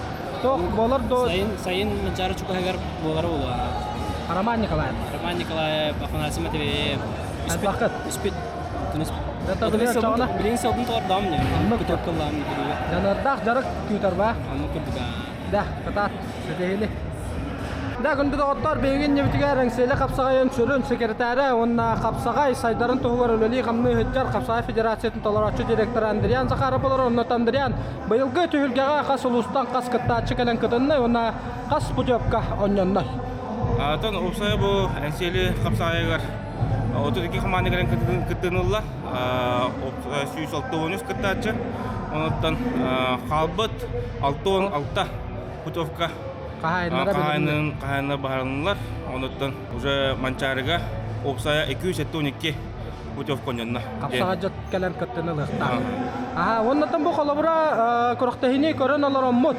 туох буолар дуо? Сайын, сайын Манчаары чугаһыгар буолара буолуо. Роман Николаев. Роман Николаев, Афанасий Матвеев. Элбэххит. Үспүт. Это билигин чоҕуна. Билигин сылбын тоҕордоом не. Оннук. Кутуопкалаам бүлүүгэ. Дьаныардаах дьарык күүтэр баа. Оннук курдук. Да, кытаат, ситиһини. Да, күндү доҕоттор, биһиги иннибитигэр Эҥсиэли хапсаҕайын сүрүн секретаря уонна хапсаҕай сайдарын туһугар үлэлии-хамныы сылдьар Хапсаҕай Федерациятын толорооччу директора Андриан Захаров олорор. Онно Андриан быйылгы түһүлгэҕэ хас улуустан хас кыттааччы кэлэн кытынна уонна хас путевка онньонно? Оттон уопсайа бу Эҥсиэли хапсаҕайыгар 32 хамаанда кэлэн кыттыыны ылла. 163 кыттааччы. Онуттан хаалбыт 66 путевка хаһаайыннара хаһаайыннар баһарыннылар. Онуттан уже Манчаарыга уопсайа 272 путевка онньонно. Хапсаҕа дьот кэлэн кыттыны ылыахтаах. Аха, уоннаттан бу холобура күрэхтэһиини көрөн олороммут.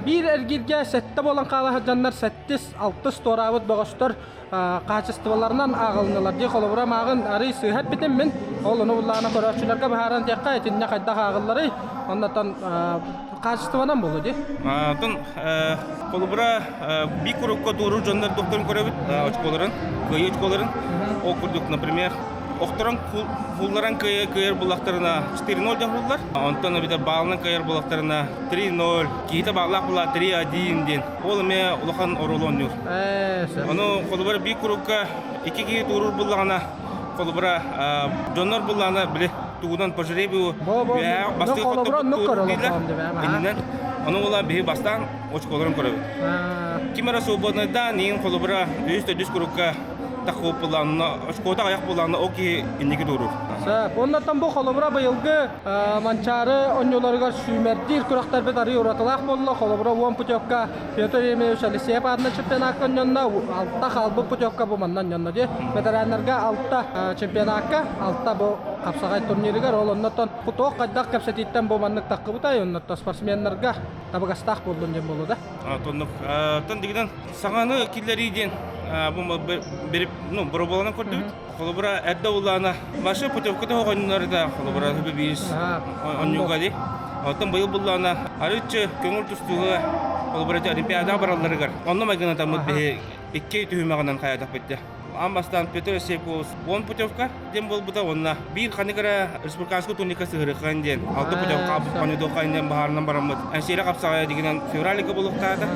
Биир эргииргэ сэттэ буолан хаала сылдьаннар сэттис, алтыс туораабыт бөҕөстөр хаачыстыбаларынан ааҕылыннылар дии холобура мааҕын арый сыыһа эппитим мин ол ону буллаҕына көрөөччүлэргэ быһааран диэххэ итиннэ хайдах ааҕылларый оннотон хаачыстыбанан буолуо дии Оттон холобура биир курукка туоруур дьоннор докторун көрөбүт очколарын кыайыы очколарын ол курдук например охторон хулларан кыайар буллахтарына 4-0 диэн хуллар онтон эбэтэр баалынан кыайар буллахтарына 3-0 киһитэ бааллаах була 3-1 диэн ол эмиэ улахан оруолу оонньуур Ону холобура биир курукка икки киһи туоруур буллаҕына, холобура дьоннор буллаҕына били тугунан по жребию бастыыр хотторбут туоруур дииллэр. Иннинэн. Ону була биһи бастаан очколорун көрөбүт. Ким эрэ свободнайдаан иин холобура үһүс төрдүс курукка таххыбыт буллаанна очкота аҕыйах буллаанна ол киһи инники турур. Сөп. Оннуттан бу холобура быйылгы Манчаары оонньууларыгар сүүмэрдиир күрэхтэрбит арыый уратылаах буолла. Холобура 10 путевка Петр Еремеевич Алексеев аатынан чемпионакка онньонно, алта хаалбыт путевка бу манна онньонно дии. Ветераннарга алта чемпионакка, алта бу хапсаҕай турнирыгар ол оннуттан туох хайдах кэпсэтииттэн бу маннык таххыбытай оннуттан спортсменнарга табыгастаах буоллун диэн буолуо да. Тоннук. Тон дигинэн саҥаны киллэрии диэн бу ну боробуоланан көрдүбүт. Холобура эрдэ улаана Маша путевката оҕонньоллор да холобура хүбэ биис онньуга ди. Оттон быйыл буллаана арыччы көҥүл тустууга холобура олимпиадаҕа баралларыгар онно майгынатаммыт биһи икки түһүмэҕинэн хайатахпыт Аан бастаан Петр Осепович 10 путевка диэн буолбута уонна биир ханнык эрэ республиканскай турникка сыһырыххан диэн алта путевка хонудуохха диэн баһаарынан бараммыт Энсиэрэ хапсаҕайа дигинэн февральга булуктаата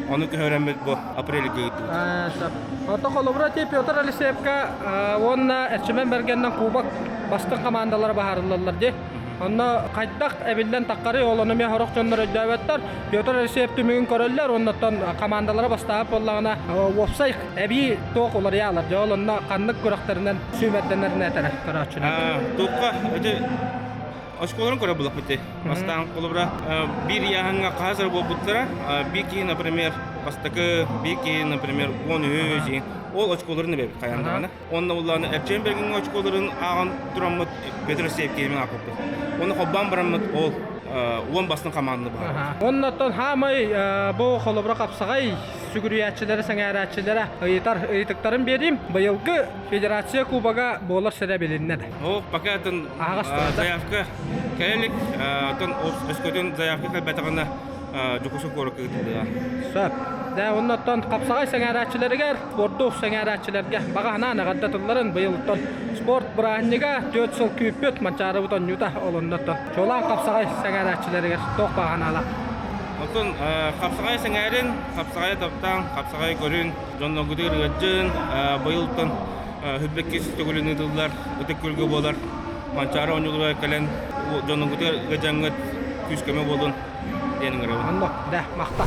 ону көһөрөммүт бу апрельга ыыттыбыт. Ото холобура ти Петр Алексеевка уонна Эрчимэн Бэргэннэн кубок бастыҥ командалара баһаарыллаллар дии. Онно хайдах эбиллэн таххарый ол ону эмиэ сорох дьоннор өйдөөбөттөр. Петр Алексеев түмүгүн көрөллөр уоннаттан командалара бастаабыт буоллаҕына уопсай эбии туох уларыйаалар дьэ ол онно ханнык күрэхтэринэн сүүмэрдэнэрин этэрэ көрөөччүлэр. Туохха ити оскуоларын көрө булаппыт Бастаан холобура биир ыйааһыҥҥа хаһыс эрэ буолбуттара биир киһи например бастакы биир киһи например 13 ол очколарын эбэбит хайаан даҕаны Онно буллааны Эрчийэн Бергиҥҥэ очколарын ааҕан тураммыт Петр Алексеев киһимин аахпыппыт. Уонна холбоон бараммыт ол уон бастыҥ хамаанданы баһаарбыт. Оннуттан хаамай бу холобура хапсаҕай сүгүрүйээччилэрэ, сэҥээрээччилэрэ ыйытар ыйытыктарын биэриим. Быйылгы Федерация Кубога буолар сирэ билиннэ да. Ол пока атын заявка кэлэ илик. Атын өскөтүн заявка кэлбэтэҕинэ Дьокуускай куоракка ыытыллыаҕа. Сөп. Дьэ, оннуттан хапсаҕай сэҥээрээччилэригэр, спорду сэҥээрээччилэргэ баҕа санаан эҕэрдэ тылларын быйылыттан спорт бырааһынньыга 4 сыл күүппүт Манчаарыбыт оонньуута ол оннуттан чуолаан хапсаҕай сэҥээрээччилэригэр туох баҕа санаалаах? Оттон хапсаҕай сэҥээрин, хапсаҕайы таптаан, хапсаҕай көрүн, дьонноргутугар ыалдьын, быйылтан хүрбэккис төгүлүн ыытыллар, ытык күлгэ буолар Манчаары оонньууларыгар кэлэн дьонугутугар ыалдьаҥҥыт күүс-көмө буолун диэн ыҥырабын. Онно, да, махтал.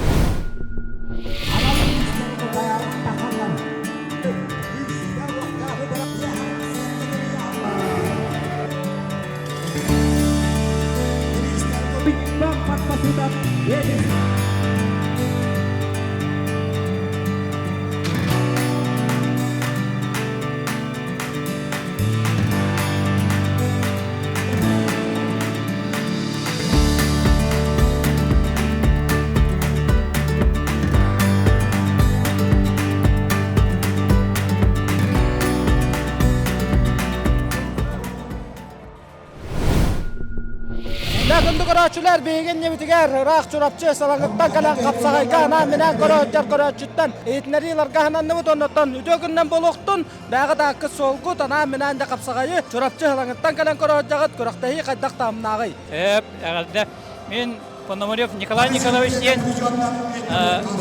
Күндү көрөөччүлэр, биһиги иннибитигэр ыраах Чурапчы Салаҥыттан кэлэн хапсаҕайга анаан-минээн көрөөччүлэр көрөөччүттэн иһитиннэрии ыларга аһананныбыт оннуттан үтүө күнүнэн буолуохтун. Бээҕи дааккыт суолгут анаан-минээн да хапсаҕайы Чурапчы Салаҥыттан кэлэн көрөөччүҕүт күрэхтэһии хайдах таһымнааҕый? Эп, эҕэрдэ. Мин Пономарев Николай Николаевич диэн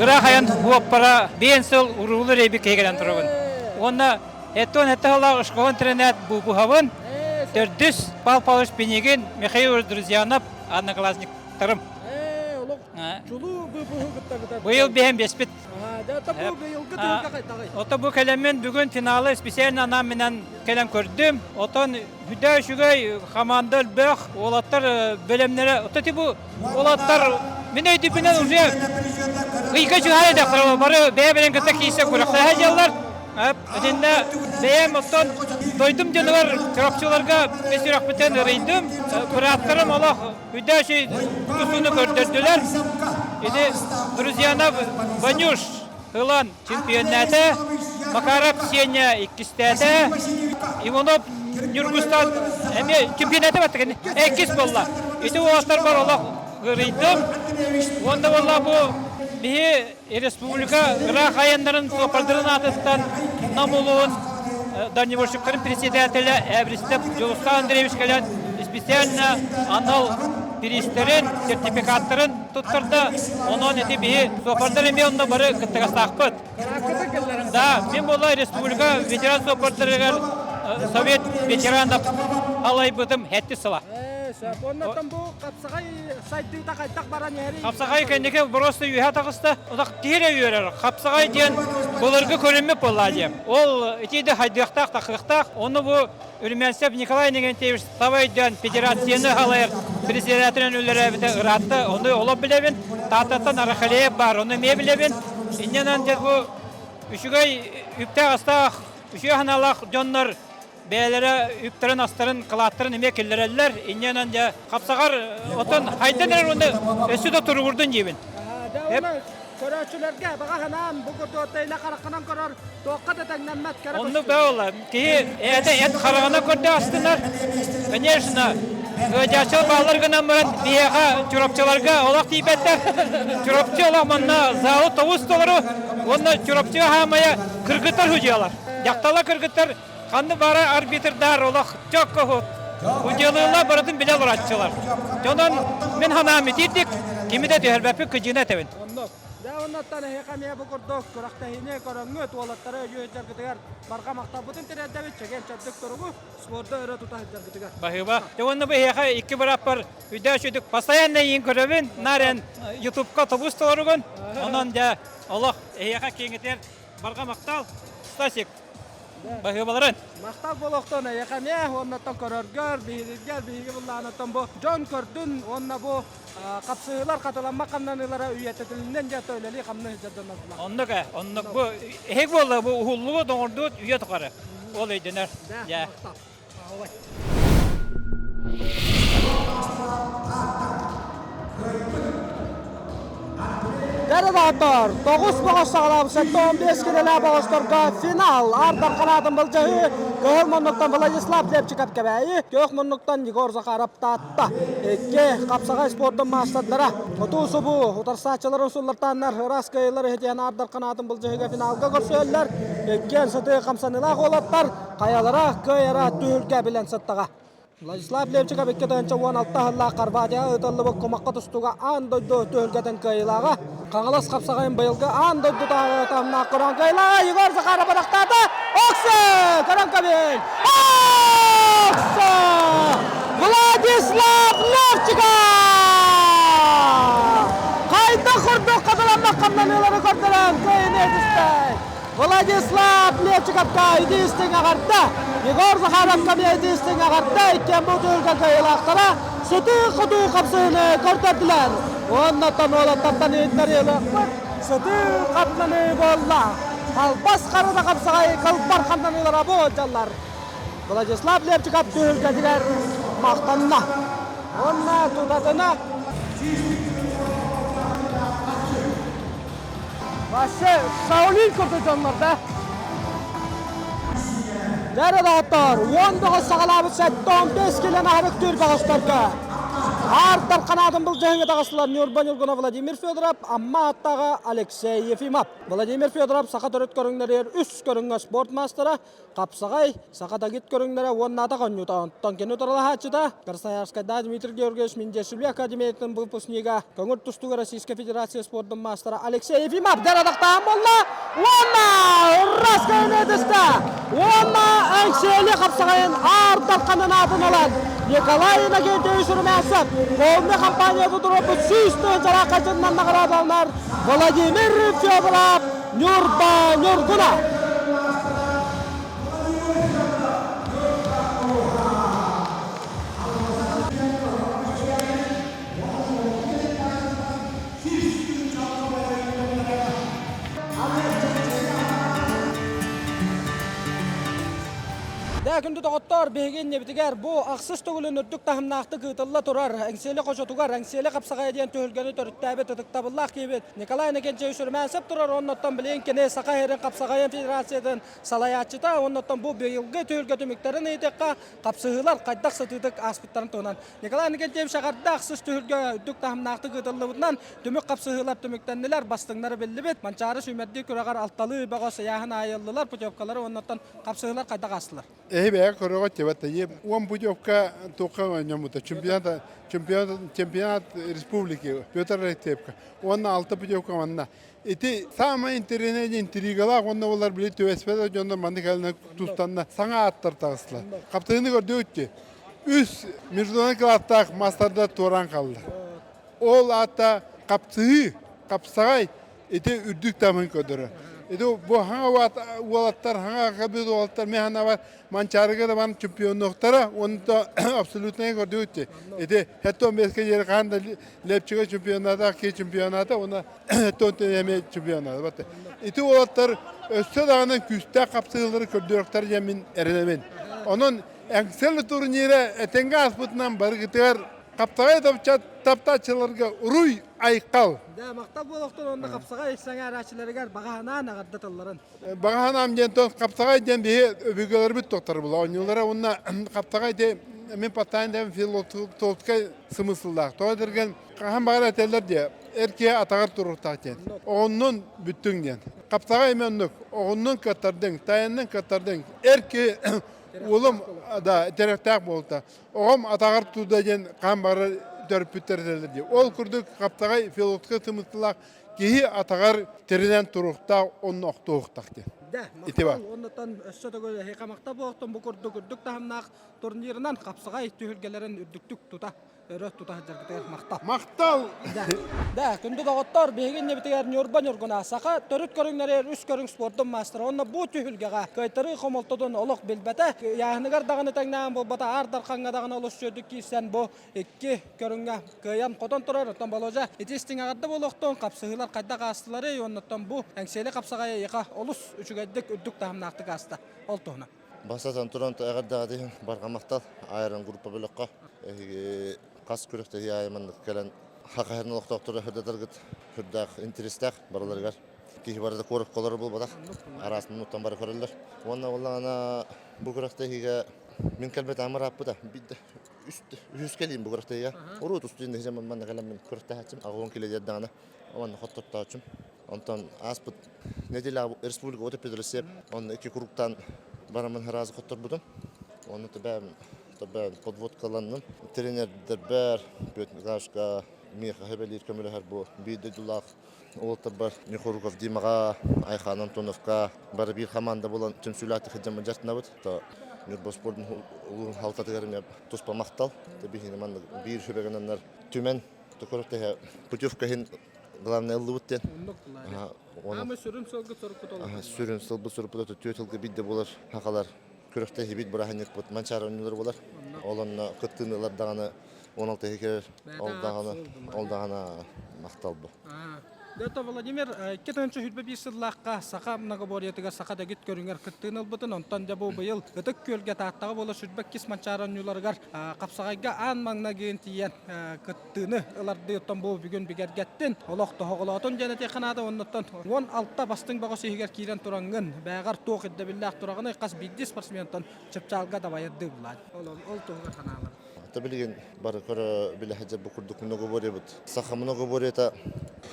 ыраах айан уоппара биэн сыл уруулу рейби кэлэн турабын. Уонна эттон этте сыллаах школа интернат бубуһабын. Төрдүс Павел Павлович Пинигин, Михаил Друзьянов одноклассниктарым. Чулуу быпыһы кытта Быйыл биһэн беспит. Быйылгы хайдаҕый? Ото бу кэлэммин бүгүн финалы специально анаан кэлэн көрдүм. Отон Хүдэ үчүгэй хамаанда элбэх, уолаттар бэлэмнэрэ. Ото бу уолаттар мин өйдүүпүнэн уже ыйга чугаһаан эдэхтэр бары бэйэ-бэйэн кытта киирсэ күрэхтэһэ дьаллар. Итиннэ бэйэм оттон дойдум дьонугар Чурапчыларга бэс сүрэхпиттэн ырыйдым. Бырааттарым олох хүдэ үчүгэй тустууну көрдөрдүлэр. Ити Друзьянов Ванюш ылан чемпионнаата, Макаров Сеня иккистээтэ, Иванов Ньургустан эмиэ чемпионата баттыгын иккис буолла. Ити уолаттарбар олох ыарыйдым. Уонна буолла бу биһи республика ыраах айаннарын суоппардарын аатыттан Нам улуун дальневольщиктарын председателя Эбристеп Дьулустан Андреевич кэлэн специально анал бириистэрин, сертификаттарын туттарда. Онон ити биһи суоппардар эмиэ онно бары кыттыгастаахпыт. Да, мин буолла республика ветеран суоппардарыгар совет ветеранов алайбытым хэтти сыла. сөп. Оннуттан бу хапсаҕай сайдыыта хайдах баран иһэрий? Хапсаҕай кэнники просто үөһэ таҕыста. Отох киһи эрэ үөрэр. Хапсаҕай диэн былыргы көрүммүт буолла диэн. Ол итииде хайдыахтаах, тахыахтаах. Ону бу Үрмэнсэп Николай Иннокентьевич таба өйдөөн федерацияны халайар председателин үлэлээбитэ ыраатта. Ону олох билэбин. Тааттаттан Арахалеев баар, ону эмиэ билэбин. Инньэнэн дьэ бу үчүгэй үптээх-астаах, үчүгэй санаалаах дьоннор бэйэлэрэ үптэрин-астарын, кылааттарын эмиэ киллэрэллэр. Инньэнэн дьэ хапсаҕар оттон хайдан эрэр уонна өссө да туругурдун диибин. Көрөөччүлэргэ баҕа санаам бу курдук илэ хараххынан көрөр туохха да тэҥнэммэт кэрэ Оннук да буолла. Киһи это эт хараҕынан көрдө астынар. Конечно, ыадьааччылар бааллар гынан баран биһиэхэ Чурапчыларга олох тиийбэттэр. Чурапчы олох манна залы тобус толору уонна Чурапчыга хаамайа кыргыттар судьуйалар. Дьахталлар кыргыттар ханны баара арбитрдар олох чокко удьуолуулар барытын билэ олораччылар. Онон мин санаам итиитик кими да түһэрбэппит кыдьыына этэбин. Оннук. Дьэ оннуттан эһиэхэ эмиэ бу курдук күрэхтэһиини көрөҥҥүт уолаттары өйүү сылдьаргытыгар барҕа махталбытын тириэрдэбит чэгиэн чэбдик туругу спорду өрө тута сылдьаргытыгар. Баһыыба. Дьэ уонна бу эһиэхэ икки бырааппар үйдээх үчүгдүк постоянно иин көрөбүн, нарен ютубка тобус толоругун. Онон дьэ олох эһиэхэ киэҥитэр барҕа махтал. Стасик, Баһыыбаларын. Махтал буолуохтун эйиэхэ эмиэ уоннаттан көрөргөр, биһириргэр, биһиги быллаанаттан бу дьон көрдүн уонна бу хапсыһыылар хатыламмат хамнаныылара үйэтитилиннэн диэн үлэлии хамныы сылдьар дьоннор булар. Оннук ээ, оннук бу эһиг буолла бу уһуллубут, оҥордубут үйэ тухары. Ол өйдөнөр. Дьэ. Дэрэ-доҕоттор, тоҕус боҕос саҕалаабыт 75 килэлээх боҕосторго финал Ардар ханаатын былдьаһыы Кыһыл муннуктан Владислав Лепчиков Кэбээйи, Күөх муннуктан Егор Захаров Таатта. Икки хапсаҕай спордун маастардара утуу-субуу утарсааччылары усуллартааннар ыраас кыайыылар иһитиһэн Ардар ханаатын былдьаһыыга финалга көрсүөллэр. Иккиэн сытыы хамсаныылаах уолаттар Хайалара кыайара түһүлгэ билэн сыттаҕа. Владислав Левчиков 2016 сыллаах Хорватияҕа ыытыллыбыт кумахха тустууга аан дойду түһүлгэтин кыайыылааҕа. Хаҥалас хапсаҕайын быйылгы аан дойду таһымнаах көрөн кыайыылааҕа Егор Захаров бырахтаата. Окса! Көрөн кэбин! Окса! Владислав Левчиков! Хайдах курдук хатыламмат хамнаныылары көрдөрөн кыайыыны этистэ. Владислав Левчиковка итиистиҥ аҕарда, Егор Захаровка эмиэ итиистиҥ аҕарда иккиэн бу түһүлгэ кыайыылаахтара сытыы-хотуу хапсыһыыны көрдөрдүлэр. Уонна уолаттартан иһитиннэриилэхпит сытыы хапсаныы буолла. Халбас харыта хапсаҕай кылбар хамнаныылара бу сылдьаллар. Владислав Левчиков түһүлгэтигэр махтанна. Уонна тутатына Вообще Шаолинь курдук дьоннор да. Дәрі доҕоттор, 19 саҕалаабыт 75 килэн аһарык түүр баҕастарга. Аардар канаатын былдьаһыҥа таҕыстылар Ньурба Ньургуна Владимир Федоров, Амма аттаҕа Алексей Ефимов. Владимир Федоров саха төрүт көрүҥнэригэр үс көрүҥҥэ спорт маастара, Хапсаҕай, саха дагит көрүҥнэрэ уонна атах оонньуута. Онтон кини утарылаһааччыта Красноярскайдаах Дмитрий Георгиевич Миндешвили академиятын выпускнига, көҥүл тустууга Российскай Федерация спордун маастара Алексей Ефимов дэр атахтаан буолла уонна Раскайны түстэ уонна Эҥсиэли хапсаҕайын Аар Дарханын аатын ылан Николай Иннокентьевич Румянцев полный компанияны туруорбут 100 тыһыынчалаах хачынынан наҕараадаланар Владимир Федоров Ньурба Ньургуна. Дэ күндү доҕоттоор, биһиги иннибитигэр бу ахсыс төгүлүн үрдүк таһымнаахтык ыытылла турар Эҥсиэли хочотугар Эҥсиэли хапсаҕайа диэн түһүлгэни төрүттээбит ытыктабыллаах киһибит Николай Иннокентьевич Румянцев турар, оннуттан билигин кини Саха сирин хапсаҕайын федерациятын салайааччыта, оннуттан бу быйылгы түһүлгэ түмүктэрин ыйытыахха, хапсыһыылар хайдах сытыытык ааспыттарын туһунан. Николай Иннокентьевич эҕэрдэ ахсыс түһүлгэ үрдүк таһымнаахтык ыытыллыбытынан түмүк хапсыһыылар түмүктэннилэр, бастыҥнары биллибит. Манчаары сүүмэрдиир күрэҕэр алталыы бөҕө сыйааһын аайыллылар, путевкалары уоннаттан хапсыһыылар хайдах аастылар? Эһи бэйэ көрөҕө тибат уон путевка туохха оонньоммута чемпионат чемпионат чемпионат республики Петр Алексеевка уонна алта путевка манна ити самый интэриэһинэй интригалаах уонна олар били түбэспэт дьоннор маннык кэлэн тустанна саҥа ааттар таҕыстылар хаптыыны көрдүгүт дии. Үс международный кылааттаах мастарда туораан хаалла. Ол аата хапсыһыы, хапсаҕай ити үрдүк таһымын көрдөрөр. Ити бу хаҥа уолаттар, хаҥа хабыт уолаттар мен ханабар Манчаарыга да баран чемпионнуохтара, онто абсолютно көрдүгүт Ити хеттон беске жери хаан да Лепчигэ чемпионата, ки чемпионата, уонна хеттон эми чемпионата. Ити уолаттар өссө даҕаны күүстээх хапсыһыылары көрдөрүөхтэр диэн мин эрэнэбин. Онон Эҥсэл турнира этэҥҥэ ааспытынан барыгытыгар хаптаҕай таптааччыларга уруй айхал! Да, махтал буолуохтун уонна хапсаҕай сэҥээрээччилэригэр баҕа санаан эҕэрдэ тылларын. Баҕа санаам диэн тон хапсаҕай диэн биһи өбүгэлэрбит тохтор була оонньуулара уонна хапсаҕай де мин паттаан диэн философскай смысллаах. Тоҕо этэргэн хаһан баҕар этэллэр диэ эр киһи атаҕар туруохтаах диэн. Оҕоннун бүттүҥ диэн. Хапсаҕай эмэ оннук. Оҕоннун кыаттардыҥ, тайанныҥ кыаттардыҥ. Эр киһи Уолум да тирэхтээх буолта. Оҕом атаҕар туда диэн хаан баҕарар төрөппүттэр этэллэр дии. Ол курдук хаптаҕай филологка сымыттылаах киһи атаҕар тиринэн туруохтаах онно охтуохтаах диэн. Да, Ити бар. Оннуттан өссө төгүл эһиэхэ махтал буолуохтун бу курдук үрдүк таһымнаах турнирынан хапсаҕай түһүлгэлэрин үрдүктүк тута өрө тута сылдьаргытыгар махтал. Махтал! Да, күндү доҕоттор, биһиги иннибитигэр Ньурба Ньургуна саха төрүт көрүҥнэригэр үс көрүҥ спордун маастара уонна бу түһүлгэҕэ кыайтарыы хомолтотун олох билбэтэ. Ыйааһыныгар даҕаны тэҥнээн буолбата, Аар Дархаҥҥа даҕаны олус үчүгэйдик киирсэн бу икки көрүҥҥэ кыайан хотон турар. Оттон Болуодьа ити истиҥ эҕэрдэ буолуохтун, хапсыһыылар хайдах аастыларый уоннаттан бу Эҥсиэли хапсаҕайа эйиэхэ олус үчүгэйдик үрдүк таһымнаахтык ааста. Ол туһунан. Бастатан туран эҕэрдэҕит иһин барҕа махтал Айрон группа бөлөххө. Эһиги хас күрэхтэһии аайы маннык кэлэн Хахаһын олохтоохторо сырдатаргыт сүрдээх интэриэстээх барыларыгар. Киһи барыта куоракка олорор буолбатах, араас муннуктан бары көрөллөр. Уонна буоллаҕына бу күрэхтэһиигэ мин кэлбэтэҕим ырааппыта. Биирдэ үһүс кэлиим бу күрэхтэһиигэ. Урут устудьуон иһин манна кэлэммин күрэхтэһээччим. 80 кило диэрдэҕинэ уонна хоттортооччум. Онтон ааспыт неделя республика от Петросеп, он икки кругтан барамын сразу хотторбутум. Оны бэм бэм подводкаланным. Тренердербэр Петр Николаевичка миэхэ хөбөлиир көмөлөһөр бу биир дойдулаах уолаттарбар Михуруков Димаҕа, Айхан Антоновка бары биир команда буолан түмсүүлээх сылдьаммыт дьарыктанабыт. То Ньурба спордун улууһун халтатыгар эмиэ туспа махтал. Биһиги маннык биир сүбэгэнэннэр түмэн көрүктэһэ путевка иһин главное ыллыбыт диэн. Аама сүрүн сылгы сорукпут Сүрүн сылбыт сорукпут түөрт сылга биирдэ буолар хахалар күрэхтэһиибит бырааһынньыкпыт Манчаары оонньуулар буолар. Ол онно кыттыыны ылар даҕаны 16 кэлэр. Ол даҕаны ол даҕаны махтал бу. Дето Владимир 2021 сыллаахха саха многоборьетыгар саха дэгит көрүҥэр кыттыыны ылбытын, онтон дьэ бу быйыл Ытык Күөлгэ Тааттаҕа буола 22 Манчаары оонньууларыгар хапсаҕайга аан маҥнайгыын тиийэн кыттыыны ылардыы оттон бу бүгүн бигэргэттин, олох тоһоҕолоотун диэн этиэххэ наада. Оннуттан 16 бастыҥ бөҕөс иһигэр киирэн тураҥҥын, бээҕэр туох ирдэбиллээх тураҕыный, хас биирдии спортсментан чыпчаалга дабайардыы булаат. Ол, ол туһугар санаалар. Ата билигин бары көрө билэ сылдьар бу курдук многоборьебыт. Саха многоборьета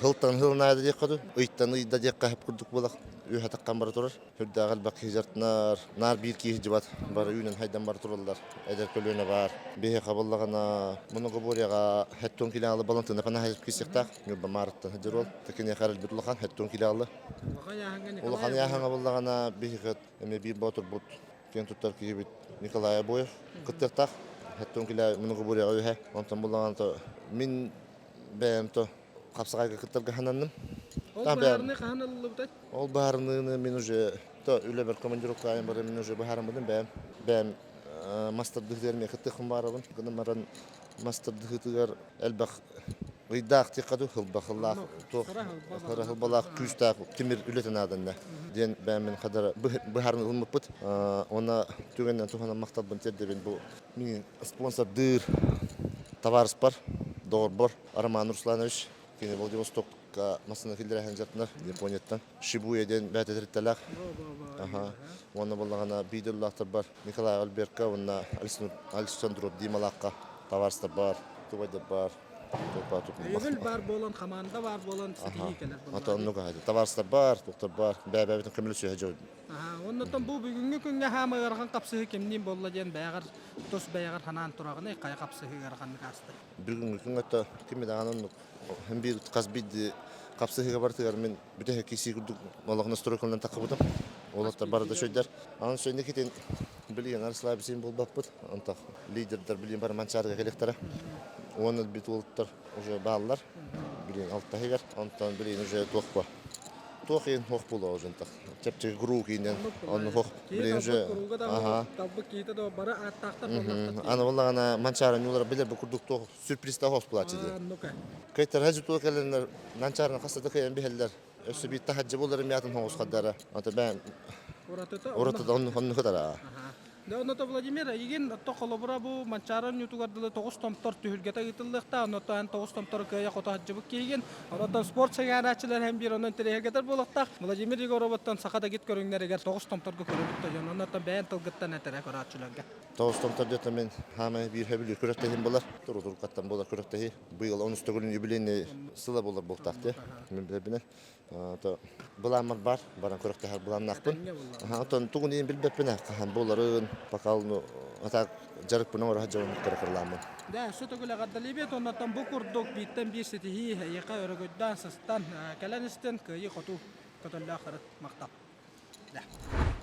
хылтан хыл наада диэххэ дуу, ыйтан ыйда диэххэ сөп курдук буолах үөһэ таххан бара турар. Үрдээх элбэх киһи дьартынар, наар биир киһи дьыбат, бары үүнэн хайдан бара тураллар. Эдэр көлүөнэ баар. Биһи хабыллаҕына многоборьеҕа хэттон килаалы Балантына Панаһаев киирсиэхтээх. Ньурба Маарыттан сылдьар уол. Киниэхэ эрэлбит улахан, хэттон килаалы. Улахан ыйааһыҥҥа буллаҕына биһиги эмиэ биир боотурбут киэн туттар киһибит Николай Обоев кыттыахтаах. Хэттон килаа многоборьеҕа үһэ. Онтон буллаҕына то мин бэйэм то хапсаҕайга кыттарга сананным. Ол быһаарыныы хаһан ылыллыбытай? Ол быһаарыныыны мин уже то үлэбэр командировка айан баран мин уже быһаарыммытым бэйэм. Бэйэм мастардыһытыгар эмиэ кыттыахпын баарабын. Гынан баран мастардыһытыгар элбэх ыйдаах тиэххэ дуу хылбахылаах туох хара хылбалаах күүстээх тимир үлэтэ нааданна диэн бэйэм мин хадара быһаарыныы ылыммыппыт. Уонна түгэннэн туһанан махталбын тиэрдэбин бу мин спонсордыыр табаарыспар, доҕорбор Роман Русланович кини Владивостокка массыына киллэрэ сылдьар Японияттан Шибуя диэн бэйэтэ тэрилтэлээх. Уонна буоллаҕына биир Николай Альберка уонна Александров Дималаахха табаарыстар баар, тубайдар баар. Өйөбүл баар буолан, хамаанда баар буолан ситиһии кэлэр. Ата оннук табаарыстар баар, туохтар баар, бэйэ-бэйэбитин көмөлөсүһэ дьон. Оннуттан бу бүгүҥҥү күҥҥэ хаама ыарахан хапсыһыы кимниин буолла диэн бэйэҕэр тус бэйэҕэр санаан тураҕыный, хайа хапсыһыы ыараханнык ааста? Бүгүҥҥү күҥҥэ то кими даҕаны оннук биир хас биирдии хапсыһыыга барытыгар мин бүтэһик киирсии курдук олох настройкаланан таххыбытым. Уолаттар бары да сөйдөр. Анан сөйнекитин Билигин расслабиться буолбаппыт. Онтох лидердэр билигин бары Манчаарыга кэлиэхтэрэ. Уонна бит уолаттар уже бааллар. Билигин алтаһыгар. Онтон билигин уже туох по туох иин хуох буолуо уже чэпчэки куруук иинэн онну хуох билигин уже аха талбыт киһитэ да бары ааттаахтар буоллахтар. Аны буоллаҕына Манчаары ньуулара билэр бу курдук туох сюрпризтаах ос булааччы дии. Кыйтар хажы туох кэлэннэр Манчаарыны хаста да кыйан биһэллэр. Өссө биир таһырдьа буолар мятын хоҥус хардара. Ата бээн уратыта онну кытара. Да онно Владимир эйигин отто холобура бу Манчаары ньутугар дылы тоҕус томтор түһүлгэтэ ыытыллыахтаах, оннуттан тоҕус томтору кыайа хото сылдьыбыт киһигин. Онон спорт сэҥээрээччилэр һэн биир онон интэриэһиргэтэр буолуохтаах. Владимир Егоровыттан саха дэгит көрүҥнэригэр тоҕус томторго көрөбүт дьон. Оннуттан бэйэн тылгыттан этэрэ көрөөччүлэргэ. Тоҕус томтор диэтэ мин хаамай биир хэбилүүр күрэхтэһиим буолар. Туру-туруккаттан буолар күрэхтэһии. Быйыл онус төгүлүн юбилейный сыла буолар буолтаах дии. Мин билэрбинэн. То былааммар бар, баран күрэхтэһэр былааннаахпын. Оттон тугун иһин билбэппин хаһан буоларын, пока ну а так дьарыкпын оҥоро сылдьабын кыра-кыралааммын. Да, өссө төгүл эҕэрдэлиибит. Оннуттан бу курдук бииртэн биир ситиһии эйиэхэ өрөгөйдөөн сыстан кэлэн истин, кыайыы-хотуу көтөллөөх ырыт махтал.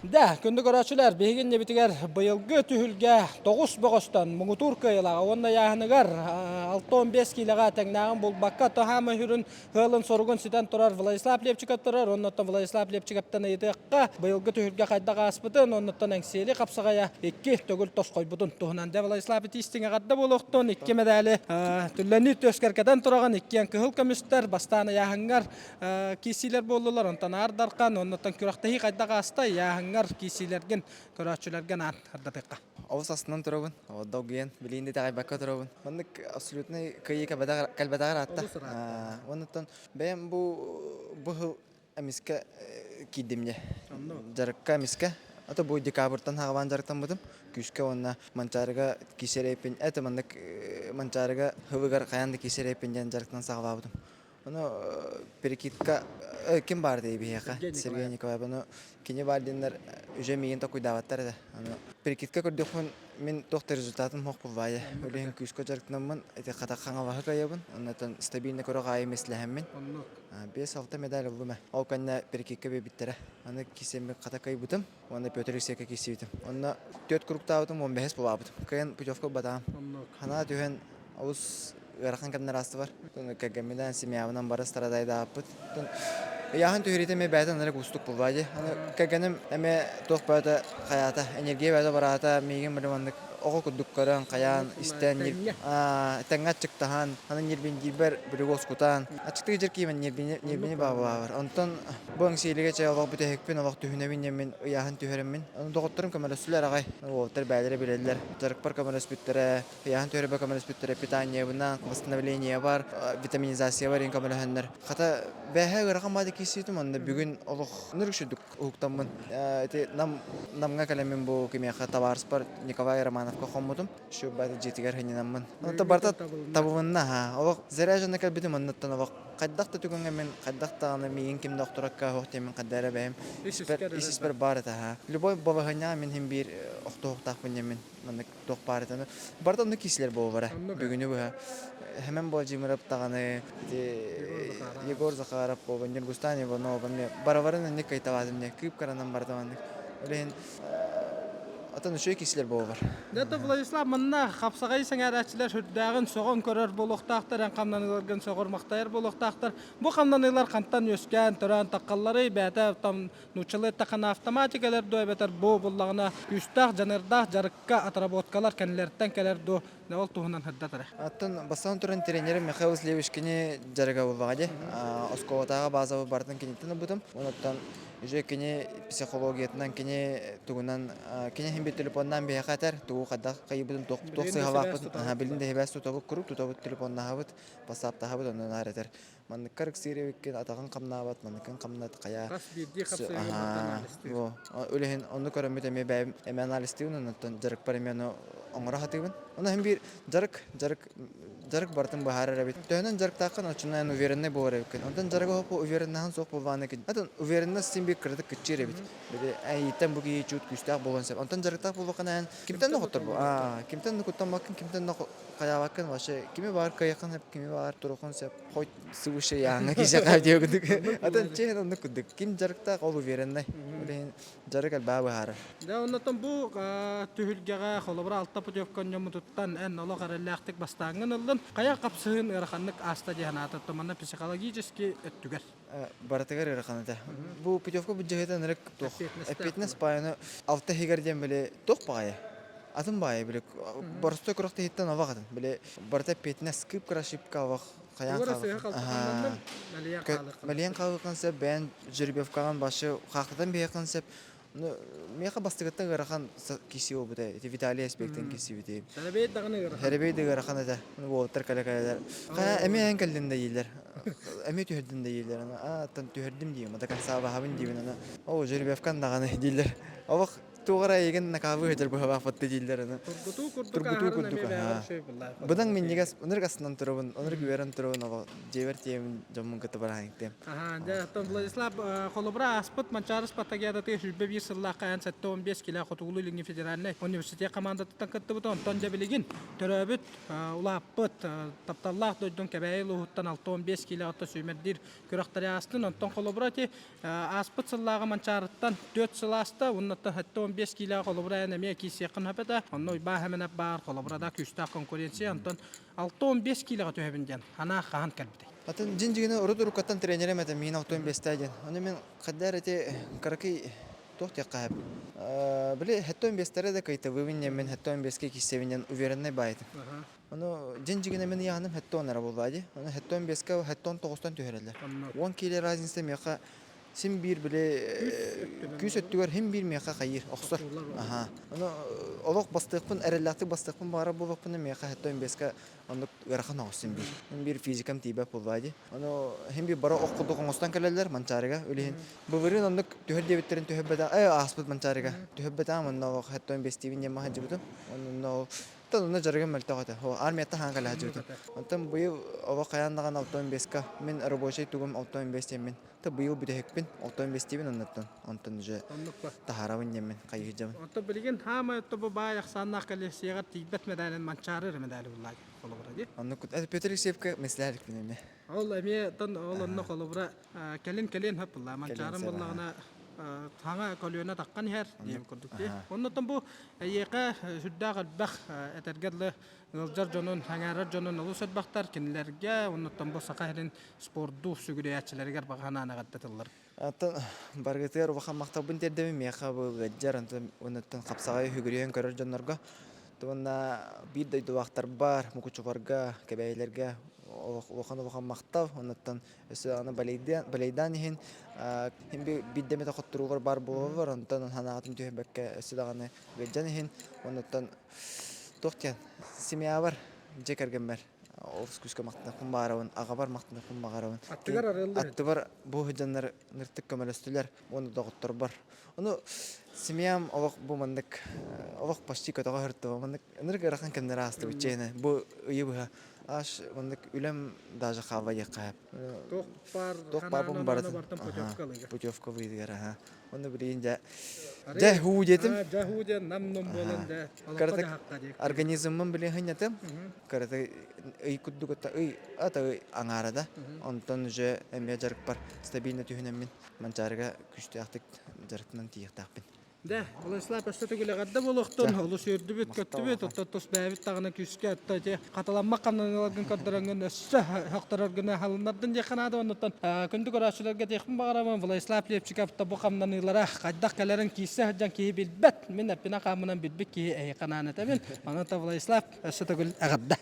Да, күндү көрөөччүлэр, биһиги иннибитигэр быйылгы түһүлгэ тоҕус бөҕөстөн муҥутуур кыайыылааҕа уонна ыйааһыныгар 6-15 киилэҕэ тэҥнээҕин булбакка тоһаама үһүрүн ыалын соругун ситэн турар Владислав Лепчиков турар. Оннуттан Владислав Лепчиковтан ыйытыахха быйылгы түһүлгэ хайдах ааспытын, оннуттан Эҥсиэли хапсаҕайа икки төгүл тосхойбутун туһунан. Дьэ, Владислав итиистиҥ эҕэрдэ буолуохтун, икки мэдээли түллэнии түөскэркэтэн тураҕын, иккиэн кыһыл көмүстэр, бастаан ыйааһыҥҥар киирсиилэр буоллулар. Онтон Аар Дархан, оннуттан күрэхтэһии хайдах ааста? Ыйааһыҥҥар киирсиилэргин көрөөччүлэргэ анаан ырдатыахха. Олус астынан турабын, долгуйан, билигин да итэҕэйбэккэ турабын. Маннык абсолютнай кыайыы кэлбэтэҕэр аатта. Оннуттан бэйэм бу бу эмискэ киирдим дьэ. Дьарыкка эмискэ. Ата бу декабрьтан хаҕабаан дьарыктаммытым. Күүскэ уонна Манчаарыга киисэрэйпин, это маннык Манчаарыга хывыгар хайаан да киисэрэйпин диэн дьарыктан саҕалаабытым. Ону перекидка ким баар дии биһиэхэ? Сергей Николаев. Ону кини баар диэннэр уже миигин токуйдаабаттар этэ. Аны перекидка көрдөхпүн мин туох да результатым суох булбаайы. Үлэһин күүскэ дьарыктанаммын ити хата хаҥалаһы кыайабын. Оннотон стабильно көрөх аайы мислэһэммин. 5-6 медаль ыллым ээ. Ол кэннэ перекидка биэрбиттэрэ. Аны кисэммин хата кыайбытым. Уонна Петр Алексеевка киирсибитим. Онно түөрт кругтаабытым, 15 булаабытым. Кыайан путевка ылбатаҕым. Ханаа түһэн олус ыарахан кэмнэр аастылар. Кэргэмминээн, семьябынан бары страдайдаабыппыт. Ыйааһын түһэриитэ эмиэ бэйэтин ынырык уустук буолла дии. Аны кэргэним эмиэ туох бөҕөтө хайаата, энергия бөҕөтө бараата, миигин били маннык оҕо курдук көрөн, хайаан, истэн, тэҥҥэ аччыктаһан, аны ньирбиндиирбэр били уоскутаан, аччыктыы дьэр киимэн ньирбини баабылаабар. Онтон Бу Эҥсиэлигэ чэй олох бүтэһикпин, олох түһүнэбин диэммин ыйааһын түһэрэммин. Ону доҕотторум көмөлөстүлэр аҕай. Уолаттар бэйэлэрэ билэллэр. Дьарыкпар көмөлөспүттэрэ, ыйааһын түһэрбэр көмөлөспүттэрэ, питаниебынан, восстановлениебар, витаминизациябар иһин көмөлөһөннөр. Хата бээһээ ыарахан баады киирсибитим, онно бүгүн олох ныр үксүрдүк уһуктаммын. Ити Нам Намҥа кэлэммин бу кимиэхэ табаарыспар Николай Романовка хоммутум. Şu бары дьиэтигэр сынньанаммын. Онто барыта табылынна ха. Олох заряженно кэлбитим оннуттан олох хайдах да түгэҥҥэ мин хайдах даҕаны миигин ким да охторокко оһох диэммин хайда эрэ бэйэм ис испэр баар этэ ха. Любой балаһыанньаҕа мин иһин биир охтуохтаахпын диэммин маннык туох баар этэ. Барыта оннук киисилэр буолбара бүгүнү быһа. Хэмэн Владимиров даҕаны Егор Захаров буолба Ньургустан Иванов барабарын инник кайталаатым диye кыып каранан барда маннык. Ол иһин Атын үчүгэй киһилэр буолар. Дата Владислав манна хапсаҕай сэҥээрээччилэр сүрдээҕин сөҕөн көрөр буолуохтаахтар, эн хамнаныыларгын сөҕөр-махтайар буолуохтаахтар. Бу хамнаныылар хантан үөскээн, төрөөн таххалларый, бэйэтэ там нууччалыы эттэххинэ автоматика кэлэр дуо эбэтэр бу буллаҕына күүстээх, дьаныардаах дьарыкка отработкалар кэннилэриттэн кэлэр дуо, ол туһунан сырдатара. Оттон бастаан туран тренерим Михаил Васильевич кини дьарыга буллаҕа дии. Оскуолатааҕы базабы барытын киниттэн ылбытым. Онуттан уже кини психологиятынан, кини тугунан, кини иһин телефоннаан биһиэхэ этэр, тугу хайдах хайыыбытын, туох туох сыыһалаахпытын, билин да сибээс тутабыт, куруук тутабыт, телефоннаһабыт, ватсаптаһабыт, онон наар этэр. Манныккар ыксыыр эбиккин, атаҕын хамнаабат, манныккын хамнат, хайа. Хас биирдии хапсыһыы анализтыыр. Үлэһин онну көрөммүт эмиэ бэйэм эмиэ анализтыыбын, оннуттан дьарыкпар эмиэ ону оҥоро сатыыбын. Онно иһин биир дьарык, дьарык, дьарык барытын быһаарар эбит. Төһөнөн дьарыктааххын, оччонон уверенный буолар эбиккин. Онтон дьарыга суох увереннаһын суох буолбаҕына атын уверенность син биир кыратык кыччыыр эбит. Били эйиттэн бу киһи чуут күүстээх буолуон сөп. Онтон дьарыктаах буолуоххун кимтэн да хотторбу. Кимтэн да куттаммаккын, кимтэн да хайаабаккын вообще кими баар кыайыаххын сөп, кими баар туруоххун сөп. Хоть сыбыс. Следующий яңа киһиэхэ диэ курдук. Атын чиһин оннук курдук. Ким дьарыктаах ол уверенный. Ол иһин дьарык элбэҕи быһаарар. Дьэ, оннотон бу түһүлгэҕэ холобура алта путевка онньоммутуттан эн олох эрэллээхтик бастааҥҥын ыллын. Хайа хапсыһын ыараханнык ааста диэн аатыттан манна психологически өттүгэр. Барытыгар ыарахан этэ. Бу путевка быдьаһыта ынырык туох эппиэтинэс паайаны алта иһигэр диэн били туох баҕайы атын баайы били боростуой күрэхтэһииттэн авах атын били барыта эппиэтинэс кып-кыра ошибка авах хайаан мэлийэн хаалыаххын сөп бэйэн жеребьевкаҕын башы хаахтатан биһиэххин сөп ну миэхэ бастакыттан ыарахан киси буолбута ити Виталий Аспектан киссибити Хэребей даҕаны ыарахан Хэребей да ыарахан этэ уолаттар кэлэ кэлэлэр хайа эмиэ эн кэллин да дииллэр эмиэ түһэрдин да дииллэр а тан түһэрдим диим до конца баһабын диибин ана о жеребьевкан даҕаны дииллэр олох туох эрэ эйигин накаабы ыһытар быһалаах дииллэр аны тургутуу курдук тургутуу курдук быдан минньигэс ынырык астынан турабын ынырык үөрэн турабын оҕо дьиэбэр тиийэмин дьоммун кытта бараһыҥтыам Аһаа, дьэ, оттон Владислав холобура ааспыт Манчаары Спартакиадатыгар 21 сыллаахха эн 75 килэ Хотугулуу-Илиҥҥи федеральнай университет хамаандатыттан кыттыбыта. Онтон дьэ билигин төрөөбүт, улааппыт, тапталлаах дойдуҥ Кэбээйи улууһуттан 65 килэ отто сүүмэрдиир күрэхтэри аастын. Онтон холобура ити ааспыт сыллааҕы Манчаарыттан 4 сыл ааста, уоннаттан 75 килэ холобура эн эмиэ киирсиэххин сөп этэ. Онно Уйбаа Хэмэнэп баар, холобура да күүстээх конкуренция. Онтон 65 киилэҕэ түһэбин диэн санаа хаһан кэлбитэй? Атын дьин дьигинэ урут уруккаттан тренерим этэ миин 65 диэн. Ону мин хайдаар эти кыракый туох диэххэ сөп. Били 75-тэрэ да кыйтабыбын диэн мин 75-ке киирсэбин диэн уверенный баайтым. Ону дьин дьигинэ мин ыйааһыным 70 эрэ буолбаа дии. Ону 75-ке 79-тан түһэрэллэр. 10 киилэ разница миэхэ син биир били күүс өттүгэр син биир миэхэ хайыыр охсор. Аха. Ону олох бастыахпын эрэллээхтик бастыахпын баҕарар буолуохпуна миэхэ 75-ке оннук ыарахан оҕус син биир. Син биир физикам тиийбэт буоллаа дии. Ону син биир бары ох курдук оҥостон кэлэллэр Манчаарыга үлэһин. Былырыын оннук түһэр диэбиттэрин түһэрбэтэх ээ ааспыт Манчаарыга түһэрбэтэҕим онно олох 75-тиибин диэн маһадьыбытым. Онно Оттон онно дьарыгым мөлтөх этэ. О, армияттан хаан кэлэ сылдьыбытым. Онтон быйыл олох хайаан даҕаны 65-ка мин рабочай тугум 65 диэммин. Та быйыл бүтэһикпин 65 диибин оннуттан. Онтон уже таһаарабын диэммин хайыһыдьабын. Оттон билигин хаамай отто бу баай ахсааннаах коллекцияҕа тиийбэт медалин Манчаары эрэ медали буллаага холобура дии. Оннук Петр Алексеевка меслээликпин эмиэ. Ол эмиэ тон ол онно холобура кэлин кэлин хөп булла. Манчаарын буллаҕына саҥа көлүөнэ таххан иһэр диэн курдук дии. Оннуттан бу эйиэхэ сүрдээх элбэх этэргэ дылы ыалдьар дьонун, сэҥээрэр дьонун олус элбэхтэр. Кинилэргэ оннуттан бу Саха сирин спорду сүгүрүйээччилэригэр баҕа санаан эҕэрдэ тыллар. Оттон барыгытыгар улахан махталбын тиэрдэбин миэхэ бу ыалдьар, онтон оннуттан хапсаҕай үһүгүрүйэн көрөр дьоннорго Уонна биир дойдулаахтарбар, Мукучуларга, Кэбээйилэргэ улахан-улахан махтал. Оннуттан өссө даҕаны балейдаан иһин биирдэ эмэтэ хотторуулар баар буолаллар, онтон санаатын түһэрбэккэ өссө даҕаны ыалдьан иһин. Оннуттан туох диэн семьябар, дьиэ кэргэммэр олус күүскэ махтанахпын баҕарабын, аҕабар махтанахпын баҕарабын. Аттыгар арыаллар Аттыбар бу сылдьаннар ыныртык көмөлөстүлэр уонна доҕотторбор. Ону семьям олох бу маннык олох почти көтөҕө сырыттым. Маннык ынырык ыарахан кэмнэр аастыбыт чиэһинэ. Бу ыйы быһа аж маннык үлэм даже хаалла диэххэ сөп. Туох баар Туох баар ханаан барытын бартан путевка ылыга. Путевка быйдыгар аха. Онно билигин дьэ дьэ хуу диэтим. Дьэ хуу диэн нам-нум буолан дьэ олоххо дьаһахха диэк. Организммын билин хынньатым. Кырата ый курдук ый ата ый аҥаара да. Онтон уже эмиэ дьарыкпар стабильно түһүнэммин Манчаарыга күүстээхтик дьарыктанан тиийиэхтээхпин. Дэ, Владислав өссө төгүл эҕэрдэ буолуохтун, олус үөрдүбүт, көттүбүт, оттон тус бэйэбит даҕаны күүскэ отто ити хатыламмат хамнаныыларгын көрдөрөҥҥүн өссө охторор гына халыннардын диэххэ наада оннуттан күндү көрөөччүлэргэ диэхпин баҕарабын Владислав Лепчиков бу хамнаныылара хайдах кэлэрин киирсэ сылдьан киһи билбэт мин эппинэн хааммынан билбит киһи эһиэхэ анаан этэбин онон Владислав өссө төгүл эҕэрдэ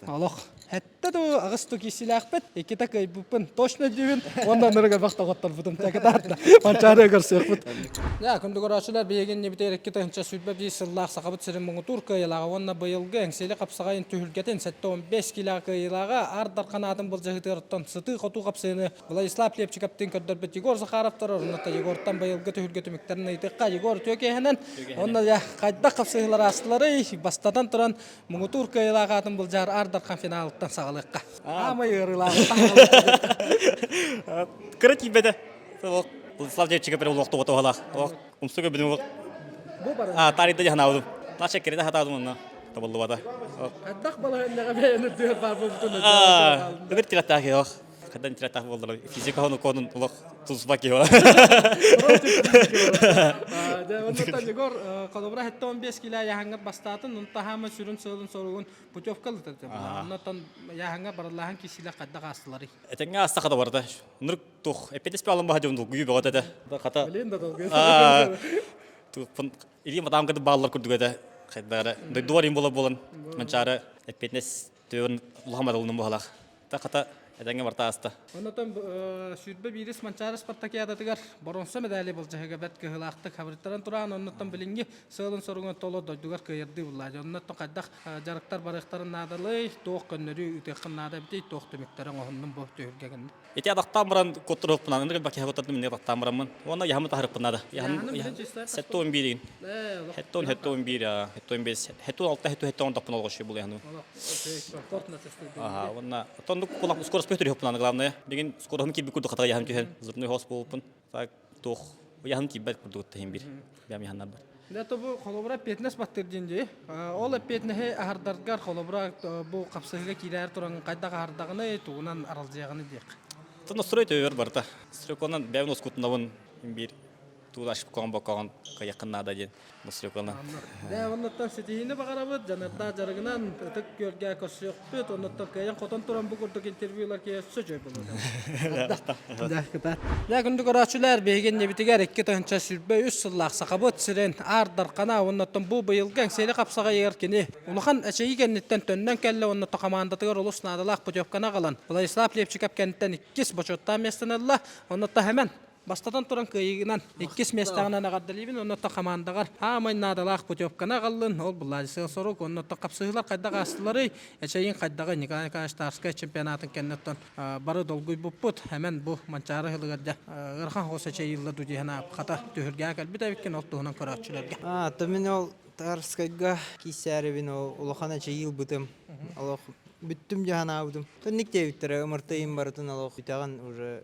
олох Сэттэ дуу, аҕыс дуу киирсилээхпит, иккитэ кыайбыппын точно өйдүүбүн уонна ынырык элбэх доҕотторбутум тэкэтаатта Манчаары көрсүөхпүт. Дьэ, күндү көрөөччүлэр, биһиги иннибитигэр 2021 сыллаах Сахабыт сирин муҥутуур кыайыылааҕа уонна быйылгы Эҥсиэли хапсаҕайын түһүлгэтин 75 киилэҕэ кыайыылааҕа Аар Дархан аатын былдьаһыытыгар сытыы-хотуу хапсыһыыны Владислав Лепчиковтыын көрдөрбүт Егор Захаровтар орунната Егортан быйылгы түһүлгэ түмүктэрин ыйытыахха. Егор үтүө киэһэнэн уонна дьэ хайдах хапсыһыылар аастыларый? Бастатан туран Муҥутуур кыайыылаах аатын былдьаһар Аар Дархан финалыттан саҕалыахха. Аамай ыарыылааҕыттан Кыра тиийбэтэ. Владислав Дьяччига бір улуохту отоһалаах. Умсуга бүтүн улуох. А, тарыйда дьаһанаабытым. Наша киридэ хатаадым онно. Табыллыбата. Хайдах балаһыннаҕа бэйэни тыа баар буолбутун Ыбыр тилаттаах ох. Хандан тирэтах буоллар физика хону конун олох тулуспа киһи. Дьэ, оннуттан Егор холобура 75 килэ яһаҥҥа бастаатын, онтаһаама сүрүн сыалын соругун путевка ылыта. Оннуттан яһаҥҥа барыллааһын киисилэр хайдах аастыларый? Этэҥҥэ ааста хата барда. Нырк тух эппетеспе алын баха дьон долгуйуу бөҕөтө этэ. Хата Блин да долгуйа. Илиим атаам кытып бааллар курдук этэ. Хайдара дойдуар им буола буолан манчаары эппиэтинэс төбөн улахан барылынын буһалаах. Та хата этэҥҥэ барта ааста. Онотон 21 Манчаары спартакиадатыгар боронса медали былдьаһыга бэрт кыһылаахтык хабырыттаран тураан, оннуттан билиҥҥи сыалын-соругун толо дойдугар кыайардыы буллаа. Оннуттан хайдах дьарыктар барыахтарын наадалый, туох көннөрүү ыытыаххын наада эбитий, туох түмүктэрэ оҥоһуннум бу түһүлгэгин? Ити атахтаан баран куттуруохпунан, ынырык бакиһа куттардым инник атахтаан бараммын. Уонна яһамы таһарыппын наада. Яһан 71 71 71 76 76 тохпун олоҕу бул яһану. Ага, уонна тондук кулак скорость пөтүрү главное. Билигин скоростум киирбит курдук хатага яһан түһэн, зырный хос буолуппун. Так туох яһан киирбэт курдук тахин бир. Бям яһаннар бар. Дэ то бу холобура эппиэтинэс баттыр диэн дии. Ол эппиэтинэһи аһардаргар холобура бу хапсыһыга киирээр туран хайдах аһардаҕыный, тугунан аралдьыйаҕыный диэх. Тон настрой төбөр барыта. Стрелконан бэйэм ускутунабын биир туулашып коҕон бокоҕон кыйаххын наада диэн настройкалана. Дэ оннуттан ситиһиини баҕарабыт, дьаныардаах дьарыгынан ытык күөлгэ көрсүөхпүт, оннуттан кыайан хотон туран бу курдук интервьюлар киһи өссө дьой буолуо. Дьэ, күндү көрөөччүлэр, биһиги иннибитигэр 2023 сыллаах Сахабыт сирин Аар Дархана уоннаттан бу быйылгы Эҥсиэли хапсаҕайыгар кини улахан эчэйии кэнниттэн төннөн кэллэ уонна хамаандатыгар олус наадалаах путевканы аҕалан Владислав Лепчиков кэнниттэн иккис бочуоттаах миэстэни ылла. Оннуттан Хэмэн бастатан туран кыайыынан иккис миэстэҕинэн эҕэрдэлиибин оннуттан хамаандаҕар аамай наадалаах путевканы аҕаллын. Ол Владислав Сорук оннуттан хапсыһыылар хайдах аастыларый, эчэйиин хайдаҕый Николай Николаевич Тарскай чемпионатын кэнниттэн бары долгуйбуппут. Эмэн бу Манчаары ыһылыгар дьэ ыарахан соҕус эчэйиилла дуу диэн хата түһүргэҕэ кэлбит эбиккин ол туһунан көрөөччүлэргэ. А, то мин ол Тарскайга киисээрибин ол улахан эчэйии ылбытым. Олох бүттүм дьаһанаабытым. Тонник диэбиттэрэ ымыртайым барытын олох бүтэҕин уже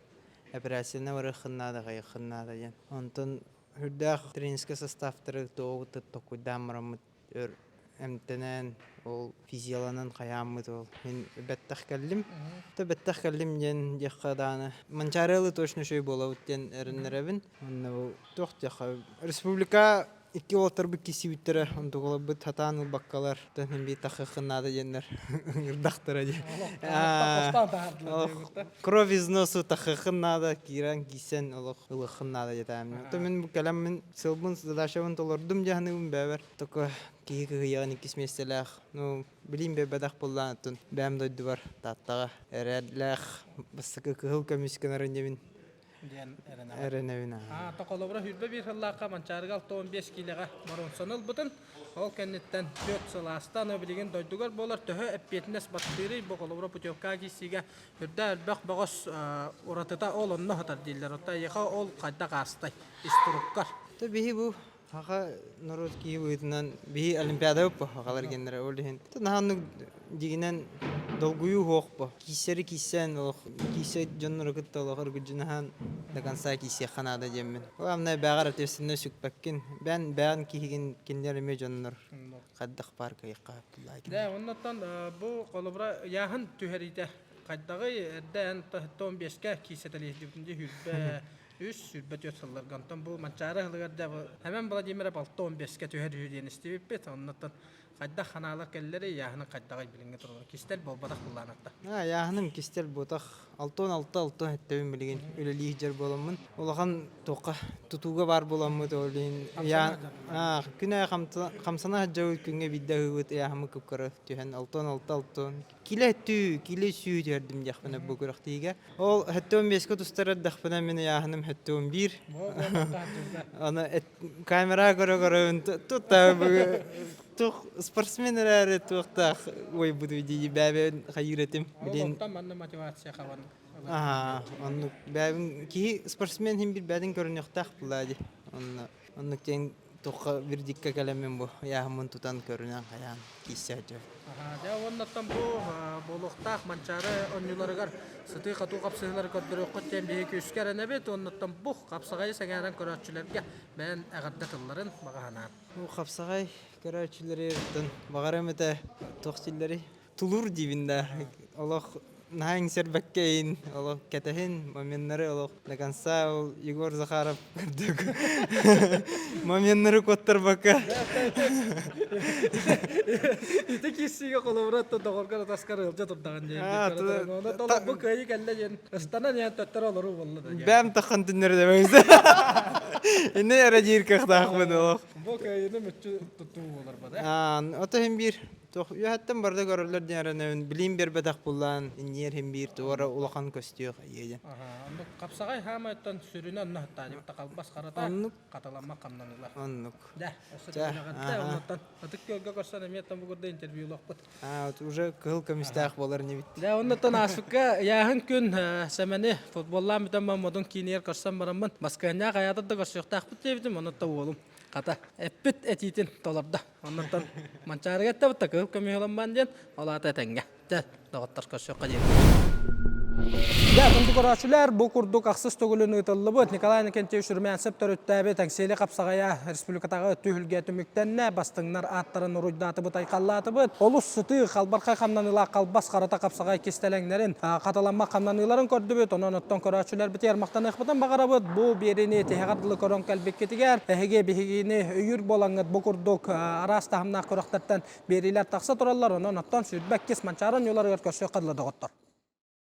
операцияны барыаххын наада, хайыаххын наада диэн. Онтон үрдээх тренерскэй составтары туоҕу токкуйдаан бараммыт өр эмтэнэн, ол физияланан хайааммыт ол мин бэттэх кэллим. То бэттэх кэллим диэн диэххэ даҕаны Манчаарыалы точно үчүгэй буолабыт диэн эрэннэрэбин. Онно бу туох диэххэ республика икки уолаттарбыт киирсибиттэрэ, онтукаларбыт сатаан ылбаккалар, төннөн биир тахыаххын наада диэннэр ыҥырдахтара дии. Кровь из носу тахыаххын наада, киирэн киирсэн олох ылыаххын наада диэтээм. То мин бу кэлэммин сылбын задачабын толордум дьаһаныыбын бэбэр. Только киһи кыһыйаҕын иккис миэстэлээх. Ну, билиим бэбэтэх буоллаан оттон бэйэм дойдубар Тааттаҕа эрэллээх бастакы кыһыл көмүс гынарын диэбин диэн эрэнэҕин. Эрэнэбин Аа, холобура 21 сыллаахха Манчаарыга 65 киилэҕэ боруонсаны ылбытын, ол кэнниттэн 4 сыл ааста, аны билигин дойдугар буолар төһө эппиэтинэс баттыырый бу холобура путевка киирсиигэ үрдэ элбэх бөҕөс уратыта ол онно сытар дииллэр. Оттон эйиэхэ ол хайдах аастай ис туруккар? То биһи бу Саха норуот киһи быһыытынан биһи олимпиада бу сахалар геннere ол иһин наһааннык дигинэн долгуйуу суох бу. Кииссэри кииссэн олох кииссе дьоннору кытта олох ыргыдьынаһан до конца киисиэххэ наада диэммин. Главное бэҕэр ответственность сүкпэккин. Бээн бээн киһигин кинилэр эмиэ дьоннор хайдах баар кыайыахха Дэ, оннуттан бу холобура ыйааһын түһэриитэ хайдаҕый эрдэ эн 15-ке киисэтэлиһдибитин дии хүрбэ үс 24 сылларга онтон бу Манчаары ыһылыгар дьэ Хэмэн Владимиров 65-кэ түһэр үһү диэн истибиппит оннуттан хайдах ханаалар кэллэрий яаһының хайдаҕый билиҥҥи туруга кистэл буолбатах былаанатта Яаһыным кистэл буотах 66 алта эттэбин билигин үлэлии сылдьар буоламмын улахан туохха тутууга баар буоламмыт ол иһин күн аайы хамсана сылдьабыт күҥҥэ биирдэ аһыыбыт ыйааһыммыт кып-кыра түһэн 66 алта килэ өттүү килэ сүү түһэрдим диэхпинэ бу күрэхтиигэ Ол 75-ке тустар эрдэхпинэ мин ыйааһыным 71. Аны камера көрө-көрөбүн тута туох спортсмен эрээри туохтаах уойбут дии бээбин хайыыр этим. Билин Онтон манна мотивация хабан. Аа, оннук бээбин киһи спортсмен хин бир бээтин көрүнүөхтээх булаа ди. Онно оннук диэн Туохха вердикка кэлэммин бу ыйааһыммын тутан көрүнэн хайаан киирсэ сылдьабын. Дьэ уоннаттан бу буолуохтаах Манчаары оонньууларыгар сытыы-хотуу хапсыһыылары көрдөрүөххүт диэн биһиги күүскэ эрэнэбит. Уоннаттан бу хапсаҕайы сэҥээрэн көрөөччүлэргэ бэйэн эҕэрдэ тылларын баҕа санаан. Бу хапсаҕай көрөөччүлэри оттон баҕарыам этэ туох дииллэрий? Тулуур диибин да. Олох Наһаа иҥсэрбэккэ олох кэтэһин моменнары олох до конца ол Егор Захаров курдук моменнары куоттарбакка. Ити киирсиигэ холобура доҕоргор атаскар ыалдьа турдаҕын диэн. Онон бу кыайыы кэллэ диэн ыстанан иһэн төттөрү олоруу буолла да. Бэм таххан түннэрэ дэмэҥсэ. Инне эрэ диир кыахтаахпын олох. Бу кыайыыны мүччү туттуу буолар бада. Ото иһин биир Туох үөһэттэн барда көрөллөр диэн эрэнэбин. Билиим биэрбэтэх буллаан, инниэр иһин биир туора улахан көстүөх айыы диэн. Оннук хапсаҕай хаамайтан сүрүнэ онно хаттаанибыт халбас харата Оннук. хатыламмат хамнаныылар. Оннук. Дэ, өссө Чэ, түгэнэҕинтэ аха. оннуттан Ытык Күөлгэ көрсөн эмиэ бу курдук интервьюлуохпут. Аа, вот уже кыһыл көмүстээх буолар инибит. Дэ, оннуттан ааспыкка ыйааһын күн Сэмэни футболлаан бүтэн модун киинигэр көрсөн бараммын Баскыанньаах айаатар да көрсүөхтээхпит диэбитим, оннуттан уолум хата эппит этиитин толордо. Оннуттан Манчаарыга эттэбит да кыһыл көмүһү диэн, ол аата этэҥҥэ. Дьэ, доҕоттор көрсүөххэ диэри. Дьэ, күндү көрөөччүлэр, бу курдук ахсыс төгүлүн ыытыллыбыт Николай Иннокентьевич Румянцев төрүттээбит Эҥсиэли хапсаҕайа республикатааҕы түһүлгэ түмүктэннэ. Бастыҥнар ааттарын уруйдаатыбыт, айхаллаатыбыт. Олус сытыы, халбархай хамнаныылаах халбас харата хапсаҕай кистэлэҥнэрин, хатыламмат хамнаныыларын көрдүбүт. Онон оттон көрөөччүлэрбитигэр махтаныахпытын баҕарабыт. Бу биэриини тиһэҕэр дылы көрөн кэлбиккитигэр, эһиги биһигини өйүүр буолаҥҥыт бу курдук араас таһымнаах күрэхтэртэн биэриилэр тахса тураллар. Онон оттон 22 Манчаары оонньууларыгар көрсүөххэ дылы доҕоттор.